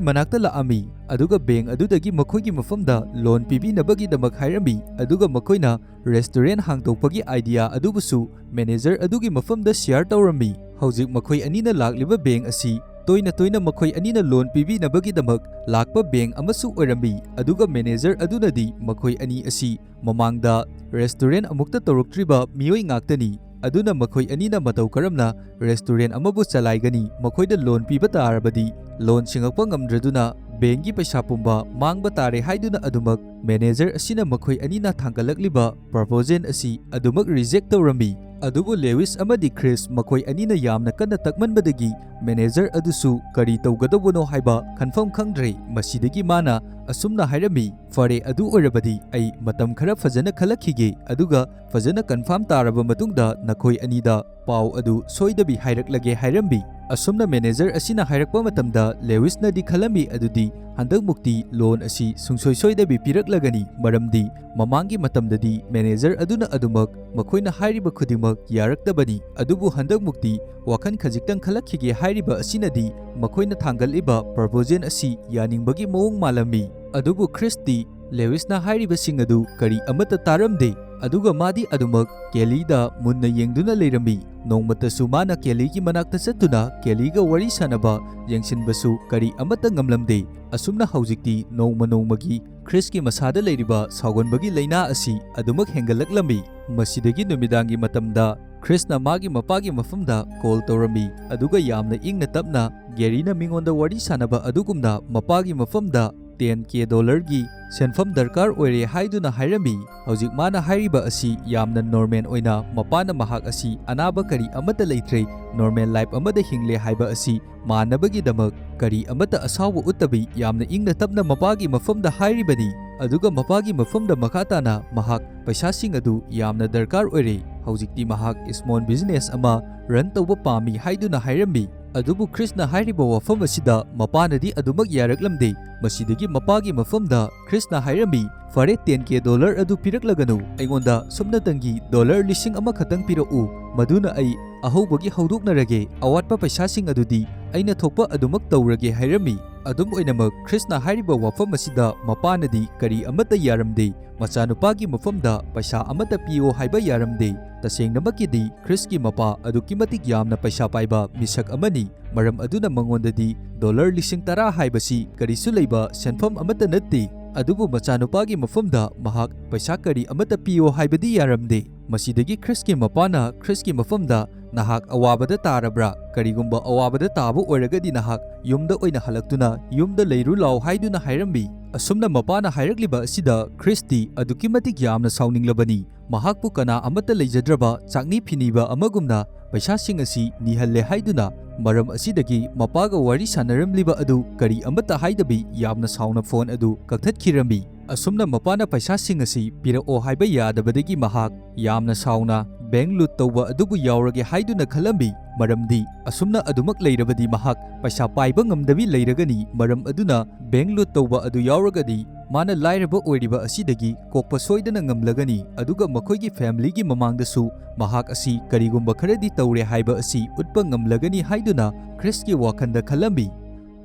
ꯃꯅꯥꯛꯇ ꯂꯥꯛꯑꯝꯃꯤ, ꯑꯗꯨꯒ ꯕꯦꯡꯛ ꯑꯗꯨꯗꯒꯤ ꯃꯈꯣꯏꯒꯤ ꯃꯐꯝꯗ ꯂꯣꯟ ꯄꯤꯕꯤꯅꯕꯒꯤꯗꯃꯛ ꯍꯥꯏꯔꯝꯃꯤ, ꯑꯗꯨꯒ ꯃꯈꯣꯏꯅ ꯔꯦꯁꯇꯨꯔꯦꯟꯠ ꯍꯥꯡꯗꯣꯛꯄꯒꯤ ꯑꯥꯏꯗꯤꯌꯥ ꯑꯗꯨꯕꯨꯁꯨ ꯃꯦꯅꯦꯖꯔ ꯑꯗꯨꯒꯤ ꯃꯐꯝꯗ ꯁꯤꯌꯔ ꯇꯧꯔꯝꯃꯤ꯫ ꯍꯧꯖꯤꯛ ꯃꯈꯣꯏ ꯑꯅꯤꯅ ꯂꯥꯛꯂꯤꯕ ꯕꯦꯡꯛ ꯑꯁꯤ ꯇꯣꯏꯅ ꯇꯣꯏꯅ ꯃꯈꯣꯏ ꯑꯅꯤꯅ ꯂꯣꯟ ꯄꯤꯕꯤꯅꯕꯒꯤꯗꯃꯛ ꯂꯥꯛꯄ ꯕꯦꯡꯛ ꯑꯃꯁꯨ ꯑꯣꯏꯔꯝꯃꯤ, ꯑꯗꯨꯒ ꯃꯦꯅꯦꯖꯔ ꯑꯗꯨꯅꯗꯤ ꯃꯈꯣꯏ ꯑꯅꯤ ꯑꯁꯤ ꯃꯃꯥꯡꯗ ꯔꯦꯁꯇꯨꯔꯦꯟꯠ ꯑꯃꯨꯛꯇ ꯇꯧꯔꯛꯇ꯭ꯔꯤꯕ ꯃꯤꯑꯣꯏ ꯉꯥꯛꯇꯅꯤ꯫ ꯑꯗꯨꯅ ꯃꯈꯣꯏ ꯑꯅꯤꯅ ꯃꯇꯧ ꯀꯔꯝꯅ restaurant ꯑꯃꯕꯨ ꯆꯂꯥꯏꯒꯅꯤ? ꯃꯈꯣꯏꯗ loan ꯄꯤꯕ ꯇꯥꯔꯕꯗꯤ loan ꯁꯤꯡꯉꯛꯄ ꯉꯝꯗ꯭ꯔꯗꯨꯅ bankꯀꯤ ꯄꯩꯁꯥ ꯄꯨꯝꯕ ꯃꯥꯡꯕ ꯇꯥꯔꯦ ꯍꯥꯏꯗꯨꯅ ꯑꯗꯨꯃꯛ manager ꯑꯁꯤꯅ ꯃꯈꯣꯏ ꯑꯅꯤꯅ ꯊꯥꯡꯒꯠꯂꯛꯂꯤꯕ proposal ꯑꯁꯤ ꯑꯗꯨꯃꯛ reject ꯇꯧꯔꯝꯃꯤ꯫ ꯑꯗꯨꯕꯨ ꯂꯦꯋꯤꯁ ꯑꯃꯗꯤ ꯈ꯭ꯔꯤꯁ ꯃꯈꯣꯏ ꯑꯅꯤꯅ ꯌꯥꯝꯅ ꯀꯟꯅ ꯇꯛꯃꯟꯕꯗꯒꯤ manager ꯑꯗꯨꯁꯨ ꯀꯔꯤ ꯇꯧꯒꯗꯧꯕꯅꯣ ꯍꯥꯏꯕ ꯈꯟꯐꯝ ꯈꯪꯗ꯭ꯔꯦ꯫ ꯃꯁꯤꯗꯒꯤ ꯃꯥꯅ ꯑꯁꯨꯝꯅ ꯍꯥꯏꯔꯝꯃꯤ, "ꯐꯔꯦ, ꯑꯗꯨ ꯑꯣꯏꯔꯕꯗꯤ ꯑꯩ ꯃꯇꯝ ꯈꯔ ꯐꯖꯅ ꯈꯜꯂꯛꯈꯤꯒꯦ, ꯑꯗꯨꯒ ꯐꯖꯅ confirm ꯇꯥꯔꯕ ꯃꯇꯨꯡꯗ ꯅꯈꯣꯏ ꯑꯅꯤꯗ ꯄꯥꯎ ꯑꯗꯨ ꯁꯣꯏꯗꯕꯤ ꯍꯥꯏꯔꯛꯂꯒꯦ" ꯍꯥꯏꯔꯝꯃꯤ꯫ ꯑꯁꯨꯝꯅ manager ꯑꯁꯤꯅ ꯍꯥꯏꯔꯛꯄ ꯃꯇꯝꯗ ꯂꯦꯋꯤꯁꯅꯗꯤ ꯈꯜꯂꯝꯃꯤ ꯑꯗꯨꯗꯤ ꯍꯟꯗꯛꯃꯨꯛꯇꯤ loan ꯑꯁꯤ ꯁꯨꯡꯁꯣꯏ ꯁꯣꯏꯗꯕꯤ ꯄꯤꯔꯛꯂꯒꯅꯤ, ꯃꯔꯝꯗꯤ ꯃꯃꯥꯡꯒꯤ ꯃꯇꯝꯗꯗꯤ manager ꯑꯗꯨꯅ ꯑꯗꯨꯃꯛ ꯃꯈꯣꯏꯅ ꯍꯥꯏꯔꯤꯕ ꯈꯨꯗꯤꯡꯃꯛ ꯌꯥꯔꯛꯇꯕꯅꯤ꯫ ꯑꯗꯨꯕꯨ ꯍꯟꯗꯛꯃꯨꯛꯇꯤ ꯋꯥꯈꯜ ꯈꯖꯤꯛꯇꯪ ꯈꯜꯂꯛꯈꯤꯒꯦ ꯍꯥꯏꯔꯤꯕ ꯑꯁꯤꯅꯗꯤ ꯃꯈꯣꯏꯅ ꯊꯥꯡꯒꯠꯂꯤꯕ proposal ꯑꯁꯤ ꯌꯥꯅꯤꯡꯕꯒꯤ ꯃꯑꯣꯡ ꯃꯥꯜꯂꯝꯃꯤ꯫ ꯑꯗꯨꯕꯨ ꯈ꯭ꯔꯤꯁꯇꯤ ꯂꯦꯋꯤꯁꯅ ꯍꯥꯏꯔꯤꯕꯁꯤꯡ ꯑꯗꯨ ꯀꯔꯤ ꯑꯃꯠꯇ ꯇꯥꯔꯝꯗꯦ, ꯑꯗꯨꯒ ꯃꯥꯗꯤ ꯑꯗꯨꯃꯛ ꯀꯦꯂꯤꯗ ꯃꯨꯟꯅ ꯌꯦꯡꯗꯨꯅ ꯂꯩꯔꯝꯃꯤ꯫ ꯅꯣꯡꯃꯇꯁꯨ ꯃꯥꯅ ꯀꯦꯂꯤꯒꯤ ꯃꯅꯥꯛꯇ ꯆꯠꯇꯨꯅ ꯀꯦꯂꯤꯒ ꯋꯥꯔꯤ ꯁꯥꯅꯕ, ꯌꯦꯡꯁꯤꯟꯕꯁꯨ ꯀꯔꯤ ꯑꯃꯠꯇ ꯉꯝꯂꯝꯗꯦ꯫ ꯑꯁꯨꯝꯅ ꯍꯧꯖꯤꯛꯇꯤ ꯅꯣꯡꯃ ꯅꯣꯡꯃꯒꯤ ꯈ꯭ꯔꯤꯁꯀꯤ ꯃꯁꯥꯗ ꯂꯩꯔꯤꯕ ꯁꯥꯎꯒꯟꯕꯒꯤ ꯂꯥꯏꯅꯥ ꯑꯁꯤ ꯑꯗꯨꯃꯛ ꯍꯦꯟꯒꯠꯂꯛꯂꯝꯃꯤ꯫ ꯃꯁꯤꯗꯒꯤ ꯅꯨꯃꯤꯗꯥꯡꯒꯤ ꯃꯇꯝꯗ ꯈ꯭ꯔꯤꯁꯅ ꯃꯥꯒꯤ ꯃꯄꯥꯒꯤ ꯃꯐꯝꯗ call ꯇꯧꯔꯝꯃꯤ, ꯑꯗꯨꯒ ꯌꯥꯝꯅ ꯏꯪꯅ ꯇꯞꯅ ꯒꯦꯔꯤꯅ ꯃꯤꯉꯣꯟꯗ ꯋꯥꯔꯤ ꯁꯥꯅꯕ ꯑꯗꯨꯒꯨꯝꯅ ꯃꯄꯥꯒꯤ ꯃꯐꯝꯗ ten K dollarꯒꯤ ꯁꯦꯟꯐꯝ ꯗꯔꯀꯥꯔ ꯑꯣꯏꯔꯦ ꯍꯥꯏꯗꯨꯅ ꯍꯥꯏꯔꯝꯃꯤ꯫ ꯍꯧꯖꯤꯛ ꯃꯥꯅ ꯍꯥꯏꯔꯤꯕ ꯑꯁꯤ ꯌꯥꯝꯅ normal ꯑꯣꯏꯅ ꯃꯄꯥꯅ ꯃꯍꯥꯛ ꯑꯁꯤ ꯑꯅꯥꯕ ꯀꯔꯤ ꯑꯃꯠꯇ ꯂꯩꯇ꯭ꯔꯦ, normal life ꯑꯃꯗ ꯍꯤꯡꯂꯦ ꯍꯥꯏꯕ ꯑꯁꯤ ꯃꯥꯟꯅꯕꯒꯤꯗꯃꯛ ꯀꯔꯤ ꯑꯃꯠꯇ ꯑꯁꯥꯎꯕ ꯎꯠꯇꯕꯤ ꯌꯥꯝꯅ ꯏꯪꯅ ꯇꯞꯅ ꯃꯄꯥꯒꯤ ꯃꯐꯝꯗ ꯍꯥꯏꯔꯤꯕꯅꯤ꯫ ꯑꯗꯨꯒ ꯃꯄꯥꯒꯤ ꯃꯐꯝꯗ ꯃꯈꯥ ꯇꯥꯅ ꯃꯍꯥꯛ ꯄꯩꯁꯥꯁꯤꯡ ꯑꯗꯨ ꯌꯥꯝꯅ ꯗꯔꯀꯥꯔ ꯑꯣꯏꯔꯦ꯫ ꯍꯧꯖꯤꯛꯇꯤ ꯃꯍꯥꯛ small business ꯑꯃ run ꯇꯧꯕ ꯄꯥꯝꯃꯤ ꯍꯥꯏꯗꯨꯅ ꯍꯥꯏꯔꯝꯃꯤ꯫ ꯑꯗꯨꯕꯨ ꯈ꯭ꯔꯤꯁꯅ ꯍꯥꯏꯔꯤꯕ ꯋꯥꯐꯝ ꯑꯁꯤꯗ ꯃꯄꯥꯅꯗꯤ ꯑꯗꯨꯃꯛ ꯌꯥꯔꯛꯂꯝꯗꯦ꯫ ꯃꯁꯤꯗꯒꯤ ꯃꯄꯥꯒꯤ ꯃꯐꯝꯗ ꯈ꯭ꯔꯤꯁꯅ ꯍꯥꯏꯔꯝꯃꯤ, "ꯐꯔꯦ, ten K dollar ꯑꯗꯨ ꯄꯤꯔꯛꯂꯒꯅꯨ, ꯑꯩꯉꯣꯟꯗ ꯁꯨꯞꯅꯇꯪꯒꯤ dollar ꯂꯤꯁꯤꯡ ꯑꯃꯈꯛꯇꯪ ꯄꯤꯔꯛꯎ, ꯃꯗꯨꯅ ꯑꯩ ꯑꯍꯧꯕꯒꯤ ꯍꯧꯗꯣꯛꯅꯔꯒꯦ, ꯑꯋꯥꯠꯄ ꯄꯩꯁꯥꯁꯤꯡ ꯑꯗꯨꯗꯤ ꯑꯩꯅ ꯊꯣꯛꯄ ꯑꯗꯨꯃꯛ ꯇꯧꯔꯒꯦ" ꯍꯥꯏꯔꯝꯃꯤ꯫ ꯑꯗꯨꯝ ꯑꯣꯏꯅꯃꯛ, ꯈ꯭ꯔꯤꯁꯅ ꯍꯥꯏꯔꯤꯕ ꯋꯥꯐꯝ ꯑꯁꯤꯗ ꯃꯄꯥꯅꯗꯤ ꯀꯔꯤ ꯑꯃꯠꯇ ꯌꯥꯔꯝꯗꯦ꯫ ꯃꯆꯥꯅꯨꯄꯥꯒꯤ ꯃꯐꯝꯗ ꯄꯩꯁꯥ ꯑꯃꯠꯇ ꯄꯤꯌꯣ ꯍꯥꯏꯕ ꯌꯥꯔꯝꯗꯦ꯫ ꯇꯁꯦꯡꯅꯃꯛꯀꯤꯗꯤ ꯈ꯭ꯔꯤꯁꯀꯤ ꯃꯄꯥ ꯑꯗꯨꯛꯀꯤ ꯃꯇꯤꯛ ꯌꯥꯝꯅ ꯄꯩꯁꯥ ꯄꯥꯏꯕ ꯃꯤꯁꯛ ꯑꯃꯅꯤ꯫ ꯃꯔꯝ ꯑꯗꯨꯅ ꯃꯉꯣꯟꯗꯗꯤ dollar ꯂꯤꯁꯤꯡ ꯇꯔꯥ ꯍꯥꯏꯕꯁꯤ ꯀꯔꯤꯁꯨ ꯂꯩꯕ ꯁꯦꯟꯐꯝ ꯑꯃꯠꯇ ꯅꯠꯇꯦ꯫ ꯑꯗꯨꯕꯨ ꯃꯆꯥꯅꯨꯄꯥꯒꯤ ꯃꯐꯝꯗ ꯃꯍꯥꯛ ꯄꯩꯁꯥ ꯀꯔꯤ ꯑꯃꯠꯇ ꯄꯤꯌꯣ ꯍꯥꯏꯕꯗꯤ ꯌꯥꯔꯝꯗꯦ꯫ ꯃꯁꯤꯗꯒꯤ ꯈ꯭ꯔꯤꯁꯀꯤ ꯃꯄꯥꯅ ꯈ꯭ꯔꯤꯁꯀꯤ ꯃꯐꯝꯗ, "ꯅꯍꯥꯛ ꯑꯋꯥꯕꯗ ꯇꯥꯔꯕ꯭ꯔꯥ? ꯀꯔꯤꯒꯨꯝꯕ ꯑꯋꯥꯕꯗ ꯇꯥꯕ ꯑꯣꯏꯔꯒꯗꯤ ꯅꯍꯥꯛ ꯌꯨꯝꯗ ꯑꯣꯏꯅ ꯍꯜꯂꯛꯇꯨꯅ ꯌꯨꯝꯗ ꯂꯩꯔꯨ ꯂꯥꯎ" ꯍꯥꯏꯗꯨꯅ ꯍꯥꯏꯔꯝꯃꯤ꯫ ꯑꯁꯨꯝꯅ ꯃꯄꯥꯅ ꯍꯥꯏꯔꯛꯂꯤꯕ ꯑꯁꯤꯗ ꯈ꯭ꯔꯤꯁꯇꯤ ꯑꯗꯨꯛꯀꯤ ꯃꯇꯤꯛ ꯌꯥꯝꯅ ꯁꯥꯎꯅꯤꯡꯂꯕꯅꯤ꯫ ꯃꯍꯥꯛꯄꯨ ꯀꯅꯥ ꯑꯃꯠꯇ ꯂꯩꯖꯗ꯭ꯔꯕ ꯆꯥꯛꯅꯤ ꯐꯤꯅꯤꯕ ꯑꯃꯒꯨꯝꯅ ꯄꯩꯁꯥꯁꯤꯡ ꯑꯁꯤ ꯅꯤꯍꯜꯂꯦ ꯍꯥꯏꯗꯨꯅ, ꯃꯔꯝ ꯑꯁꯤꯗꯒꯤ ꯃꯄꯥꯒ ꯋꯥꯔꯤ ꯁꯥꯟꯅꯔꯝꯂꯤꯕ ꯑꯗꯨ ꯀꯔꯤ ꯑꯃꯠꯇ ꯍꯥꯏꯗꯕꯤ ꯌꯥꯝꯅ ꯁꯥꯎꯅ ꯐꯣꯟ ꯑꯗꯨ ꯀꯛꯊꯠꯈꯤꯔꯝꯃꯤ꯫ ꯑꯁꯨꯝꯅ ꯃꯄꯥꯅ ꯄꯩꯁꯥꯁꯤꯡ ꯑꯁꯤ ꯄꯤꯔꯛꯑꯣ ꯍꯥꯏꯕ ꯌꯥꯗꯕꯗꯒꯤ ꯃꯍꯥꯛ ꯌꯥꯝꯅ ꯁꯥꯎꯅ ꯕꯦꯡ ꯂꯨꯠ ꯇꯧꯕ ꯑꯗꯨꯕꯨ ꯌꯥꯎꯔꯒꯦ ꯍꯥꯏꯗꯨꯅ ꯈꯜꯂꯝꯃꯤ, ꯃꯔꯝꯗꯤ ꯑꯁꯨꯝꯅ ꯑꯗꯨꯃꯛ ꯂꯩꯔꯕꯗꯤ ꯃꯍꯥꯛ ꯄꯩꯁꯥ ꯄꯥꯏꯕ ꯉꯝꯗꯕꯤ ꯂꯩꯔꯒꯅꯤ꯫ ꯃꯔꯝ ꯑꯗꯨꯅ ꯕꯦꯡ ꯂꯨꯠ ꯇꯧꯕ ꯑꯗꯨ ꯌꯥꯎꯔꯒꯗꯤ ꯃꯥꯅ ꯂꯥꯏꯔꯕ ꯑꯣꯏꯔꯤꯕ ꯑꯁꯤꯗꯒꯤ ꯀꯣꯛꯄ ꯁꯣꯏꯗꯅ ꯉꯝꯂꯒꯅꯤ, ꯑꯗꯨꯒ ꯃꯈꯣꯏꯒꯤ ꯐꯦꯃꯤꯂꯤꯒꯤ ꯃꯃꯥꯡꯗꯁꯨ ꯃꯍꯥꯛ ꯑꯁꯤ ꯀꯔꯤꯒꯨꯝꯕ ꯈꯔꯗꯤ ꯇꯧꯔꯦ ꯍꯥꯏꯕ ꯑꯁꯤ ꯎꯠꯄ ꯉꯝꯂꯒꯅꯤ ꯍꯥꯏꯗꯨꯅ ꯈ꯭ꯔꯤꯁꯀꯤ ꯋꯥꯈꯜꯗ ꯈꯜꯂꯝꯃꯤ꯫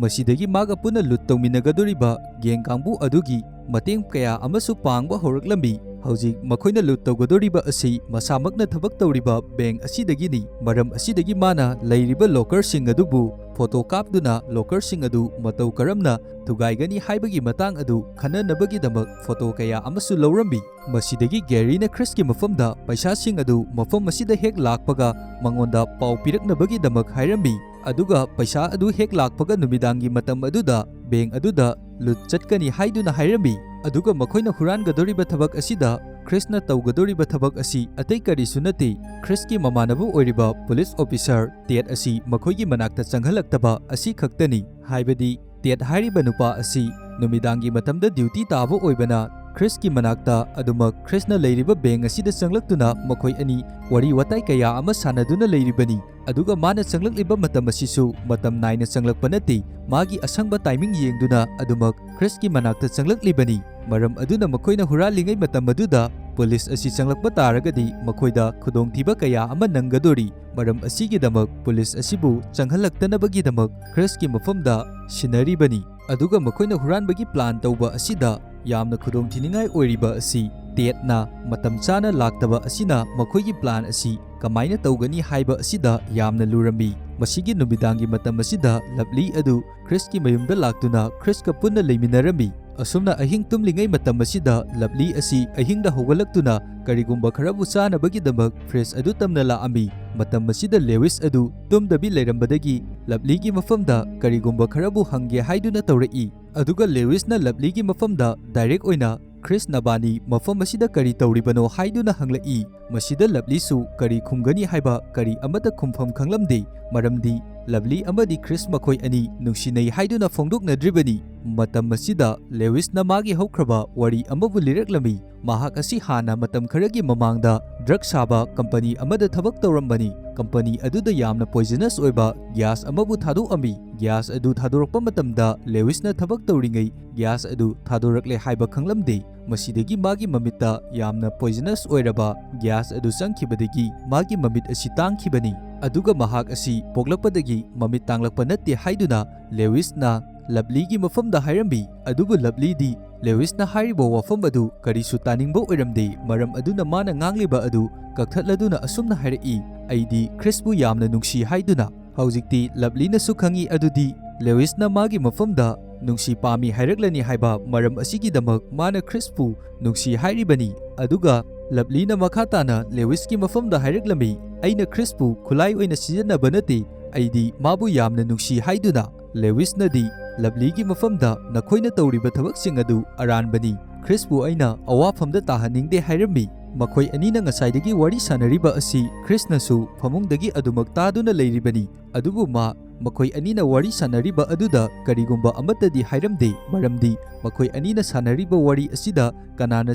ꯃꯁꯤꯗꯒꯤ ꯃꯥꯒ ꯄꯨꯟꯅ ꯂꯨꯠ ꯇꯧꯃꯤꯟꯅꯒꯗꯧꯔꯤꯕ ꯒꯦꯡ ꯀꯥꯡꯕꯨ ꯑꯗꯨꯒꯤ ꯃꯇꯦꯡ ꯀꯌꯥ ꯑꯃꯁꯨ ꯄꯥꯡꯕ ꯍꯧꯔꯛꯂꯝꯃꯤ꯫ ꯍꯧꯖꯤꯛ ꯃꯈꯣꯏꯅ ꯂꯨꯠ ꯇꯧꯒꯗꯧꯔꯤꯕ ꯑꯁꯤ ꯃꯁꯥꯃꯛꯅ ꯊꯕꯛ ꯇꯧꯔꯤꯕ ꯕꯦꯡ ꯑꯁꯤꯗꯒꯤꯅꯤ꯫ ꯃꯔꯝ ꯑꯁꯤꯗꯒꯤ ꯃꯥꯅ ꯂꯩꯔꯤꯕ ꯂꯣꯀꯔꯁꯤꯡ ꯑꯗꯨꯕꯨ ꯐꯣꯇꯣ ꯀꯥꯞꯇꯨꯅ ꯂꯣꯀꯔꯁꯤꯡ ꯑꯗꯨ ꯃꯇꯧ ꯀꯔꯝꯅ ꯊꯨꯒꯥꯏꯒꯅꯤ ꯍꯥꯏꯕꯒꯤ ꯃꯇꯥꯡ ꯑꯗꯨ ꯈꯟꯅꯅꯕꯒꯤꯗꯃꯛ ꯐꯣꯇꯣ ꯀꯌꯥ ꯑꯃꯁꯨ ꯂꯧꯔꯝꯃꯤ꯫ ꯃꯁꯤꯗꯒꯤ ꯒꯦꯔꯤꯅ ꯈ꯭ꯔꯤꯁꯀꯤ ꯃꯐꯝꯗ ꯄꯩꯁꯥꯁꯤꯡ ꯑꯗꯨ ꯃꯐꯝ ꯑꯁꯤꯗ ꯍꯦꯛ ꯂꯥꯛꯄꯒ ꯃꯉꯣꯟꯗ ꯄꯥꯎ ꯄꯤꯔꯛꯅꯕꯒꯤꯗꯃꯛ ꯍꯥꯏꯔꯝꯃꯤ꯫ ꯑꯗꯨꯒ ꯄꯩꯁꯥ ꯑꯗꯨ ꯍꯦꯛ ꯂꯥꯛꯄꯒ ꯅꯨꯃꯤꯗꯥꯡꯒꯤ ꯃꯇꯝ ꯑꯗꯨꯗ ꯕꯦꯡ ꯑꯗꯨꯗ ꯂꯨꯠ ꯆꯠꯀꯅꯤ ꯍꯥꯏꯗꯨꯅ ꯍꯥꯏꯔꯝꯃꯤ꯫ ꯑꯗꯨꯒ ꯃꯈꯣꯏꯅ ꯍꯨꯔꯥꯟꯒꯗꯧꯔꯤꯕ ꯊꯕꯛ ꯑꯁꯤꯗ ꯈ꯭ꯔꯤꯁꯅ ꯇꯧꯒꯗꯧꯔꯤꯕ ꯊꯕꯛ ꯑꯁꯤ ꯑꯇꯩ ꯀꯔꯤꯁꯨ ꯅꯠꯇꯦ, ꯈ꯭ꯔꯤꯁꯀꯤ ꯃꯃꯥꯟꯅꯕ ꯑꯣꯏꯔꯤꯕ ꯄꯨꯂꯤꯁ ꯑꯣꯐꯤꯁꯔ ꯇꯦꯠ ꯑꯁꯤ ꯃꯈꯣꯏꯒꯤ ꯃꯅꯥꯛꯇ ꯆꯪꯍꯜꯂꯛꯇꯕ ꯑꯁꯤ ꯈꯛꯇꯅꯤ꯫ ꯍꯥꯏꯕꯗꯤ ꯇꯦꯠ ꯍꯥꯏꯔꯤꯕ ꯅꯨꯄꯥ ꯑꯁꯤ ꯅꯨꯃꯤꯗꯥꯡꯒꯤ ꯃꯇꯝꯗ ꯗ꯭ꯌꯨꯇꯤ ꯇꯥꯕ ꯑꯣꯏꯕꯅ ꯈ꯭ꯔꯤꯁꯀꯤ ꯃꯅꯥꯛꯇ ꯑꯗꯨꯃꯛ ꯈ꯭ꯔꯤꯁꯅ ꯂꯩꯔꯤꯕ ꯕꯦꯡ ꯑꯁꯤꯗ ꯆꯪꯂꯛꯇꯨꯅ ꯃꯈꯣꯏ ꯑꯅꯤ ꯋꯥꯔꯤ ꯋꯥꯇꯥꯏ ꯀꯌꯥ ꯑꯃ ꯁꯥꯟꯅꯗꯨꯅ ꯂꯩꯔꯤꯕꯅꯤ꯫ ꯑꯗꯨꯒ ꯃꯥꯅ ꯆꯪꯂꯛꯂꯤꯕ ꯃꯇꯝ ꯑꯁꯤꯁꯨ ꯃꯇꯝ ꯅꯥꯏꯅ ꯆꯪꯂꯛꯄ ꯅꯠꯇꯦ, ꯃꯥꯒꯤ ꯑꯁꯪꯕ ꯇꯥꯏꯃꯤꯡ ꯌꯦꯡꯗꯨꯅ ꯑꯗꯨꯃꯛ ꯈ꯭ꯔꯤꯁꯀꯤ ꯃꯅꯥꯛꯇ ꯆꯪꯂꯛꯂꯤꯕꯅꯤ꯫ ꯃꯔꯝ ꯑꯗꯨꯅ ꯃꯈꯣꯏꯅ ꯍꯨꯔꯥꯜꯂꯤꯉꯩ ꯃꯇꯝ ꯑꯗꯨꯗ ꯄꯨꯂꯤꯁ ꯑꯁꯤ ꯆꯪꯂꯛꯄ ꯇꯥꯔꯒꯗꯤ ꯃꯈꯣꯏꯗ ꯈꯨꯗꯣꯡꯊꯤꯕ ꯀꯌꯥ ꯑꯃ ꯅꯪꯒꯗꯣꯔꯤ꯫ ꯃꯔꯝ ꯑꯁꯤꯒꯤꯗꯃꯛ ꯄꯨꯂꯤꯁ ꯑꯁꯤꯕꯨ ꯆꯪꯍꯜꯂꯛꯇꯅꯕꯒꯤꯗꯃꯛ ꯈ꯭ꯔꯤꯁꯀꯤ ꯃꯐꯝꯗ ꯁꯤꯟꯅꯔꯤꯕꯅꯤ꯫ ꯑꯗꯨꯒ ꯃꯈꯣꯏꯅ ꯍꯨꯔꯥꯟꯕꯒꯤ ꯄ꯭ꯂꯥꯟ ꯇꯧꯕ ꯑꯁꯤꯗ ꯌꯥꯝꯅ ꯈꯨꯗꯣꯡꯊꯤꯅꯤꯡꯉꯥꯏ ꯑꯣꯏꯔꯤꯕ ꯑꯁꯤ ꯇꯦꯠꯅ ꯃꯇꯝ ꯆꯥꯅ ꯂꯥꯛꯇꯕ ꯑꯁꯤꯅ ꯃꯈꯣꯏꯒꯤ ꯄ꯭ꯂꯥꯟ ꯑꯁꯤ ꯀꯃꯥꯏꯅ ꯇꯧꯒꯅꯤ ꯍꯥꯏꯕ ꯑꯁꯤꯗ ꯌꯥꯝꯅ ꯂꯨꯔꯝꯃꯤ꯫ ꯃꯁꯤꯒꯤ ꯅꯨꯃꯤꯗꯥꯡꯒꯤ ꯃꯇꯝ ꯑꯁꯤꯗ ꯂꯕꯂꯤ ꯑꯗꯨ ꯈ꯭ꯔꯤꯁꯀꯤ ꯃꯌꯨꯝꯗ ꯂꯥꯛꯇꯨꯅ ꯈ꯭ꯔꯤꯁꯀ ꯄꯨꯟꯅ ꯂꯩꯃꯤꯟꯅꯔꯝꯃꯤ꯫ ꯑꯁꯨꯝꯅ ꯑꯍꯤꯡ ꯇꯨꯝꯂꯤꯉꯩ ꯃꯇꯝ ꯑꯁꯤꯗ ꯂꯕꯂꯤ ꯑꯁꯤ ꯑꯍꯤꯡꯗ ꯍꯧꯒꯠꯂꯛꯇꯨꯅ ꯀꯔꯤꯒꯨꯝꯕ ꯈꯔꯕꯨ ꯆꯥꯅꯕꯒꯤꯗꯃꯛ ꯐ꯭ꯔꯤꯖ ꯑꯗꯨ ꯇꯝꯅ ꯂꯥꯛꯑꯝꯃꯤ꯫ ꯃꯇꯝ ꯑꯁꯤꯗ ꯂꯦꯋꯤꯁ ꯑꯗꯨ ꯇꯨꯝꯗꯕꯤ ꯂꯩꯔꯝꯕꯗꯒꯤ ꯂꯕꯂꯤꯒꯤ ꯃꯐꯝꯗ ꯀꯔꯤꯒꯨꯝꯕ ꯈꯔꯕꯨ ꯍꯪꯒꯦ ꯍꯥꯏꯗꯨꯅ ꯇꯧꯔꯛꯏ꯫ ꯑꯗꯨꯒ ꯂꯦꯋꯤꯁꯅ ꯂꯕꯂꯤꯒꯤ ꯃꯐꯝꯗ ꯗꯥꯏꯔꯦꯛ ꯑꯣꯏꯅ, "ꯈ꯭ꯔꯤꯁ, ꯅꯕꯥꯅꯤ ꯃꯐꯝ ꯑꯁꯤꯗ ꯀꯔꯤ ꯇꯧꯔꯤꯕꯅꯣ?" ꯍꯥꯏꯗꯨꯅ ꯍꯪꯂꯛꯏ꯫ ꯃꯁꯤꯗ ꯂꯕꯂꯤꯁꯨ ꯀꯔꯤ ꯈꯨꯝꯒꯅꯤ ꯍꯥꯏꯕ ꯀꯔꯤ ꯑꯃꯠꯇ ꯈꯨꯝꯐꯝ ꯈꯪꯂꯝꯗꯦ, ꯃꯔꯝꯗꯤ ꯂꯕꯂꯤ ꯑꯃꯗꯤ ꯈ꯭ꯔꯤꯁ ꯃꯈꯣꯏ ꯑꯅꯤ ꯅꯨꯡꯁꯤꯅꯩ ꯍꯥꯏꯗꯨꯅ ꯐꯣꯡꯗꯣꯛꯅꯗ꯭ꯔꯤꯕꯅꯤ꯫ ꯃꯇꯝ ꯑꯁꯤꯗ ꯂꯦꯋꯤꯁꯅ ꯃꯥꯒꯤ ꯍꯧꯈ꯭ꯔꯕ ꯋꯥꯔꯤ ꯑꯃꯕꯨ ꯂꯤꯔꯛꯂꯝꯃꯤ꯫ ꯃꯍꯥꯛ ꯑꯁꯤ ꯍꯥꯟꯅ ꯃꯇꯝ ꯈꯔꯒꯤ ꯃꯃꯥꯡꯗ ꯗ꯭ꯔꯒ ꯁꯥꯕ ꯀꯝꯄꯅꯤ ꯑꯃꯗ ꯊꯕꯛ ꯇꯧꯔꯝꯕꯅꯤ꯫ ꯀꯝꯄꯅꯤ ꯑꯗꯨꯗ ꯌꯥꯝꯅ ꯄꯣꯏꯖꯅꯁ ꯑꯣꯏꯕ ꯒ꯭ꯌꯥꯁ ꯑꯃꯕꯨ ꯊꯥꯗꯣꯛꯑꯝꯃꯤ꯫ ꯒ꯭ꯌꯥꯁ ꯑꯗꯨ ꯊꯥꯗꯣꯔꯛꯄ ꯃꯇꯝꯗ ꯂꯦꯋꯤꯁꯅ ꯊꯕꯛ ꯇꯧꯔꯤꯉꯩ ꯒ꯭ꯌꯥꯁ ꯑꯗꯨ ꯊꯥꯗꯣꯔꯛꯂꯦ ꯍꯥꯏꯕ ꯈꯪꯂꯝꯗꯦ꯫ ꯃꯁꯤꯗꯒꯤ ꯃꯥꯒꯤ ꯃꯃꯤꯠꯇ ꯌꯥꯝꯅ ꯄꯣꯏꯖꯅꯁ ꯑꯣꯏꯔꯕ ꯒ꯭ꯌꯥꯁ ꯑꯗꯨ ꯆꯪꯈꯤꯕꯗꯒꯤ ꯃꯥꯒꯤ ꯃꯃꯤꯠ ꯑꯁꯤ ꯇꯥꯡꯈꯤꯕꯅꯤ꯫ ꯑꯗꯨꯒ ꯃꯍꯥꯛ ꯑꯁꯤ ꯄꯣꯛꯂꯛꯄꯗꯒꯤ ꯃꯃꯤꯠ ꯇꯥꯡꯂꯛꯄ ꯅꯠꯇꯦ ꯍꯥꯏꯗꯨꯅ ꯂꯦꯋꯤꯁꯅ ꯂꯕꯂꯤꯒꯤ ꯃꯐꯝꯗ ꯍꯥꯏꯔꯝꯃꯤ꯫ ꯑꯗꯨꯕꯨ ꯂꯕꯂꯤꯗꯤ ꯂꯦꯋꯤꯁꯅ ꯍꯥꯏꯔꯤꯕ ꯋꯥꯐꯝ ꯑꯗꯨ ꯀꯔꯤꯁꯨ ꯇꯥꯅꯤꯡꯕ ꯑꯣꯏꯔꯝꯗꯦ꯫ ꯃꯔꯝ ꯑꯗꯨꯅ ꯃꯥꯅ ꯉꯥꯡꯂꯤꯕ ꯑꯗꯨ ꯀꯛꯊꯠꯂꯗꯨꯅ ꯑꯁꯨꯝꯅ ꯍꯥꯏꯔꯛꯏ, "ꯑꯩꯗꯤ ꯈ꯭ꯔꯤꯁꯄꯨ ꯌꯥꯝꯅ ꯅꯨꯡꯁꯤ" ꯍꯥꯏꯗꯨꯅ꯫ ꯍꯧꯖꯤꯛꯇꯤ ꯂꯕꯂꯤꯅꯁꯨ ꯈꯪꯏ ꯑꯗꯨꯗꯤ ꯂꯦꯋꯤꯁꯅ ꯃꯥꯒꯤ ꯃꯐꯝꯗ ꯅꯨꯡꯁꯤ ꯄꯥꯝꯃꯤ ꯍꯥꯏꯔꯛꯂꯅꯤ ꯍꯥꯏꯕ ꯃꯔꯝ ꯑꯁꯤꯒꯤꯗꯃꯛ ꯃꯥꯅ ꯈ꯭ꯔꯤꯁꯄꯨ ꯅꯨꯡꯁꯤ ꯍꯥꯏꯔꯤꯕꯅꯤ꯫ ꯑꯗꯨꯒ ꯂꯕꯂꯤꯅ ꯃꯈꯥ ꯇꯥꯅ ꯂꯦꯋꯤꯁꯀꯤ ꯃꯐꯝꯗ ꯍꯥꯏꯔꯛꯂꯝꯃꯤ, "ꯑꯩꯅ ꯈ꯭ꯔꯤꯁꯄꯨ ꯈꯨꯠꯂꯥꯏ ꯑꯣꯏꯅ ꯁꯤꯖꯤꯟꯅꯕ ꯅꯠꯇꯦ, ꯑꯩꯗꯤ ꯃꯥꯕꯨ ꯌꯥꯝꯅ ꯅꯨꯡꯁꯤ" ꯍꯥꯏꯗꯨꯅ꯫ ꯂꯦꯋꯤꯁꯅꯗꯤ ꯂꯕꯂꯤꯒꯤ ꯃꯐꯝꯗ, "ꯅꯈꯣꯏꯅ ꯇꯧꯔꯤꯕ ꯊꯕꯛꯁꯤꯡ ꯑꯗꯨ ꯑꯔꯥꯟꯕꯅꯤ꯫ ꯈ꯭ꯔꯤꯁꯄꯨ ꯑꯩꯅ ꯑꯋꯥꯐꯝꯗ ꯇꯥꯍꯟꯅꯤꯡꯗꯦ" ꯍꯥꯏꯔꯝꯃꯤ꯫ ꯃꯈꯣꯏ ꯑꯅꯤꯅ ꯉꯁꯥꯏꯗꯒꯤ ꯋꯥꯔꯤ ꯁꯥꯟꯅꯔꯤꯕ ꯑꯁꯤ ꯈ꯭ꯔꯤꯁꯅꯁꯨ ꯐꯃꯨꯡꯗꯒꯤ ꯑꯗꯨꯃꯛ ꯇꯥꯗꯨꯅ ꯂꯩꯔꯤꯕꯅꯤ꯫ ꯑꯗꯨꯕꯨ ꯃꯥ ꯃꯈꯣꯏ ꯑꯅꯤꯅ ꯋꯥꯔꯤ ꯁꯥꯟꯅꯔꯤꯕ ꯑꯗꯨꯗ ꯀꯔꯤꯒꯨꯝꯕ ꯑꯃꯠꯇꯗꯤ ꯍꯥꯏꯔꯝꯗꯦ, ꯃꯔꯝꯗꯤ ꯃꯈꯣꯏ ꯑꯅꯤꯅ ꯁꯥꯟꯅꯔꯤꯕ ꯋꯥꯔꯤ ꯑꯁꯤꯗ ꯀꯅꯥꯅ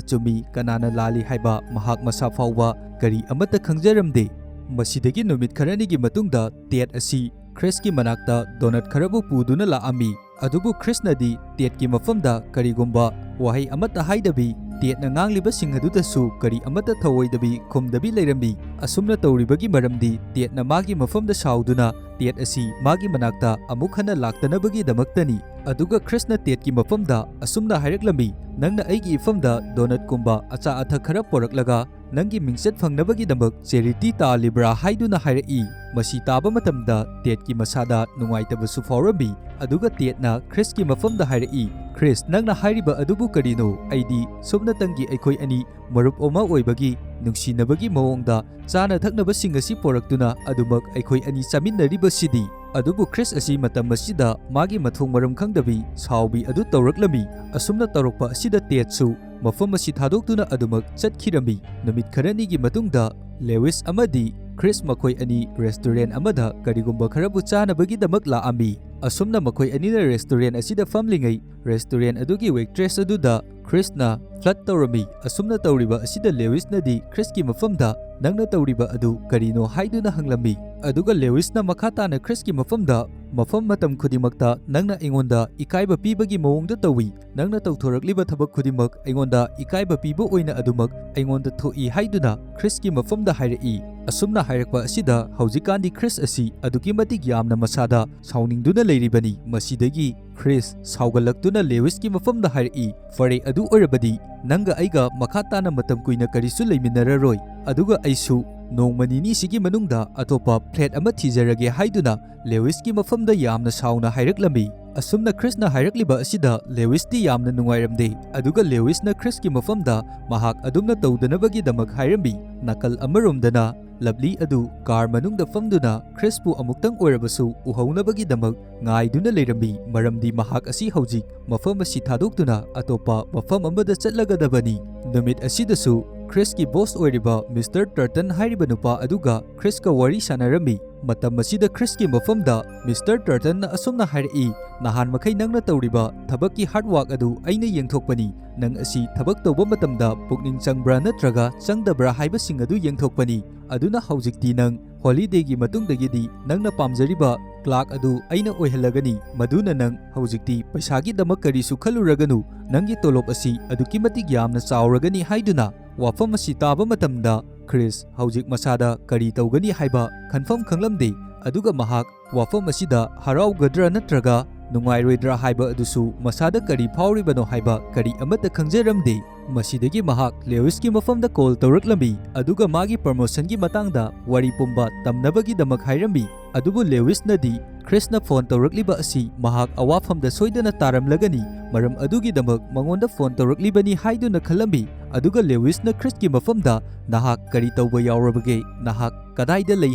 ꯆꯨꯝꯃꯤ, ꯀꯅꯥꯅ ꯂꯥꯜꯂꯤ ꯍꯥꯏꯕ ꯃꯍꯥꯛ ꯃꯁꯥ ꯐꯥꯎꯕ ꯀꯔꯤ ꯑꯃꯠꯇ ꯈꯪꯖꯔꯝꯗꯦ꯫ ꯃꯁꯤꯗꯒꯤ ꯅꯨꯃꯤꯠ ꯈꯔꯅꯤꯒꯤ ꯃꯇꯨꯡꯗ ꯇꯦꯠ ꯑꯁꯤ ꯈ꯭ꯔꯤꯁꯀꯤ ꯃꯅꯥꯛꯇ ꯗꯣꯅꯠ ꯈꯔꯕꯨ ꯄꯨꯗꯨꯅ ꯂꯥꯛꯑꯝꯃꯤ꯫ ꯑꯗꯨꯕꯨ ꯈ꯭ꯔꯤꯁꯅꯗꯤ ꯇꯦꯠꯀꯤ ꯃꯐꯝꯗ ꯀꯔꯤꯒꯨꯝꯕ ꯋꯥꯍꯩ ꯑꯃꯠꯇ ꯍꯥꯏꯗꯕꯤ, ꯇꯦꯠꯅ ꯉꯥꯡꯂꯤꯕꯁꯤꯡ ꯑꯗꯨꯗꯁꯨ ꯀꯔꯤ ꯑꯃꯠꯇ ꯊꯧꯑꯣꯏꯗꯕꯤ ꯈꯨꯝꯗꯕꯤ ꯂꯩꯔꯝꯃꯤ꯫ ꯑꯁꯨꯝꯅ ꯇꯧꯔꯤꯕꯒꯤ ꯃꯔꯝꯗꯤ ꯇꯦꯠꯅ ꯃꯥꯒꯤ ꯃꯐꯝꯗ ꯁꯥꯎꯗꯨꯅ ꯇꯦꯠ ꯑꯁꯤ ꯃꯥꯒꯤ ꯃꯅꯥꯛꯇ ꯑꯃꯨꯛ ꯍꯟꯅ ꯂꯥꯛꯇꯅꯕꯒꯤꯗꯃꯛꯇꯅꯤ꯫ ꯑꯗꯨꯒ ꯈ꯭ꯔꯤꯁꯅ ꯇꯦꯠꯀꯤ ꯃꯐꯝꯗ ꯑꯁꯨꯝꯅ ꯍꯥꯏꯔꯛꯂꯝꯃꯤ, "ꯅꯪꯅ ꯑꯩꯒꯤ ꯏꯐꯝꯗ ꯗꯣꯅꯠꯀꯨꯝꯕ ꯑꯆꯥ ꯑꯊꯛ ꯈꯔ ꯄꯣꯔꯛꯂꯒ ꯅꯪꯒꯤ ꯃꯤꯡꯆꯠ ꯐꯪꯅꯕꯒꯤꯗꯃꯛ ꯆꯦꯔꯤꯇꯤ ꯇꯥꯜꯂꯤꯕ꯭ꯔꯥ?" ꯍꯥꯏꯗꯨꯅ ꯍꯥꯏꯔꯛꯏ꯫ ꯃꯁꯤ ꯇꯥꯕ ꯃꯇꯝꯗ ꯇꯦꯗꯀꯤ ꯃꯁꯥꯗ ꯅꯨꯡꯉꯥꯏꯇꯕꯁꯨ ꯐꯥꯎꯔꯝꯃꯤ꯫ ꯑꯗꯨꯒ ꯇꯦꯗꯅ ꯈ꯭ꯔꯤꯁꯀꯤ ꯃꯐꯝꯗ ꯍꯥꯏꯔꯛꯏ, "ꯈ꯭ꯔꯤꯁ, ꯅꯪꯅ ꯍꯥꯏꯔꯤꯕ ꯑꯗꯨꯕꯨ ꯀꯔꯤꯅꯣ? ꯑꯩꯗꯤ ꯁꯨꯞꯅꯇꯪꯒꯤ ꯑꯩꯈꯣꯏ ꯑꯅꯤ ꯃꯔꯨꯞ ꯑꯃ ꯑꯣꯏꯕꯒꯤ ꯅꯨꯡꯁꯤꯅꯕꯒꯤ ꯃꯑꯣꯡꯗ ꯆꯥꯅ ꯊꯛꯅꯕꯁꯤꯡ ꯑꯁꯤ ꯄꯣꯔꯛꯇꯨꯅ ꯑꯗꯨꯃꯛ ꯑꯩꯈꯣꯏ ꯑꯅꯤ ꯆꯥꯃꯤꯟꯅꯔꯤꯕꯁꯤꯗꯤ"꯫ ꯑꯗꯨꯕꯨ ꯈ꯭ꯔꯤꯁ ꯑꯁꯤ ꯃꯇꯝ ꯑꯁꯤꯗ ꯃꯥꯒꯤ ꯃꯊꯣꯡ ꯃꯔꯝ ꯈꯪꯗꯕꯤ ꯁꯥꯎꯕꯤ ꯑꯗꯨ ꯇꯧꯔꯛꯂꯝꯃꯤ꯫ ꯑꯁꯨꯝꯅ ꯇꯧꯔꯛꯄ ꯑꯁꯤꯗ ꯇꯦꯗꯁꯨ ꯃꯐꯝ ꯑꯁꯤ ꯊꯥꯗꯣꯛꯇꯨꯅ ꯑꯗꯨꯃꯛ ꯆꯠꯈꯤꯔꯝꯃꯤ꯫ ꯅꯨꯃꯤꯠ ꯈꯔꯅꯤꯒꯤ ꯃꯇꯨꯡꯗ ꯂꯦꯋꯤꯁ ꯑꯃꯗꯤ ꯈ꯭ꯔꯤꯁ ꯃꯈꯣꯏ ꯑꯅꯤ ꯔꯦꯁꯇꯨꯔꯦꯟ ꯑꯃꯗ ꯀꯔꯤꯒꯨꯝꯕ ꯈꯔꯕꯨ ꯆꯥꯅꯕꯒꯤꯗꯃꯛ ꯂꯥꯛꯑꯝꯃꯤ꯫ ꯑꯁꯨꯝꯅ ꯃꯈꯣꯏ ꯑꯅꯤꯅ ꯔꯦꯁꯇꯨꯔꯦꯟ ꯑꯁꯤꯗ ꯐꯝꯂꯤꯉꯩ, ꯔꯦꯁꯇꯨꯔꯦꯟ ꯑꯗꯨꯒꯤ ꯋꯦꯇ꯭ꯔꯦꯁ ꯑꯗꯨꯗ ꯈ꯭ꯔꯤꯁꯅ ꯐ꯭ꯂꯔꯠ ꯇꯧꯔꯝꯃꯤ꯫ ꯑꯁꯨꯝꯅ ꯇꯧꯔꯤꯕ ꯑꯁꯤꯗ ꯂꯦꯋꯤꯁꯅꯗꯤ ꯈ꯭ꯔꯤꯁꯀꯤ ꯃꯐꯝꯗ, "ꯅꯪꯅ ꯇꯧꯔꯤꯕ ꯑꯗꯨ ꯀꯔꯤꯅꯣ?" ꯍꯥꯏꯗꯨꯅ ꯍꯪꯂꯝꯃꯤ꯫ ꯑꯗꯨꯒ ꯂꯦꯋꯤꯁꯅ ꯃꯈꯥ ꯇꯥꯅ ꯈ꯭ꯔꯤꯁꯀꯤ ꯃꯐꯝꯗ, "ꯃꯐꯝ ꯃꯇꯝ ꯈꯨꯗꯤꯡꯃꯛꯇ ꯅꯪꯅ ꯑꯩꯉꯣꯟꯗ ꯏꯀꯥꯏꯕ ꯄꯤꯕꯒꯤ ꯃꯑꯣꯡꯗ ꯇꯧꯏ꯫ ꯅꯪꯅ ꯇꯧꯊꯣꯔꯛꯂꯤꯕ ꯊꯕꯛ ꯈꯨꯗꯤꯡꯃꯛ ꯑꯩꯉꯣꯟꯗ ꯏꯀꯥꯏꯕ ꯄꯤꯕ ꯑꯣꯏꯅ ꯑꯗꯨꯃꯛ ꯑꯩꯉꯣꯟꯗ ꯊꯣꯛꯏ" ꯍꯥꯏꯗꯨꯅ ꯈ꯭ꯔꯤꯁꯀꯤ ꯃꯐꯝꯗ ꯍꯥꯏꯔꯛꯏ꯫ ꯑꯁꯨꯝꯅ ꯍꯥꯏꯔꯛꯄ ꯑꯁꯤꯗ ꯍꯧꯖꯤꯛꯀꯥꯟꯗꯤ ꯈ꯭ꯔꯤꯁ ꯑꯁꯤ ꯑꯗꯨꯛꯀꯤ ꯃꯇꯤꯛ ꯌꯥꯝꯅ ꯃꯁꯥꯗ ꯁꯥꯎꯅꯤꯡꯗꯨꯅ ꯂꯩꯔꯤꯕꯅꯤ꯫ ꯃꯁꯤꯗꯒꯤ ꯈ꯭ꯔꯤꯁ ꯁꯥꯎꯒꯠꯂꯛꯇꯨꯅ ꯂꯦꯋꯤꯁꯀꯤ ꯃꯐꯝꯗ ꯍꯥꯏꯔꯛꯏ, "ꯐꯔꯦ, ꯑꯗꯨ ꯑꯣꯏꯔꯕꯗꯤ ꯅꯪꯒ ꯑꯩꯒ ꯃꯈꯥ ꯇꯥꯅ ꯃꯇꯝ ꯀꯨꯏꯅ ꯀꯔꯤꯁꯨ ꯂꯩꯃꯤꯟꯅꯔꯔꯣꯏ, ꯑꯗꯨꯒ ꯑꯩꯁꯨ ꯅꯣꯡꯃ ꯅꯤꯅꯤꯁꯤꯒꯤ ꯃꯅꯨꯡꯗ ꯑꯇꯣꯞꯄ ꯐ꯭ꯂꯦꯠ ꯑꯃ ꯊꯤꯖꯔꯒꯦ" ꯍꯥꯏꯗꯨꯅ ꯂꯦꯋꯤꯁꯀꯤ ꯃꯐꯝꯗ ꯌꯥꯝꯅ ꯁꯥꯎꯅ ꯍꯥꯏꯔꯛꯂꯝꯃꯤ꯫ ꯑꯁꯨꯝꯅ ꯈ꯭ꯔꯤꯁꯅ ꯍꯥꯏꯔꯛꯂꯤꯕ ꯑꯁꯤꯗ ꯂꯦꯋꯤꯁꯇꯤ ꯌꯥꯝꯅ ꯅꯨꯡꯉꯥꯏꯔꯝꯗꯦ꯫ ꯑꯗꯨꯒ ꯂꯦꯋꯤꯁꯅ ꯈ꯭ꯔꯤꯁꯀꯤ ꯃꯐꯝꯗ ꯃꯍꯥꯛ ꯑꯗꯨꯝꯅ ꯇꯧꯗꯅꯕꯒꯤꯗꯃꯛ ꯍꯥꯏꯔꯝꯃꯤ꯫ ꯅꯥꯀꯜ ꯑꯃꯔꯣꯝꯗꯅ ꯂꯕꯂꯤ ꯑꯗꯨ ꯀꯥꯔ ꯃꯅꯨꯡꯗ ꯐꯝꯗꯨꯅ ꯈ꯭ꯔꯤꯁꯄꯨ ꯑꯃꯨꯛꯇꯪ ꯑꯣꯏꯔꯕꯁꯨ ꯎꯍꯧꯅꯕꯒꯤꯗꯃꯛ ꯉꯥꯏꯗꯨꯅ ꯂꯩꯔꯝꯃꯤ, ꯃꯔꯝꯗꯤ ꯃꯍꯥꯛ ꯑꯁꯤ ꯍꯧꯖꯤꯛ ꯃꯐꯝ ꯑꯁꯤ ꯊꯥꯗꯣꯛꯇꯨꯅ ꯑꯇꯣꯞꯄ ꯃꯐꯝ ꯑꯃꯗ ꯆꯠꯂꯒꯗꯕꯅꯤ꯫ ꯅꯨꯃꯤꯠ ꯑꯁꯤꯗꯁꯨ ꯈ꯭ꯔꯤꯁꯀꯤ ꯕꯣꯁ ꯑꯣꯏꯔꯤꯕ ꯃꯤꯁꯇꯔ ꯇꯔꯇꯟ ꯍꯥꯏꯔꯤꯕ ꯅꯨꯄꯥ ꯑꯗꯨꯒ ꯈ꯭ꯔꯤꯁꯀ ꯋꯥꯔꯤ ꯁꯥꯟꯅꯔꯝꯃꯤ꯫ ꯃꯇꯝ ꯑꯁꯤꯗ ꯈ꯭ꯔꯤꯁꯀꯤ ꯃꯐꯝꯗ ꯃꯤꯁꯇꯔ ꯇꯔꯇꯟꯅ ꯑꯁꯨꯝꯅ ꯍꯥꯏꯔꯛꯏ, "ꯅꯍꯥꯟ ꯃꯈꯩ ꯅꯪꯅ ꯇꯧꯔꯤꯕ ꯊꯕꯛꯀꯤ ꯍꯥꯔꯗ ꯋꯥꯔꯛ ꯑꯗꯨ ꯑꯩꯅ ꯌꯦꯡꯊꯣꯛꯄꯅꯤ꯫ ꯅꯪ ꯑꯁꯤ ꯊꯕꯛ ꯇꯧꯕ ꯃꯇꯝꯗ ꯄꯨꯛꯅꯤꯡ ꯆꯪꯕ꯭ꯔꯥ ꯅꯠꯇ꯭ꯔꯒ ꯆꯪꯗꯕ꯭ꯔꯥ ꯍꯥꯏꯕꯁꯤꯡ ꯑꯗꯨ ꯌꯦꯡꯊꯣꯛꯄꯅꯤ꯫ ꯑꯗꯨꯅ ꯍꯧꯖꯤꯛꯇꯤ ꯅꯪ ꯍꯣꯂꯤꯗꯦꯒꯤ ꯃꯇꯨꯡꯗꯒꯤꯗꯤ ꯅꯪꯅ ꯄꯥꯝꯖꯔꯤꯕ ꯀ꯭ꯂꯥꯔꯛ ꯑꯗꯨ ꯑꯩꯅ ꯑꯣꯏꯍꯜꯂꯒꯅꯤ꯫ ꯃꯗꯨꯅ ꯅꯪ ꯍꯧꯖꯤꯛꯇꯤ ꯄꯩꯁꯥꯒꯤꯗꯃꯛ ꯀꯔꯤꯁꯨ ꯈꯜꯂꯨꯔꯒꯅꯨ, ꯅꯪꯒꯤ ꯇꯣꯂꯣꯞ ꯑꯁꯤ ꯑꯗꯨꯛꯀꯤ ꯃꯇꯤꯛ ꯌꯥꯝꯅ ꯆꯥꯎꯔꯒꯅꯤ" ꯍꯥꯏꯗꯨꯅ ꯋꯥꯐꯝ ꯑꯁꯤ ꯇꯥꯕ ꯃꯇꯝꯗ ꯈ꯭ꯔꯤꯁ ꯍꯧꯖꯤꯛ ꯃꯁꯥꯗ ꯀꯔꯤ ꯇꯧꯒꯅꯤ ꯍꯥꯏꯕ ꯈꯟꯐꯝ ꯈꯪꯂꯝꯗꯦ꯫ ꯑꯗꯨꯒ ꯃꯍꯥꯛ ꯋꯥꯐꯝ ꯑꯁꯤꯗ ꯍꯔꯥꯎꯒꯗ꯭ꯔꯥ ꯅꯠꯇ꯭ꯔꯒ ꯅꯨꯡꯉꯥꯏꯔꯣꯏꯗ꯭ꯔꯥ ꯍꯥꯏꯕ ꯑꯗꯨꯁꯨ, ꯃꯁꯥꯗ ꯀꯔꯤ ꯐꯥꯎꯔꯤꯕꯅꯣ ꯍꯥꯏꯕ ꯀꯔꯤ ꯑꯃꯠꯇ ꯈꯪꯖꯔꯝꯗꯦ꯫ ꯃꯁꯤꯗꯒꯤ ꯃꯍꯥꯛ ꯂꯦꯋꯤꯁꯀꯤ ꯃꯐꯝꯗ ꯀꯣꯜ ꯇꯧꯔꯛꯂꯝꯃꯤ, ꯑꯗꯨꯒ ꯃꯥꯒꯤ ꯄ꯭ꯔꯃꯣꯁꯟꯒꯤ ꯃꯇꯥꯡꯗ ꯋꯥꯔꯤ ꯄꯨꯝꯕ ꯇꯝꯅꯕꯒꯤꯗꯃꯛ ꯍꯥꯏꯔꯝꯃꯤ꯫ ꯑꯗꯨꯕꯨ ꯂꯦꯋꯤꯁꯅꯗꯤ ꯈ꯭ꯔꯤꯁꯅ ꯐꯣꯟ ꯇꯧꯔꯛꯂꯤꯕ ꯑꯁꯤ ꯃꯍꯥꯛ ꯑꯋꯥꯐꯝꯗ ꯁꯣꯏꯗꯅ ꯇꯥꯔꯝꯂꯒꯅꯤ, ꯃꯔꯝ ꯑꯗꯨꯒꯤꯗꯃꯛ ꯃꯉꯣꯟꯗ ꯐꯣꯟ ꯇꯧꯔꯛꯂꯤꯕꯅꯤ ꯍꯥꯏꯗꯨꯅ ꯈꯜꯂꯝꯃꯤ꯫ ꯑꯗꯨꯒ ꯂꯦꯋꯤꯁꯅ ꯈ꯭ꯔꯤꯁꯀꯤ ꯃꯐꯝꯗ, "ꯅꯍꯥꯛ ꯀꯔꯤ ꯇꯧꯕ ꯌꯥꯎꯔꯕꯒꯦ? ꯅꯍꯥꯛ ꯀꯗꯥꯏꯗ ꯂꯩ?"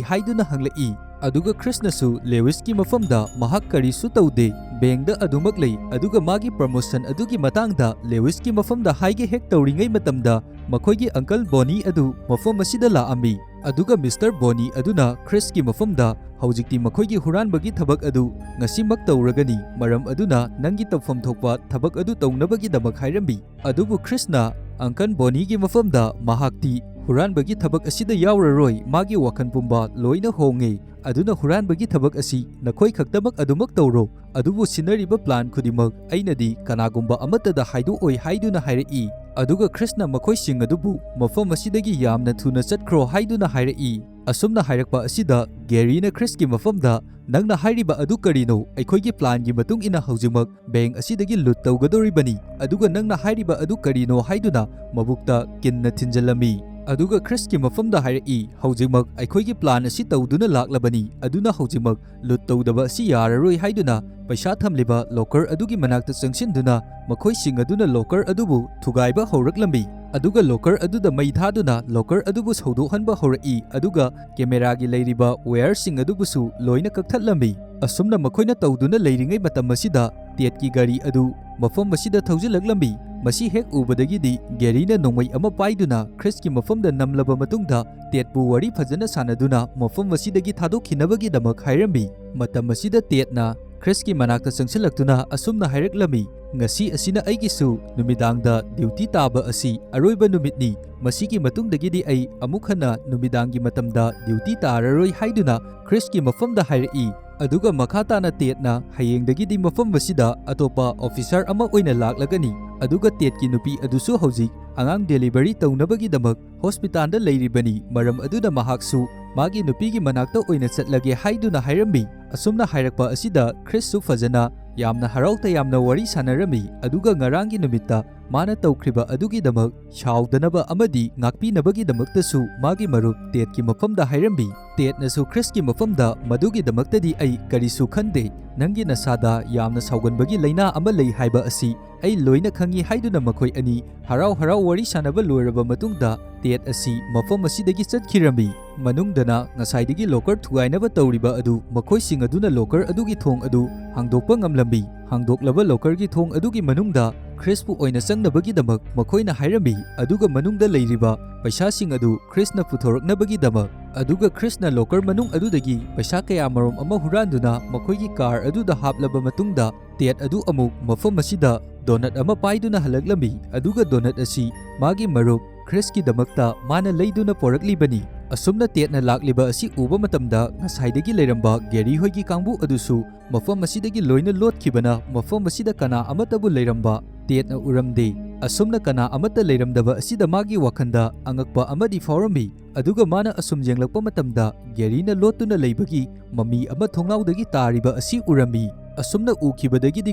ꯍꯥꯏꯗꯨꯅ ꯍꯪꯂꯛꯏ꯫ ꯑꯗꯨꯒ ꯈ꯭ꯔꯤꯁꯅꯁꯨ ꯂꯦꯋꯤꯁꯀꯤ ꯃꯐꯝꯗ, "ꯃꯍꯥꯛ ꯀꯔꯤꯁꯨ ꯇꯧꯗꯦ, ꯕꯦꯡꯗ ꯑꯗꯨꯃꯛ ꯂꯩ"꯫ ꯑꯗꯨꯒ ꯃꯥꯒꯤ ꯄ꯭ꯔꯃꯣꯁꯟ ꯑꯗꯨꯒꯤ ꯃꯇꯥꯡꯗ ꯂꯦꯋꯤꯁꯀꯤ ꯃꯐꯝꯗ ꯍꯥꯏꯒꯦ ꯍꯦꯛ ꯇꯧꯔꯤꯉꯩ ꯃꯇꯝꯗ, ꯃꯈꯣꯏꯒꯤ ꯑꯪꯀꯜ ꯕꯣꯅꯤ ꯑꯗꯨ ꯃꯐꯝ ꯑꯁꯤꯗ ꯂꯥꯛꯑꯝꯃꯤ꯫ ꯑꯗꯨꯒ ꯃꯤꯁꯇꯔ ꯕꯣꯅꯤ ꯑꯗꯨꯅ ꯈ꯭ꯔꯤꯁꯀꯤ ꯃꯐꯝꯗ, "ꯍꯧꯖꯤꯛꯇꯤ ꯃꯈꯣꯏꯒꯤ ꯍꯨꯔꯥꯟꯕꯒꯤ ꯊꯕꯛ ꯑꯗꯨ ꯉꯁꯤꯃꯛ ꯇꯧꯔꯒꯅꯤ, ꯃꯔꯝ ꯑꯗꯨꯅ ꯅꯪꯒꯤ ꯇꯧꯐꯝ ꯊꯣꯛꯄ ꯊꯕꯛ ꯑꯗꯨ ꯇꯧꯅꯕꯒꯤꯗꯃꯛ" ꯍꯥꯏꯔꯝꯃꯤ꯫ ꯑꯗꯨꯕꯨ ꯈ꯭ꯔꯤꯁꯅ ꯑꯪꯀꯜ ꯕꯣꯅꯤꯒꯤ ꯃꯐꯝꯗ, "ꯃꯍꯥꯛꯇꯤ ꯍꯨꯔꯥꯟꯕꯒꯤ ꯊꯕꯛ ꯑꯁꯤꯗ ꯌꯥꯎꯔꯔꯣꯏ, ꯃꯥꯒꯤ ꯋꯥꯈꯜ ꯄꯨꯝꯕ ꯂꯣꯏꯅ ꯍꯣꯡꯉꯦ, ꯑꯗꯨꯅ ꯍꯨꯔꯥꯟꯕꯒꯤ ꯊꯕꯛ ꯑꯁꯤ ꯅꯈꯣꯏ ꯈꯛꯇꯃꯛ ꯑꯗꯨꯃꯛ ꯇꯧꯔꯣ, ꯑꯗꯨꯕꯨ ꯁꯤꯟꯅꯔꯤꯕ ꯄ꯭ꯂꯥꯟ ꯈꯨꯗꯤꯡꯃꯛ ꯑꯩꯅꯗꯤ ꯀꯅꯥꯒꯨꯝꯕ ꯑꯃꯠꯇꯗ ꯍꯥꯏꯗꯣꯛꯑꯣꯏ" ꯍꯥꯏꯗꯨꯅ ꯍꯥꯏꯔꯛꯏ꯫ ꯑꯗꯨꯒ ꯈ꯭ꯔꯤꯁꯅ ꯃꯈꯣꯏꯁꯤꯡ ꯑꯗꯨꯕꯨ, "ꯃꯐꯝ ꯑꯁꯤꯗꯒꯤ ꯌꯥꯝꯅ ꯊꯨꯅ ꯆꯠꯈ꯭ꯔꯣ" ꯍꯥꯏꯗꯨꯅ ꯍꯥꯏꯔꯛꯏ꯫ ꯑꯁꯨꯝꯅ ꯍꯥꯏꯔꯛꯄ ꯑꯁꯤꯗ ꯒꯦꯔꯤꯅ ꯈ꯭ꯔꯤꯁꯀꯤ ꯃꯐꯝꯗ, "ꯅꯪꯅ ꯍꯥꯏꯔꯤꯕ ꯑꯗꯨ ꯀꯔꯤꯅꯣ? ꯑꯩꯈꯣꯏꯒꯤ ꯄ꯭ꯂꯥꯟꯒꯤ ꯃꯇꯨꯡ ꯏꯟꯅ ꯍꯧꯖꯤꯛꯃꯛ ꯕꯦꯡ ꯑꯁꯤꯗꯒꯤ ꯂꯨꯠ ꯇꯧꯒꯗꯧꯔꯤꯕꯅꯤ, ꯑꯗꯨꯒ ꯅꯪꯅ ꯍꯥꯏꯔꯤꯕ ꯑꯗꯨ ꯀꯔꯤꯅꯣ?" ꯍꯥꯏꯗꯨꯅ ꯃꯕꯨꯛꯇ ꯀꯤꯟꯅ ꯊꯤꯟꯖꯤꯜꯂꯝꯃꯤ꯫ ꯑꯗꯨꯒ ꯈ꯭ꯔꯤꯁꯀꯤ ꯃꯐꯝꯗ ꯍꯥꯏꯔꯛꯏ, "ꯍꯧꯖꯤꯛꯃꯛ ꯑꯩꯈꯣꯏꯒꯤ ꯄ꯭ꯂꯥꯟ ꯑꯁꯤ ꯇꯧꯗꯨꯅ ꯂꯥꯛꯂꯕꯅꯤ, ꯑꯗꯨꯅ ꯍꯧꯖꯤꯛꯃꯛ ꯂꯨꯠ ꯇꯧꯗꯕ ꯑꯁꯤ ꯌꯥꯔꯔꯣꯏ" ꯍꯥꯏꯗꯨꯅ ꯄꯩꯁꯥ ꯊꯝꯂꯤꯕ ꯂꯣꯀꯔ ꯑꯗꯨꯒꯤ ꯃꯅꯥꯛꯇ ꯆꯪꯁꯤꯟꯗꯨꯅ ꯃꯈꯣꯏꯁꯤꯡ ꯑꯗꯨꯅ ꯂꯣꯀꯔ ꯑꯗꯨꯕꯨ ꯊꯨꯒꯥꯏꯕ ꯍꯧꯔꯛꯂꯝꯃꯤ꯫ ꯑꯗꯨꯒ ꯂꯣꯀꯔ ꯑꯗꯨꯗ ꯃꯩ ꯊꯥꯗꯨꯅ ꯂꯣꯀꯔ ꯑꯗꯨꯕꯨ ꯁꯧꯗꯣꯛꯍꯟꯕ ꯍꯧꯔꯛꯏ, ꯑꯗꯨꯒ ꯀꯦꯃꯦꯔꯥꯒꯤ ꯂꯩꯔꯤꯕ ꯋꯥꯌꯔꯁꯤꯡ ꯑꯗꯨꯕꯨꯁꯨ ꯂꯣꯏꯅ ꯀꯛꯊꯠꯂꯝꯃꯤ꯫ ꯑꯁꯨꯝꯅ ꯃꯈꯣꯏꯅ ꯇꯧꯗꯨꯅ ꯂꯩꯔꯤꯉꯩ ꯃꯇꯝ ꯑꯁꯤꯗ ꯇꯦꯠꯀꯤ ꯒꯥꯔꯤ ꯑꯗꯨ ꯃꯐꯝ ꯑꯁꯤꯗ ꯊꯧꯖꯤꯜꯂꯛꯂꯝꯃꯤ꯫ ꯃꯁꯤ ꯍꯦꯛ ꯎꯕꯗꯒꯤꯗꯤ ꯒꯦꯔꯤꯅ ꯅꯣꯡꯃꯩ ꯑꯃ ꯄꯥꯏꯗꯨꯅ ꯈ꯭ꯔꯤꯁꯀꯤ ꯃꯐꯝꯗ ꯅꯝꯂꯕ ꯃꯇꯨꯡꯗ ꯇꯦꯠꯄꯨ ꯋꯥꯔꯤ ꯐꯖꯅ ꯁꯥꯟꯅꯗꯨꯅ ꯃꯐꯝ ꯑꯁꯤꯗꯒꯤ ꯊꯥꯗꯣꯛꯈꯤꯅꯕꯒꯤꯗꯃꯛ ꯍꯥꯏꯔꯝꯃꯤ꯫ ꯃꯇꯝ ꯑꯁꯤꯗ ꯇꯦꯠꯅ ꯈ꯭ꯔꯤꯁꯀꯤ ꯃꯅꯥꯛꯇ ꯆꯪꯁꯤꯜꯂꯛꯇꯨꯅ ꯑꯁꯨꯝꯅ ꯍꯥꯏꯔꯛꯂꯝꯃꯤ, "ꯉꯁꯤ ꯑꯁꯤꯅ ꯑꯩꯒꯤꯁꯨ ꯅꯨꯃꯤꯗꯥꯡꯗ ꯗ꯭ꯌꯨꯇꯤ ꯇꯥꯕ ꯑꯁꯤ ꯑꯔꯣꯏꯕ ꯅꯨꯃꯤꯠꯅꯤ꯫ ꯃꯁꯤꯒꯤ ꯃꯇꯨꯡꯗꯒꯤꯗꯤ ꯑꯩ ꯑꯃꯨꯛ ꯍꯟꯅ ꯅꯨꯃꯤꯗꯥꯡꯒꯤ ꯃꯇꯝꯗ ꯗ꯭ꯌꯨꯇꯤ ꯇꯥꯔꯔꯣꯏ" ꯍꯥꯏꯗꯨꯅ ꯈ꯭ꯔꯤꯁꯀꯤ ꯃꯐꯝꯗ ꯍꯥꯏꯔꯛꯏ꯫ ꯑꯗꯨꯒ ꯃꯈꯥ ꯇꯥꯅ ꯇꯦꯠꯅ ꯍꯌꯦꯡꯗꯒꯤꯗꯤ ꯃꯐꯝ ꯑꯁꯤꯗ ꯑꯇꯣꯞꯄ ꯑꯣꯐꯤꯁꯥꯔ ꯑꯃ ꯑꯣꯏꯅ ꯂꯥꯛꯂꯒꯅꯤ, ꯑꯗꯨꯒ ꯇꯦꯠꯀꯤ ꯅꯨꯄꯤ ꯑꯗꯨꯁꯨ ꯍꯧꯖꯤꯛ ꯑꯉꯥꯡ ꯗꯦꯂꯤꯚꯔꯤ ꯇꯧꯅꯕꯒꯤꯗꯃꯛ ꯍꯣꯁꯄꯤꯇꯥꯜꯗ ꯂꯩꯔꯤꯕꯅꯤ, ꯃꯔꯝ ꯑꯗꯨꯅ ꯃꯍꯥꯛꯁꯨ ꯃꯥꯒꯤ ꯅꯨꯄꯤꯒꯤ ꯃꯅꯥꯛꯇ ꯑꯣꯏꯅ ꯆꯠꯂꯒꯦ ꯍꯥꯏꯗꯨꯅ ꯍꯥꯏꯔꯝꯃꯤ꯫ ꯑꯁꯨꯝꯅ ꯍꯥꯏꯔꯛꯄ ꯑꯁꯤꯗ ꯈ꯭ꯔꯤꯁꯁꯨ ꯐꯖꯅ ꯌꯥꯝꯅ ꯍꯔꯥꯎ ꯇꯌꯥꯝꯅ ꯋꯥꯔꯤ ꯁꯥꯟꯅꯔꯝꯃꯤ, ꯑꯗꯨꯒ ꯉꯔꯥꯡꯒꯤ ꯅꯨꯃꯤꯠꯇ ꯃꯥꯅ ꯇꯧꯈ꯭ꯔꯤꯕ ꯑꯗꯨꯒꯤꯗꯃꯛ ꯁꯥꯎꯗꯅꯕ ꯑꯃꯗꯤ ꯉꯥꯛꯄꯤꯅꯕꯒꯤꯗꯃꯛꯇꯁꯨ ꯃꯥꯒꯤ ꯃꯔꯨꯞ ꯇꯦꯠꯀꯤ ꯃꯐꯝꯗ ꯍꯥꯏꯔꯝꯃꯤ꯫ ꯇꯦꯠꯅꯁꯨ ꯈ꯭ꯔꯤꯁꯀꯤ ꯃꯐꯝꯗ, "ꯃꯗꯨꯒꯤꯗꯃꯛꯇꯗꯤ ꯑꯩ ꯀꯔꯤꯁꯨ ꯈꯟꯗꯦ, ꯅꯪꯒꯤ ꯅꯁꯥꯗ ꯌꯥꯝꯅ ꯁꯥꯎꯒꯟꯕꯒꯤ ꯂꯥꯏꯅꯥ ꯑꯃ ꯂꯩ ꯍꯥꯏꯕ ꯑꯁꯤ ꯑꯩ ꯂꯣꯏꯅ ꯈꯪꯏ" ꯍꯥꯏꯗꯨꯅ ꯃꯈꯣꯏ ꯑꯅꯤ ꯍꯔꯥꯎ ꯍꯔꯥꯎ ꯋꯥꯔꯤ ꯁꯥꯟꯅꯕ ꯂꯣꯏꯔꯕ ꯃꯇꯨꯡꯗ ꯇꯦꯠ ꯑꯁꯤ ꯃꯐꯝ ꯑꯁꯤꯗꯒꯤ ꯆꯠꯈꯤꯔꯝꯃꯤ꯫ ꯃꯅꯨꯡꯗꯅ ꯉꯁꯥꯏꯗꯒꯤ ꯂꯣꯀꯔ ꯊꯨꯒꯥꯏꯅꯕ ꯇꯧꯔꯤꯕ ꯑꯗꯨ ꯃꯈꯣꯏꯁꯤꯡ ꯑꯗꯨꯅ ꯂꯣꯀꯔ ꯑꯗꯨꯒꯤ ꯊꯣꯡ ꯑꯗꯨ ꯍꯥꯡꯗꯣꯛꯄ ꯉꯝꯂꯝꯃꯤ꯫ ꯍꯥꯡꯗꯣꯛꯂꯕ ꯂꯣꯀꯔꯒꯤ ꯊꯣꯡ ꯑꯗꯨꯒꯤ ꯃꯅꯨꯡꯗ ꯈ꯭ꯔꯤꯁꯄꯨ ꯑꯣꯏꯅ ꯆꯪꯅꯕꯒꯤꯗꯃꯛ ꯃꯈꯣꯏꯅ ꯍꯥꯏꯔꯝꯃꯤ, ꯑꯗꯨꯒ ꯃꯅꯨꯡꯗ ꯂꯩꯔꯤꯕ ꯄꯩꯁꯥꯁꯤꯡ ꯑꯗꯨ ꯈ꯭ꯔꯤꯁꯅ ꯄꯨꯊꯣꯔꯛꯅꯕꯒꯤꯗꯃꯛ꯫ ꯑꯗꯨꯒ ꯈ꯭ꯔꯤꯁꯅ ꯂꯣꯀꯔ ꯃꯅꯨꯡ ꯑꯗꯨꯗꯒꯤ ꯄꯩꯁꯥ ꯀꯌꯥꯃꯔꯨꯝ ꯑꯃ ꯍꯨꯔꯥꯟꯗꯨꯅ ꯃꯈꯣꯏꯒꯤ ꯀꯥꯔ ꯑꯗꯨꯗ ꯍꯥꯞꯂꯕ ꯃꯇꯨꯡꯗ, ꯇꯦꯠ ꯑꯗꯨ ꯑꯃꯨꯛ ꯃꯐꯝ ꯑꯁꯤꯗ ꯗꯣꯅꯠ ꯑꯃ ꯄꯥꯏꯗꯨꯅ ꯍꯜꯂꯛꯂꯝꯃꯤ, ꯑꯗꯨꯒ ꯗꯣꯅꯠ ꯑꯁꯤ ꯃꯥꯒꯤ ꯃꯔꯨꯞ ꯈ꯭ꯔꯤꯁꯀꯤꯗꯃꯛꯇ ꯃꯥꯅ ꯂꯩꯗꯨꯅ ꯄꯣꯔꯛꯂꯤꯕꯅꯤ꯫ ꯑꯁꯨꯝꯅ ꯇꯦꯠꯅ ꯂꯥꯛꯂꯤꯕ ꯑꯁꯤ ꯎꯕ ꯃꯇꯝꯗ, ꯉꯁꯥꯏꯗꯒꯤ ꯂꯩꯔꯝꯕ ꯒꯦꯔꯤ ꯍꯣꯏꯒꯤ ꯀꯥꯡꯕꯨ ꯑꯗꯨꯁꯨ ꯃꯐꯝ ꯑꯁꯤꯗꯒꯤ ꯂꯣꯏꯅ ꯂꯣꯠꯈꯤꯕꯅ, ꯃꯐꯝ ꯑꯁꯤꯗ ꯀꯅꯥ ꯑꯃꯠꯇꯕꯨ ꯂꯩꯔꯝꯕ ꯇꯦꯠꯅ ꯎꯔꯝꯗꯦ꯫ ꯑꯁꯨꯝꯅ ꯀꯅꯥ ꯑꯃꯠꯇ ꯂꯩꯔꯝꯗꯕ ꯑꯁꯤꯗ ꯃꯥꯒꯤ ꯋꯥꯈꯜꯗ ꯑꯉꯛꯄ ꯑꯃꯗꯤ ꯐꯥꯎꯔꯝꯃꯤ꯫ ꯑꯗꯨꯒ ꯃꯥꯅ ꯑꯁꯨꯝ ꯌꯦꯡꯂꯛꯄ ꯃꯇꯝꯗ, ꯒꯦꯔꯤꯅ ꯂꯣꯠꯇꯨꯅ ꯂꯩꯕꯒꯤ ꯃꯃꯤ ꯑꯃ ꯊꯣꯡꯅꯥꯎꯗꯒꯤ ꯇꯥꯔꯤꯕ ꯑꯁꯤ ꯎꯔꯝꯃꯤ꯫ ꯑꯁꯨꯝꯅ ꯎꯈꯤꯕꯗꯒꯤꯗꯤ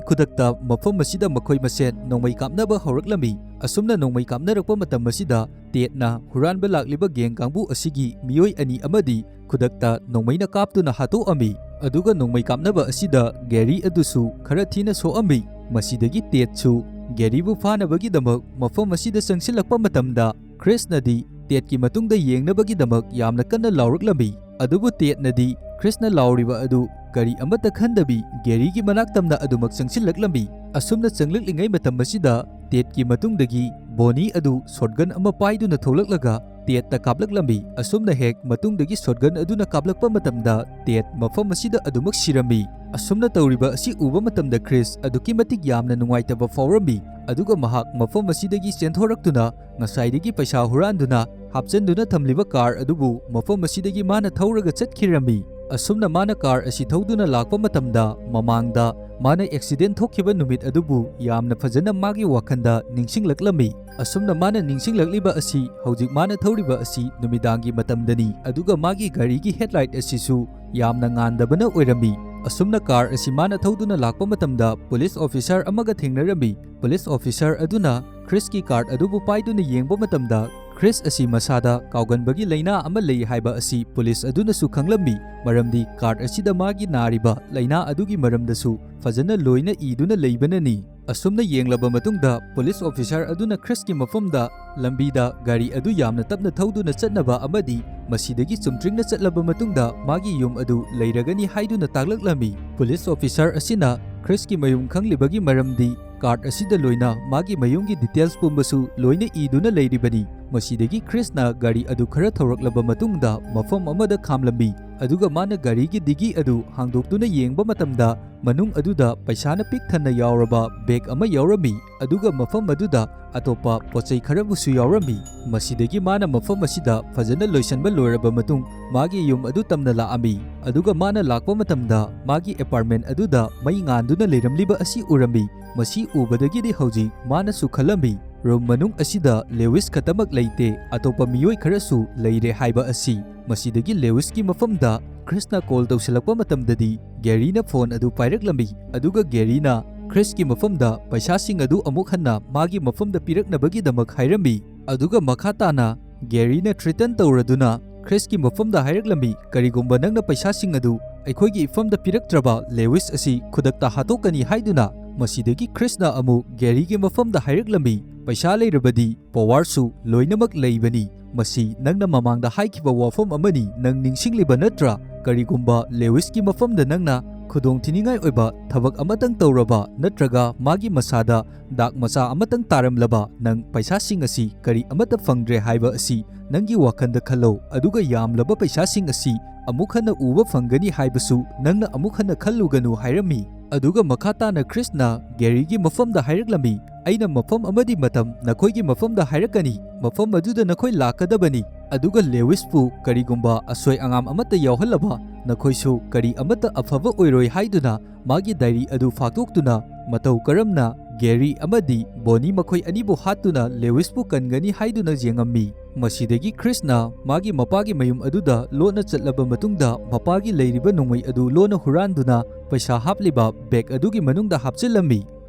ꯈꯨꯗꯛꯇ ꯃꯐꯝ ꯑꯁꯤꯗ ꯃꯈꯣꯏ ꯃꯁꯦꯟ ꯅꯣꯡꯃꯩ ꯀꯥꯞꯅꯕ ꯍꯧꯔꯛꯂꯝꯃꯤ꯫ ꯑꯁꯨꯝꯅ ꯅꯣꯡꯃꯩ ꯀꯥꯞꯅꯔꯛꯄ ꯃꯇꯝ ꯑꯁꯤꯗ, ꯇꯦꯠꯅ ꯍꯨꯔꯥꯟꯕ ꯂꯥꯛꯂꯤꯕ ꯒꯦꯡ ꯀꯥꯡꯕꯨ ꯑꯁꯤꯒꯤ ꯃꯤꯑꯣꯏ ꯑꯅꯤ ꯑꯃꯗꯤ ꯈꯨꯗꯛꯇ ꯅꯣꯡꯃꯩꯅ ꯀꯥꯞꯇꯨꯅ ꯍꯥꯠꯇꯣꯛꯑꯝꯃꯤ꯫ ꯑꯗꯨꯒ ꯅꯣꯡꯃꯩ ꯀꯥꯞꯅꯕ ꯑꯁꯤꯗ ꯒꯦꯔꯤ ꯑꯗꯨꯁꯨ ꯈꯔ ꯊꯤꯅ ꯁꯣꯛꯑꯝꯃꯤ꯫ ꯃꯁꯤꯗꯒꯤ ꯇꯦꯠꯁꯨ ꯒꯦꯔꯤꯕꯨ ꯐꯥꯅꯕꯒꯤꯗꯃꯛ ꯃꯐꯝ ꯑꯁꯤꯗ ꯆꯪꯁꯤꯜꯂꯛꯄ ꯃꯇꯝꯗ, ꯈ꯭ꯔꯤꯁꯅꯗꯤ ꯇꯦꯠꯀꯤ ꯃꯇꯨꯡꯗ ꯌꯦꯡꯅꯕꯒꯤꯗꯃꯛ ꯌꯥꯝꯅ ꯀꯟꯅ ꯂꯥꯎꯔꯛꯂꯝꯃꯤ꯫ ꯑꯗꯨꯕꯨ ꯇꯦꯠꯅꯗꯤ ꯈ꯭ꯔꯤꯁꯅ ꯂꯥꯎꯔꯤꯕ ꯑꯗꯨ ꯀꯔꯤ ꯑꯃꯠꯇ ꯈꯟꯗꯕꯤ, ꯒꯦꯔꯤꯒꯤ ꯃꯅꯥꯛ ꯇꯝꯅ ꯑꯗꯨꯃꯛ ꯆꯪꯁꯤꯜꯂꯛꯂꯝꯃꯤ꯫ ꯑꯁꯨꯝꯅ ꯆꯪꯂꯛꯂꯤꯉꯩ ꯃꯇꯝ ꯑꯁꯤꯗ, ꯇꯦꯠꯀꯤ ꯃꯇꯨꯡꯗꯒꯤ ꯕꯣꯅꯤ ꯑꯗꯨ ꯁꯣꯠꯒꯟ ꯑꯃ ꯄꯥꯏꯗꯨꯅ ꯊꯣꯛꯂꯛꯂꯒ ꯇꯦꯠꯇ ꯀꯥꯞꯂꯛꯂꯝꯃꯤ꯫ ꯑꯁꯨꯝꯅ ꯍꯦꯛ ꯃꯇꯨꯡꯗꯒꯤ ꯁꯣꯠꯒꯟ ꯑꯗꯨꯅ ꯀꯥꯞꯂꯛꯄ ꯃꯇꯝꯗ, ꯇꯦꯠ ꯃꯐꯝ ꯑꯁꯤꯗ ꯑꯗꯨꯃꯛ ꯁꯤꯔꯝꯃꯤ꯫ ꯑꯁꯨꯝꯅ ꯇꯧꯔꯤꯕ ꯑꯁꯤ ꯎꯕ ꯃꯇꯝꯗ, ꯈ꯭ꯔꯤꯁ ꯑꯗꯨꯛꯀꯤ ꯃꯇꯤꯛ ꯌꯥꯝꯅ ꯅꯨꯡꯉꯥꯏꯇꯕ ꯐꯥꯎꯔꯝꯃꯤ, ꯑꯗꯨꯒ ꯃꯍꯥꯛ ꯃꯐꯝ ꯑꯁꯤꯗꯒꯤ ꯆꯦꯟꯊꯣꯔꯛꯇꯨꯅ ꯉꯁꯥꯏꯗꯒꯤ ꯄꯩꯁꯥ ꯍꯨꯔꯥꯟꯗꯨꯅ ꯍꯥꯞꯆꯟꯗꯨꯅ ꯊꯝꯂꯤꯕ ꯀꯥꯔ ꯑꯗꯨꯕꯨ ꯃꯐꯝ ꯑꯁꯤꯗꯒꯤ ꯃꯥꯅ ꯊꯧꯔꯒ ꯆꯠꯈꯤꯔꯝꯃꯤ꯫ ꯑꯁꯨꯝꯅ ꯃꯥꯅ ꯀꯥꯔ ꯑꯁꯤ ꯊꯧꯗꯨꯅ ꯂꯥꯛꯄ ꯃꯇꯝꯗ, ꯃꯃꯥꯡꯗ ꯃꯥꯅ ꯑꯦꯛꯁꯤꯗꯦꯟ ꯊꯣꯛꯈꯤꯕ ꯅꯨꯃꯤꯠ ꯑꯗꯨꯕꯨ ꯌꯥꯝꯅ ꯐꯖꯅ ꯃꯥꯒꯤ ꯋꯥꯈꯜꯗ ꯅꯤꯡꯁꯤꯡꯂꯛꯂꯝꯃꯤ꯫ ꯑꯁꯨꯝꯅ ꯃꯥꯅ ꯅꯤꯡꯁꯤꯡꯂꯛꯂꯤꯕ ꯑꯁꯤ, ꯍꯧꯖꯤꯛ ꯃꯥꯅ ꯊꯧꯔꯤꯕ ꯑꯁꯤ ꯅꯨꯃꯤꯗꯥꯡꯒꯤ ꯃꯇꯝꯗꯅꯤ, ꯑꯗꯨꯒ ꯃꯥꯒꯤ ꯒꯥꯔꯤꯒꯤ ꯍꯦꯗꯂꯥꯏꯠ ꯑꯁꯤꯁꯨ ꯌꯥꯝꯅ ꯉꯥꯟꯗꯕꯅ ꯑꯣꯏꯔꯝꯃꯤ꯫ ꯑꯁꯨꯝꯅ ꯀꯥꯔ ꯑꯁꯤ ꯃꯥꯅ ꯊꯧꯗꯨꯅ ꯂꯥꯛꯄ ꯃꯇꯝꯗ ꯄꯨꯂꯤꯁ ꯑꯣꯐꯤꯁꯥꯔ ꯑꯃꯒ ꯊꯦꯡꯅꯔꯝꯃꯤ꯫ ꯄꯨꯂꯤꯁ ꯑꯣꯐꯤꯁꯥꯔ ꯑꯗꯨꯅ ꯈ꯭ꯔꯤꯁꯀꯤ ꯀꯥꯔ ꯑꯗꯨꯕꯨ ꯄꯥꯏꯗꯨꯅ ꯌꯦꯡꯕ ꯃꯇꯝꯗ, ꯈ꯭ꯔꯤꯁ ꯑꯁꯤ ꯃꯁꯥꯗ ꯀꯥꯎꯒꯟꯕꯒꯤ ꯂꯥꯏꯅꯥ ꯑꯃ ꯂꯩ ꯍꯥꯏꯕ ꯑꯁꯤ ꯄꯨꯂꯤꯁ ꯑꯗꯨꯅꯁꯨ ꯈꯪꯂꯝꯃꯤ, ꯃꯔꯝꯗꯤ ꯀꯥꯔꯠ ꯑꯁꯤꯗ ꯃꯥꯒꯤ ꯅꯥꯔꯤꯕ ꯂꯥꯏꯅꯥ ꯑꯗꯨꯒꯤ ꯃꯔꯝꯗꯁꯨ ꯐꯖꯅ ꯂꯣꯏꯅ ꯏꯗꯨꯅ ꯂꯩꯕꯅꯅꯤ꯫ ꯑꯁꯨꯝꯅ ꯌꯦꯡꯂꯕ ꯃꯇꯨꯡꯗ, ꯄꯨꯂꯤꯁ ꯑꯣꯐꯤꯁꯥꯔ ꯑꯗꯨꯅ ꯈ꯭ꯔꯤꯁꯀꯤ ꯃꯐꯝꯗ ꯂꯝꯕꯤꯗ ꯒꯥꯔꯤ ꯑꯗꯨ ꯌꯥꯝꯅ ꯇꯞꯅ ꯊꯧꯗꯨꯅ ꯆꯠꯅꯕ ꯑꯃꯗꯤ ꯃꯁꯤꯗꯒꯤ ꯆꯨꯝꯗ꯭ꯔꯤꯡꯅ ꯆꯠꯂꯕ ꯃꯇꯨꯡꯗ ꯃꯥꯒꯤ ꯌꯨꯝ ꯑꯗꯨ ꯂꯩꯔꯒꯅꯤ ꯍꯥꯏꯗꯨꯅ ꯇꯥꯛꯂꯛꯂꯝꯃꯤ꯫ ꯄꯨꯂꯤꯁ ꯑꯣꯐꯤꯁꯥꯔ ꯑꯁꯤꯅ ꯈ꯭ꯔꯤꯁꯀꯤ ꯃꯌꯨꯝ ꯈꯪꯂꯤꯕꯒꯤ ꯃꯔꯝꯗꯤ ꯀꯥꯔꯠ ꯑꯁꯤꯗ ꯂꯣꯏꯅ ꯃꯥꯒꯤ ꯃꯌꯨꯝꯒꯤ ꯗꯤꯇꯦꯜꯁ ꯄꯨꯝꯕꯁꯨ ꯂꯣꯏꯅ ꯏꯗꯨꯅ ꯂꯩꯔꯤꯕꯅꯤ꯫ ꯃꯁꯤꯗꯒꯤ ꯈ꯭ꯔꯤꯁꯅ ꯒꯥꯔꯤ ꯑꯗꯨ ꯈꯔ ꯊꯧꯔꯛꯂꯕ ꯃꯇꯨꯡꯗ ꯃꯐꯝ ꯑꯃꯗ ꯈꯥꯝꯂꯝꯃꯤ, ꯑꯗꯨꯒ ꯃꯥꯅ ꯒꯥꯔꯤꯒꯤ ꯗꯤꯒꯤ ꯑꯗꯨ ꯍꯥꯡꯗꯣꯛꯇꯨꯅ ꯌꯦꯡꯕ ꯃꯇꯝꯗ ꯃꯅꯨꯡ ꯑꯗꯨꯗ ꯄꯩꯁꯥꯅ ꯄꯤꯛ ꯊꯟꯅ ꯌꯥꯎꯔꯕ ꯕꯦꯒ ꯑꯃ ꯌꯥꯎꯔꯝꯃꯤ, ꯑꯗꯨꯒ ꯃꯐꯝ ꯑꯗꯨꯗ ꯑꯇꯣꯞꯄ ꯄꯣꯠꯆꯩ ꯈꯔꯕꯨꯁꯨ ꯌꯥꯎꯔꯝꯃꯤ꯫ ꯃꯁꯤꯗꯒꯤ ꯃꯥꯅ ꯃꯐꯝ ꯑꯁꯤꯗ ꯐꯖꯅ ꯂꯣꯏꯁꯟꯕ ꯂꯣꯏꯔꯕ ꯃꯇꯨꯡ ꯃꯥꯒꯤ ꯌꯨꯝ ꯑꯗꯨ ꯇꯝꯅ ꯂꯥꯛꯑꯝꯃꯤ, ꯑꯗꯨꯒ ꯃꯥꯅ ꯂꯥꯛꯄ ꯃꯇꯝꯗ ꯃꯥꯒꯤ ꯑꯦꯄꯥꯔꯠꯃꯦꯟ ꯑꯗꯨꯗ ꯃꯩ ꯉꯥꯟꯗꯨꯅ ꯂꯩꯔꯝꯂꯤꯕ ꯑꯁꯤ ꯎꯔꯝꯃꯤ꯫ ꯃꯁꯤ ꯎꯕꯗꯒꯤꯗꯤ ꯍꯧꯖꯤꯛ ꯃꯥꯅꯁꯨ ꯈꯜꯂꯝꯃꯤ, ꯔꯨꯝ ꯃꯅꯨꯡ ꯑꯁꯤꯗ ꯂꯦꯋꯤꯁ ꯈꯛꯇꯃꯛ ꯂꯩꯇꯦ, ꯑꯇꯣꯞꯄ ꯃꯤꯑꯣꯏ ꯈꯔꯁꯨ ꯂꯩꯔꯦ ꯍꯥꯏꯕ ꯑꯁꯤ꯫ ꯃꯁꯤꯗꯒꯤ ꯂꯦꯋꯤꯁꯀꯤ ꯃꯐꯝꯗ ꯈ꯭ꯔꯤꯁꯅ ꯀꯣꯜ ꯇꯧꯁꯤꯜꯂꯛꯄ ꯃꯇꯝꯗꯗꯤ ꯒꯦꯔꯤꯅ ꯐꯣꯟ ꯑꯗꯨ ꯄꯥꯏꯔꯛꯂꯝꯃꯤ, ꯑꯗꯨꯒ ꯒꯦꯔꯤꯅ ꯈ꯭ꯔꯤꯁꯀꯤ ꯃꯐꯝꯗ ꯄꯩꯁꯥꯁꯤꯡ ꯑꯗꯨ ꯑꯃꯨꯛ ꯍꯟꯅ ꯃꯥꯒꯤ ꯃꯐꯝꯗ ꯄꯤꯔꯛꯅꯕꯒꯤꯗꯃꯛ ꯍꯥꯏꯔꯝꯃꯤ꯫ ꯑꯗꯨꯒ ꯃꯈꯥ ꯇꯥꯅ ꯒꯦꯔꯤꯅ ꯊ꯭ꯔꯤꯇꯟ ꯇꯧꯔꯗꯨꯅ ꯈ꯭ꯔꯤꯁꯀꯤ ꯃꯐꯝꯗ ꯍꯥꯏꯔꯛꯂꯝꯃꯤ, "ꯀꯔꯤꯒꯨꯝꯕ ꯅꯪꯅ ꯄꯩꯁꯥꯁꯤꯡ ꯑꯗꯨ ꯑꯩꯈꯣꯏꯒꯤ ꯏꯐꯝꯗ ꯄꯤꯔꯛꯇ꯭ꯔꯕ ꯂꯦꯋꯤꯁ ꯑꯁꯤ ꯈꯨꯗꯛꯇ ꯍꯥꯠꯇꯣꯛꯀꯅꯤ" ꯍꯥꯏꯗꯨꯅ꯫ ꯃꯁꯤꯗꯒꯤ ꯈ꯭ꯔꯤꯁꯅ ꯑꯃꯨꯛ ꯒꯦꯔꯤꯒꯤ ꯃꯐꯝꯗ ꯍꯥꯏꯔꯛꯂꯝꯃꯤ, "ꯄꯩꯁꯥ ꯂꯩꯔꯕꯗꯤ ꯄꯋꯥꯔꯁꯨ ꯂꯣꯏꯅꯃꯛ ꯂꯩꯕꯅꯤ꯫ ꯃꯁꯤ ꯅꯪꯅ ꯃꯃꯥꯡꯗ ꯍꯥꯏꯈꯤꯕ ꯋꯥꯐꯝ ꯑꯃꯅꯤ, ꯅꯪ ꯅꯤꯡꯁꯤꯡꯂꯤꯕ ꯅꯠꯇ꯭ꯔꯥ? ꯀꯔꯤꯒꯨꯝꯕ ꯂꯦꯋꯤꯁꯀꯤ ꯃꯐꯝꯗ ꯅꯪꯅ ꯈꯨꯗꯣꯡꯊꯤꯅꯤꯡꯉꯥꯏ ꯑꯣꯏꯕ ꯊꯕꯛ ꯑꯃꯇꯪ ꯇꯧꯔꯕ ꯅꯠꯇ꯭ꯔꯒ ꯃꯥꯒꯤ ꯃꯁꯥꯗ ꯗꯥꯛ ꯃꯆꯥ ꯑꯃꯇꯪ ꯇꯥꯔꯝꯂꯕ, ꯅꯪ ꯄꯩꯁꯥꯁꯤꯡ ꯑꯁꯤ ꯀꯔꯤ ꯑꯃꯠꯇ ꯐꯪꯗ꯭ꯔꯦ ꯍꯥꯏꯕ ꯑꯁꯤ ꯅꯪꯒꯤ ꯋꯥꯈꯜꯗ ꯈꯜꯂꯣ, ꯑꯗꯨꯒ ꯌꯥꯝꯂꯕ ꯄꯩꯁꯥꯁꯤꯡ ꯑꯁꯤ ꯑꯃꯨꯛ ꯍꯟꯅ ꯎꯕ ꯐꯪꯒꯅꯤ ꯍꯥꯏꯕꯁꯨ ꯅꯪꯅ ꯑꯃꯨꯛ ꯍꯟꯅ ꯈꯜꯂꯨꯒꯅꯨ" ꯍꯥꯏꯔꯝꯃꯤ꯫ ꯑꯗꯨꯒ ꯃꯈꯥ ꯇꯥꯅ ꯈ꯭ꯔꯤꯁꯅ ꯒꯦꯔꯤꯒꯤ ꯃꯐꯝꯗ ꯍꯥꯏꯔꯛꯂꯝꯃꯤ, "ꯑꯩꯅ ꯃꯐꯝ ꯑꯃꯗꯤ ꯃꯇꯝ ꯅꯈꯣꯏꯒꯤ ꯃꯐꯝꯗ ꯍꯥꯏꯔꯛꯀꯅꯤ, ꯃꯐꯝ ꯑꯗꯨꯗ ꯅꯈꯣꯏ ꯂꯥꯛꯀꯗꯕꯅꯤ, ꯑꯗꯨꯒ ꯂꯦꯋꯤꯁꯄꯨ ꯀꯔꯤꯒꯨꯝꯕ ꯑꯁꯣꯏ ꯑꯉꯥꯝ ꯑꯃꯠꯇ ꯌꯥꯎꯍꯜꯂꯕ ꯅꯈꯣꯏꯁꯨ ꯀꯔꯤ ꯑꯃꯠꯇ ꯑꯐꯕ ꯑꯣꯏꯔꯣꯏ" ꯍꯥꯏꯗꯨꯅ ꯃꯥꯒꯤ ꯗꯥꯏꯔꯤ ꯑꯗꯨ ꯐꯥꯛꯇꯣꯛꯇꯨꯅ ꯃꯇꯧ ꯀꯔꯝꯅ ꯒꯦꯔꯤ ꯑꯃꯗꯤ ꯕꯣꯅꯤ ꯃꯈꯣꯏ ꯑꯅꯤꯕꯨ ꯍꯥꯠꯇꯨꯅ ꯂꯦꯋꯤꯁꯄꯨ ꯀꯟꯒꯅꯤ ꯍꯥꯏꯗꯨꯅ ꯌꯦꯡꯉꯝꯃꯤ꯫ ꯃꯁꯤꯗꯒꯤ ꯈ꯭ꯔꯤꯁꯅ ꯃꯥꯒꯤ ꯃꯄꯥꯒꯤ ꯃꯌꯨꯝ ꯑꯗꯨꯗ ꯂꯣꯟꯅ ꯆꯠꯂꯕ ꯃꯇꯨꯡꯗ, ꯃꯄꯥꯒꯤ ꯂꯩꯔꯤꯕ ꯅꯣꯡꯃꯩ ꯑꯗꯨ ꯂꯣꯟꯅ ꯍꯨꯔꯥꯟꯗꯨꯅ ꯄꯩꯁꯥ ꯍꯥꯞꯂꯤꯕ ꯕꯦꯒ ꯑꯗꯨꯒꯤ ꯃꯅꯨꯡꯗ ꯍꯥꯞꯆꯤꯜꯂꯝꯃꯤ꯫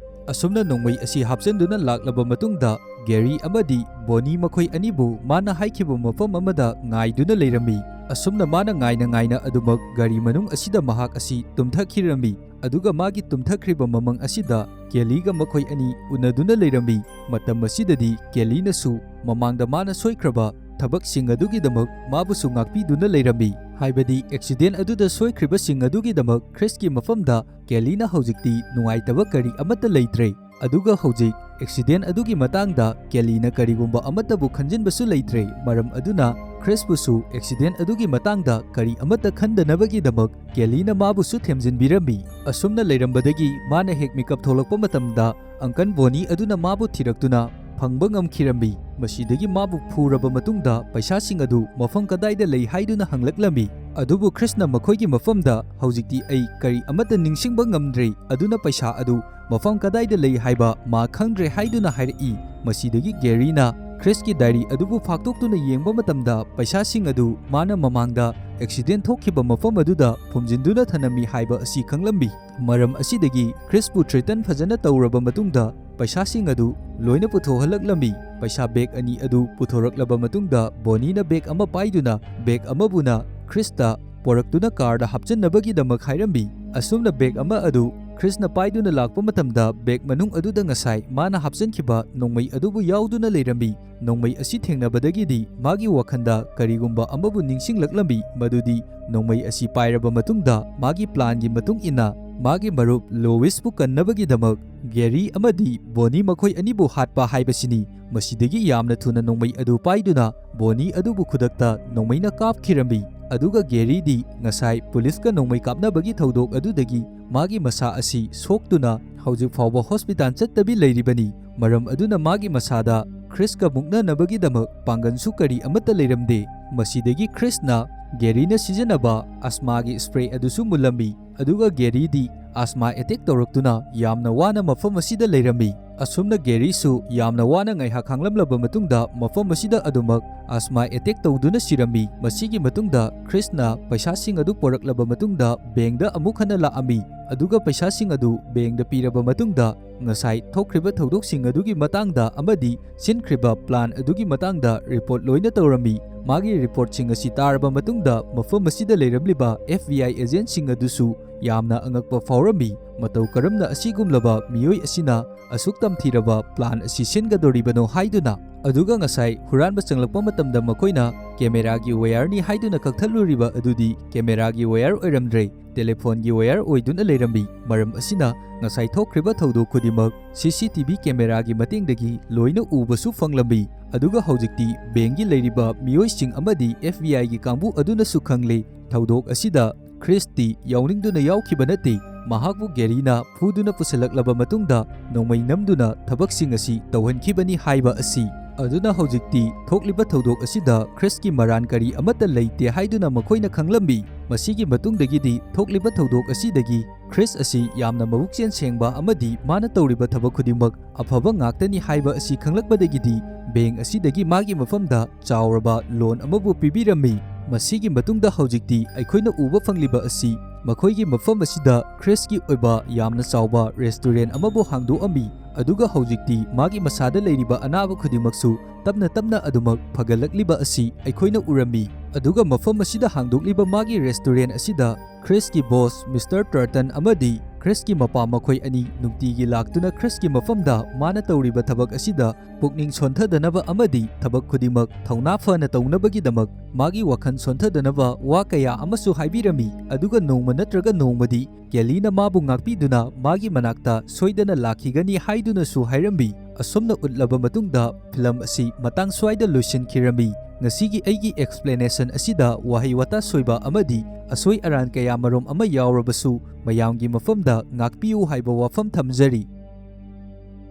ꯑꯁꯨꯝꯅ ꯅꯣꯡꯃꯩ ꯑꯁꯤ ꯍꯥꯞꯆꯤꯟꯗꯨꯅ ꯂꯥꯛꯂꯕ ꯃꯇꯨꯡꯗ, ꯒꯦꯔꯤ ꯑꯃꯗꯤ ꯕꯣꯅꯤ ꯃꯈꯣꯏ ꯑꯅꯤꯕꯨ ꯃꯥꯅ ꯍꯥꯏꯈꯤꯕ ꯃꯐꯝ ꯑꯃꯗ ꯉꯥꯏꯗꯨꯅ ꯂꯩꯔꯝꯃꯤ꯫ ꯑꯁꯨꯝꯅ ꯃꯥꯅ ꯉꯥꯏꯅ ꯉꯥꯏꯅ ꯑꯗꯨꯃꯛ ꯒꯥꯔꯤ ꯃꯅꯨꯡ ꯑꯁꯤꯗ ꯃꯍꯥꯛ ꯑꯁꯤ ꯇꯨꯝꯊꯈꯤꯔꯝꯃꯤ꯫ ꯑꯗꯨꯒ ꯃꯥꯒꯤ ꯇꯨꯝꯊꯈ꯭ꯔꯤꯕ ꯃꯃꯪ ꯑꯁꯤꯗ ꯀꯦꯂꯤꯒ ꯃꯈꯣꯏ ꯑꯅꯤ ꯎꯅꯗꯨꯅ ꯂꯩꯔꯝꯃꯤ꯫ ꯃꯇꯝ ꯑꯁꯤꯗꯗꯤ ꯀꯦꯂꯤꯅꯁꯨ ꯃꯃꯥꯡꯗ ꯃꯥꯅ ꯁꯣꯏꯈ꯭ꯔꯕ ꯊꯕꯛꯁꯤꯡ ꯑꯗꯨꯒꯤꯗꯃꯛ ꯃꯥꯕꯨꯁꯨ ꯉꯥꯛꯄꯤꯗꯨꯅ ꯂꯩꯔꯝꯃꯤ꯫ ꯍꯥꯏꯕꯗꯤ ꯑꯦꯛꯁꯤꯗꯦꯟ ꯑꯗꯨꯗ ꯁꯣꯏꯈ꯭ꯔꯤꯕꯁꯤꯡ ꯑꯗꯨꯒꯤꯗꯃꯛ ꯈ꯭ꯔꯤꯁꯀꯤ ꯃꯐꯝꯗ ꯀꯦꯂꯤꯅ ꯍꯧꯖꯤꯛꯇꯤ ꯅꯨꯡꯉꯥꯏꯇꯕ ꯀꯔꯤ ꯑꯃꯠꯇ ꯂꯩꯇ꯭ꯔꯦ꯫ ꯑꯗꯨꯒ ꯍꯧꯖꯤꯛ ꯑꯦꯛꯁꯤꯗꯦꯟ ꯑꯗꯨꯒꯤ ꯃꯇꯥꯡꯗ ꯀꯦꯂꯤꯅ ꯀꯔꯤꯒꯨꯝꯕ ꯑꯃꯠꯇꯕꯨ ꯈꯟꯖꯤꯟꯕꯁꯨ ꯂꯩꯇ꯭ꯔꯦ꯫ ꯃꯔꯝ ꯑꯗꯨꯅ ꯈ꯭ꯔꯤꯁꯄꯨꯁꯨ ꯑꯦꯛꯁꯤꯗꯦꯟ ꯑꯗꯨꯒꯤ ꯃꯇꯥꯡꯗ ꯀꯔꯤ ꯑꯃꯠꯇ ꯈꯟꯗꯅꯕꯒꯤꯗꯃꯛ ꯀꯦꯂꯤꯅ ꯃꯥꯕꯨꯁꯨ ꯊꯦꯝꯖꯤꯟꯕꯤꯔꯝꯃꯤ꯫ ꯑꯁꯨꯝꯅ ꯂꯩꯔꯝꯕꯗꯒꯤ ꯃꯥꯅ ꯍꯦꯛ ꯃꯤꯀꯞ ꯊꯣꯛꯂꯛꯄ ꯃꯇꯝꯗ, ꯑꯪꯀꯜ ꯕꯣꯅꯤ ꯑꯗꯨꯅ ꯃꯥꯕꯨ ꯊꯤꯔꯛꯇꯨꯅ ꯐꯪꯕ ꯉꯝꯈꯤꯔꯝꯃꯤ꯫ ꯃꯁꯤꯗꯒꯤ ꯃꯥꯕꯨ ꯐꯨꯔꯕ ꯃꯇꯨꯡꯗ ꯄꯩꯁꯥꯁꯤꯡ ꯑꯗꯨ ꯃꯐꯝ ꯀꯗꯥꯏꯗ ꯂꯩ ꯍꯥꯏꯗꯨꯅ ꯍꯪꯂꯛꯂꯝꯃꯤ꯫ ꯑꯗꯨꯕꯨ ꯈ꯭ꯔꯤꯁꯅ ꯃꯈꯣꯏꯒꯤ ꯃꯐꯝꯗ, "ꯍꯧꯖꯤꯛꯇꯤ ꯑꯩ ꯀꯔꯤ ꯑꯃꯠꯇ ꯅꯤꯡꯁꯤꯡꯕ ꯉꯝꯗ꯭ꯔꯦ, ꯑꯗꯨꯅ ꯄꯩꯁꯥ ꯑꯗꯨ ꯃꯐꯝ ꯀꯗꯥꯏꯗ ꯂꯩ ꯍꯥꯏꯕ ꯃꯥ ꯈꯪꯗ꯭ꯔꯦ" ꯍꯥꯏꯗꯨꯅ ꯍꯥꯏꯔꯛꯏ꯫ ꯃꯁꯤꯗꯒꯤ ꯒꯦꯔꯤꯅ ꯈ꯭ꯔꯤꯁꯀꯤ ꯗꯥꯏꯔꯤ ꯑꯗꯨꯕꯨ ꯐꯥꯛꯇꯣꯛꯇꯨꯅ ꯌꯦꯡꯕ ꯃꯇꯝꯗ, ꯄꯩꯁꯥꯁꯤꯡ ꯑꯗꯨ ꯃꯥꯅ ꯃꯃꯥꯡꯗ ꯑꯦꯛꯁꯤꯗꯦꯟ ꯊꯣꯛꯈꯤꯕ ꯃꯐꯝ ꯑꯗꯨꯗ ꯐꯨꯝꯖꯤꯟꯗꯨꯅ ꯊꯅꯝꯃꯤ ꯍꯥꯏꯕ ꯑꯁꯤ ꯈꯪꯂꯝꯃꯤ꯫ ꯃꯔꯝ ꯑꯁꯤꯗꯒꯤ ꯈ꯭ꯔꯤꯁꯄꯨ ꯊ꯭ꯔꯦꯇꯟ ꯐꯖꯅ ꯇꯧꯔꯕ ꯃꯇꯨꯡꯗ, ꯄꯩꯁꯥꯁꯤꯡ ꯑꯗꯨ ꯂꯣꯏꯅ ꯄꯨꯊꯣꯛꯍꯜꯂꯛꯂꯝꯃꯤ꯫ ꯄꯩꯁꯥ ꯕꯦꯒ ꯑꯅꯤ ꯑꯗꯨ ꯄꯨꯊꯣꯔꯛꯂꯕ ꯃꯇꯨꯡꯗ, ꯕꯣꯅꯤꯅ ꯕꯦꯒ ꯑꯃ ꯄꯥꯏꯗꯨꯅ ꯕꯦꯒ ꯑꯃꯕꯨꯅ ꯈ꯭ꯔꯤꯁꯇ ꯄꯣꯔꯛꯇꯨꯅ ꯀꯥꯔꯗ ꯍꯥꯞꯆꯤꯟꯅꯕꯒꯤꯗꯃꯛ ꯍꯥꯏꯔꯝꯃꯤ꯫ ꯑꯁꯨꯝꯅ ꯕꯦꯒ ꯑꯃ ꯑꯗꯨ ꯈ꯭ꯔꯤꯁꯅ ꯄꯥꯏꯗꯨꯅ ꯂꯥꯛꯄ ꯃꯇꯝꯗ, ꯕꯦꯒ ꯃꯅꯨꯡ ꯑꯗꯨꯗ ꯉꯁꯥꯏ ꯃꯥꯅ ꯍꯥꯞꯆꯤꯟꯈꯤꯕ ꯅꯣꯡꯃꯩ ꯑꯗꯨꯕꯨ ꯌꯥꯎꯗꯨꯅ ꯂꯩꯔꯝꯃꯤ꯫ ꯅꯣꯡꯃꯩ ꯑꯁꯤ ꯊꯦꯡꯅꯕꯗꯒꯤꯗꯤ ꯃꯥꯒꯤ ꯋꯥꯈꯜꯗ ꯀꯔꯤꯒꯨꯝꯕ ꯑꯃꯕꯨ ꯅꯤꯡꯁꯤꯡꯂꯛꯂꯝꯃꯤ, ꯃꯗꯨꯗꯤ ꯅꯣꯡꯃꯩ ꯑꯁꯤ ꯄꯥꯏꯔꯕ ꯃꯇꯨꯡꯗ ꯃꯥꯒꯤ ꯄ꯭ꯂꯥꯟꯒꯤ ꯃꯇꯨꯡ ꯏꯟꯅ ꯃꯥꯒꯤ ꯃꯔꯨꯞ ꯂꯣꯋꯤꯁꯄꯨ ꯀꯟꯅꯕꯒꯤꯗꯃꯛ ꯒꯦꯔꯤ ꯑꯃꯗꯤ ꯕꯣꯅꯤ ꯃꯈꯣꯏ ꯑꯅꯤꯕꯨ ꯍꯥꯠꯄ ꯍꯥꯏꯕꯁꯤꯅꯤ꯫ ꯃꯁꯤꯗꯒꯤ ꯌꯥꯝꯅ ꯊꯨꯅ ꯅꯣꯡꯃꯩ ꯑꯗꯨ ꯄꯥꯏꯗꯨꯅ ꯕꯣꯅꯤ ꯑꯗꯨꯕꯨ ꯈꯨꯗꯛꯇ ꯅꯣꯡꯃꯩꯅ ꯀꯥꯞꯈꯤꯔꯝꯃꯤ꯫ ꯑꯗꯨꯒ ꯒꯦꯔꯤꯗꯤ ꯉꯁꯥꯏ ꯄꯨꯂꯤꯁꯀ ꯅꯣꯡꯃꯩ ꯀꯥꯞꯅꯕꯒꯤ ꯊꯧꯗꯣꯛ ꯑꯗꯨꯗꯒꯤ ꯃꯥꯒꯤ ꯃꯁꯥ ꯑꯁꯤ ꯁꯣꯛꯇꯨꯅ ꯍꯧꯖꯤꯛ ꯐꯥꯎꯕ ꯍꯣꯁꯄꯤꯇꯥꯜ ꯆꯠꯇꯕꯤ ꯂꯩꯔꯤꯕꯅꯤ꯫ ꯃꯔꯝ ꯑꯗꯨꯅ ꯃꯥꯒꯤ ꯃꯁꯥꯗ ꯈ꯭ꯔꯤꯁꯀ ꯃꯨꯛꯅꯅꯕꯒꯤꯗꯃꯛ ꯄꯥꯡꯒꯜꯁꯨ ꯀꯔꯤ ꯑꯃꯠꯇ ꯂꯩꯔꯝꯗꯦ꯫ ꯃꯁꯤꯗꯒꯤ ꯈ꯭ꯔꯤꯁꯅ ꯒꯦꯔꯤꯅ ꯁꯤꯖꯤꯟꯅꯕ ꯑꯁꯃꯥꯒꯤ ꯁ꯭ꯄ꯭ꯔꯦ ꯑꯗꯨꯁꯨ ꯃꯨꯜꯂꯝꯃꯤ꯫ ꯑꯗꯨꯒ ꯒꯦꯔꯤꯗꯤ ꯑꯁꯃꯥ ꯑꯦꯇꯦꯛ ꯇꯧꯔꯛꯇꯨꯅ ꯌꯥꯝꯅ ꯋꯥꯅ ꯃꯐꯝ ꯑꯁꯤꯗ ꯂꯩꯔꯝꯃꯤ꯫ ꯑꯁꯨꯝꯅ ꯒꯦꯔꯤꯁꯨ ꯌꯥꯝꯅ ꯋꯥꯅ ꯉꯥꯏꯍꯥꯛ ꯈꯥꯡꯂꯝꯂꯕ ꯃꯇꯨꯡꯗ ꯃꯐꯝ ꯑꯁꯤꯗ ꯑꯗꯨꯃꯛ ꯑꯁꯃꯥ ꯑꯦꯇꯦꯛ ꯇꯧꯗꯨꯅ ꯁꯤꯔꯝꯃꯤ꯫ ꯃꯁꯤꯒꯤ ꯃꯇꯨꯡꯗ ꯈ꯭ꯔꯤꯁꯅ ꯄꯩꯁꯥꯁꯤꯡ ꯑꯗꯨ ꯄꯨꯔꯛꯂꯕ ꯃꯇꯨꯡꯗ ꯕꯦꯡꯗ ꯑꯃꯨꯛ ꯍꯟꯅ ꯂꯥꯛꯑꯝꯃꯤ, ꯑꯗꯨꯒ ꯄꯩꯁꯥꯁꯤꯡ ꯑꯗꯨ ꯕꯦꯡꯗ ꯄꯤꯔꯕ ꯃꯇꯨꯡꯗ ꯉꯁꯥꯏ ꯊꯣꯛꯈ꯭ꯔꯤꯕ ꯊꯧꯗꯣꯛꯁꯤꯡ ꯑꯗꯨꯒꯤ ꯃꯇꯥꯡꯗ ꯑꯃꯗꯤ ꯁꯤꯟꯈ꯭ꯔꯤꯕ ꯄ꯭ꯂꯥꯟ ꯑꯗꯨꯒꯤ ꯃꯇꯥꯡꯗ ꯔꯤꯄꯣꯔꯠ ꯂꯣꯏꯅ ꯇꯧꯔꯝꯃꯤ꯫ ꯃꯥꯒꯤ ꯔꯤꯄꯣꯔꯠꯁꯤꯡ ꯑꯁꯤ ꯇꯥꯔꯕ ꯃꯇꯨꯡꯗ ꯃꯐꯝ ꯑꯁꯤꯗ ꯂꯩꯔꯝꯂꯤꯕ F B I ꯑꯦꯖꯦꯟꯠꯁꯤꯡ ꯑꯗꯨꯁꯨ ꯌꯥꯝꯅ ꯑꯉꯛꯄ ꯐꯥꯎꯔꯝꯃꯤ꯫ ꯃꯇꯧ ꯀꯔꯝꯅ ꯑꯁꯤꯒꯨꯝꯂꯕ ꯃꯤꯑꯣꯏ ꯑꯁꯤꯅ ꯑꯁꯨꯛ ꯇꯝꯊꯤꯔꯕ ꯄ꯭ꯂꯥꯟ ꯑꯁꯤ ꯁꯤꯟꯒꯗꯧꯔꯤꯕꯅꯣ ꯍꯥꯏꯗꯨꯅ꯫ ꯑꯗꯨꯒ ꯉꯁꯥꯏ ꯍꯨꯔꯥꯟꯕ ꯆꯪꯂꯛꯄ ꯃꯇꯝꯗ ꯃꯈꯣꯏꯅ ꯀꯦꯃꯦꯔꯥꯒꯤ ꯋꯥꯌꯔꯅꯤ ꯍꯥꯏꯗꯨꯅ ꯀꯛꯊꯠꯂꯨꯔꯤꯕ ꯑꯗꯨꯗꯤ ꯀꯦꯃꯦꯔꯥꯒꯤ ꯋꯥꯌꯔ ꯑꯣꯏꯔꯝꯗ꯭ꯔꯦ, ꯇꯦꯂꯤꯐꯣꯟꯒꯤ ꯋꯥꯌꯔ ꯑꯣꯏꯗꯨꯅ ꯂꯩꯔꯝꯃꯤ꯫ ꯃꯔꯝ ꯑꯁꯤꯅ ꯉꯁꯥꯏ ꯊꯣꯛꯈ꯭ꯔꯤꯕ ꯊꯧꯗꯣꯛ ꯈꯨꯗꯤꯡꯃꯛ C C T V ꯀꯦꯃꯦꯔꯥꯒꯤ ꯃꯇꯦꯡꯗꯒꯤ ꯂꯣꯏꯅ ꯎꯕꯁꯨ ꯐꯪꯂꯝꯃꯤ꯫ ꯑꯗꯨꯒ ꯍꯧꯖꯤꯛꯇꯤ ꯕꯦꯡꯒꯤ ꯂꯩꯔꯤꯕ ꯃꯤꯑꯣꯏꯁꯤꯡ ꯑꯃꯗꯤ F B I ꯒꯤ ꯀꯥꯡꯕꯨ ꯑꯗꯨꯅꯁꯨ ꯈꯪꯂꯦ꯫ ꯊꯧꯗꯣꯛ ꯑꯁꯤꯗ ꯈ꯭ꯔꯤꯁꯇꯤ ꯌꯥꯎꯅꯤꯡꯗꯨꯅ ꯌꯥꯎꯈꯤꯕ ꯅꯠꯇꯦ꯫ ꯃꯍꯥꯛꯄꯨ ꯒꯦꯔꯤꯅ ꯐꯨꯗꯨꯅ ꯄꯨꯁꯤꯜꯂꯛꯂꯕ ꯃꯇꯨꯡꯗ ꯅꯣꯡꯃꯩ ꯅꯝꯗꯨꯅ ꯊꯕꯛꯁꯤꯡ ꯑꯁꯤ ꯇꯧꯍꯟꯈꯤꯕꯅꯤ ꯍꯥꯏꯕ ꯑꯁꯤ꯫ ꯑꯗꯨꯅ ꯍꯧꯖꯤꯛꯇꯤ ꯊꯣꯛꯂꯤꯕ ꯊꯧꯗꯣꯛ ꯑꯁꯤꯗ ꯈ꯭ꯔꯤꯁꯀꯤ ꯃꯔꯥꯟ ꯀꯔꯤ ꯑꯃꯠꯇ ꯂꯩꯇꯦ ꯍꯥꯏꯗꯨꯅ ꯃꯈꯣꯏꯅ ꯈꯪꯂꯝꯃꯤ꯫ ꯃꯁꯤꯒꯤ ꯃꯇꯨꯡꯗꯒꯤꯗꯤ ꯊꯣꯛꯂꯤꯕ ꯊꯧꯗꯣꯛ ꯑꯁꯤꯗꯒꯤ ꯈ꯭ꯔꯤꯁ ꯑꯁꯤ ꯌꯥꯝꯅ ꯃꯕꯨꯛꯆꯦꯜ ꯁꯦꯡꯕ ꯑꯃꯗꯤ ꯃꯥꯅ ꯇꯧꯔꯤꯕ ꯊꯕꯛ ꯈꯨꯗꯤꯡꯃꯛ ꯑꯐꯕ ꯉꯥꯛꯇꯅꯤ ꯍꯥꯏꯕ ꯑꯁꯤ ꯈꯪꯂꯛꯄꯗꯒꯤꯗꯤ ꯕꯦꯡ ꯑꯁꯤꯗꯒꯤ ꯃꯥꯒꯤ ꯃꯐꯝꯗ ꯆꯥꯎꯔꯕ ꯂꯣꯟ ꯑꯃꯕꯨ ꯄꯤꯕꯤꯔꯝꯃꯤ꯫ ꯃꯁꯤꯒꯤ ꯃꯇꯨꯡꯗ ꯍꯧꯖꯤꯛꯇꯤ ꯑꯩꯈꯣꯏꯅ ꯎꯕ ꯐꯪꯂꯤꯕ ꯑꯁꯤ ꯃꯈꯣꯏꯒꯤ ꯃꯐꯝ ꯑꯁꯤꯗ ꯈ꯭ꯔꯤꯁꯀꯤ ꯑꯣꯏꯕ ꯌꯥꯝꯅ ꯆꯥꯎꯕ ꯔꯦꯁꯇꯨꯔꯦꯟ ꯑꯃꯕꯨ ꯍꯥꯡꯗꯣꯛꯑꯝꯃꯤ, ꯑꯗꯨꯒ ꯍꯧꯖꯤꯛꯇꯤ ꯃꯥꯒꯤ ꯃꯁꯥꯗ ꯂꯩꯔꯤꯕ ꯑꯅꯥꯕ ꯈꯨꯗꯤꯡꯃꯛꯁꯨ ꯇꯞꯅ ꯇꯞꯅ ꯑꯗꯨꯃꯛ ꯐꯒꯠꯂꯛꯂꯤꯕ ꯑꯁꯤ ꯑꯩꯈꯣꯏꯅ ꯎꯔꯝꯃꯤ꯫ ꯑꯗꯨꯒ ꯃꯐꯝ ꯑꯁꯤꯗ ꯍꯥꯡꯗꯣꯛꯂꯤꯕ ꯃꯥꯒꯤ ꯔꯦꯁꯇꯨꯔꯦꯟ ꯑꯁꯤꯗ ꯈ꯭ꯔꯤꯁꯀꯤ ꯕꯣꯁ ꯃꯤꯁꯇꯔ ꯇꯔꯇꯟ ꯑꯃꯗꯤ ꯈ꯭ꯔꯤꯁꯀꯤ ꯃꯄꯥ ꯃꯈꯣꯏ ꯑꯅꯤ ꯅꯨꯡꯇꯤꯒꯤ ꯂꯥꯛꯇꯨꯅ ꯈ꯭ꯔꯤꯁꯀꯤ ꯃꯐꯝꯗ ꯃꯥꯅ ꯇꯧꯔꯤꯕ ꯊꯕꯛ ꯑꯁꯤꯗ ꯄꯨꯛꯅꯤꯡ ꯁꯣꯟꯊꯗꯅꯕ ꯑꯃꯗꯤ ꯊꯕꯛ ꯈꯨꯗꯤꯡꯃꯛ ꯊꯧꯅꯥ ꯐꯅ ꯇꯧꯅꯕꯒꯤꯗꯃꯛ ꯃꯥꯒꯤ ꯋꯥꯈꯜ ꯁꯣꯟꯊꯗꯅꯕ ꯋꯥ ꯀꯌꯥ ꯑꯃꯁꯨ ꯍꯥꯏꯕꯤꯔꯝꯃꯤ꯫ ꯑꯗꯨꯒ ꯅꯣꯡꯃ ꯅꯠꯇ꯭ꯔꯒ ꯅꯣꯡꯃꯗꯤ ꯀꯦꯂꯤꯅ ꯃꯥꯕꯨ ꯉꯥꯛꯄꯤꯗꯨꯅ ꯃꯥꯒꯤ ꯃꯅꯥꯛꯇ ꯁꯣꯏꯗꯅ ꯂꯥꯛꯈꯤꯒꯅꯤ ꯍꯥꯏꯗꯨꯅꯁꯨ ꯍꯥꯏꯔꯝꯃꯤ꯫ ꯑꯁꯨꯝꯅ ꯎꯠꯂꯕ ꯃꯇꯨꯡꯗ ꯐꯤꯂꯝ ꯑꯁꯤ ꯃꯇꯥꯡ ꯁ꯭ꯋꯥꯏꯗ ꯂꯣꯏꯁꯤꯟꯈꯤꯔꯝꯃꯤ꯫ ꯉꯁꯤꯒꯤ ꯑꯩꯒꯤ explanation ꯑꯁꯤꯗ ꯋꯥꯍꯩ ꯋꯥꯇꯥ ꯁꯣꯏꯕ ꯑꯃꯗꯤ ꯑꯁꯣꯏ ꯑꯔꯥꯟ ꯀꯌꯥ ꯃꯔꯨꯝ ꯑꯃ ꯌꯥꯎꯔꯕꯁꯨ ꯃꯌꯥꯝꯒꯤ ꯃꯐꯝꯗ ꯉꯥꯛꯄꯤꯌꯨ ꯍꯥꯏꯕ ꯋꯥꯐꯝ ꯊꯝꯖꯔꯤ꯫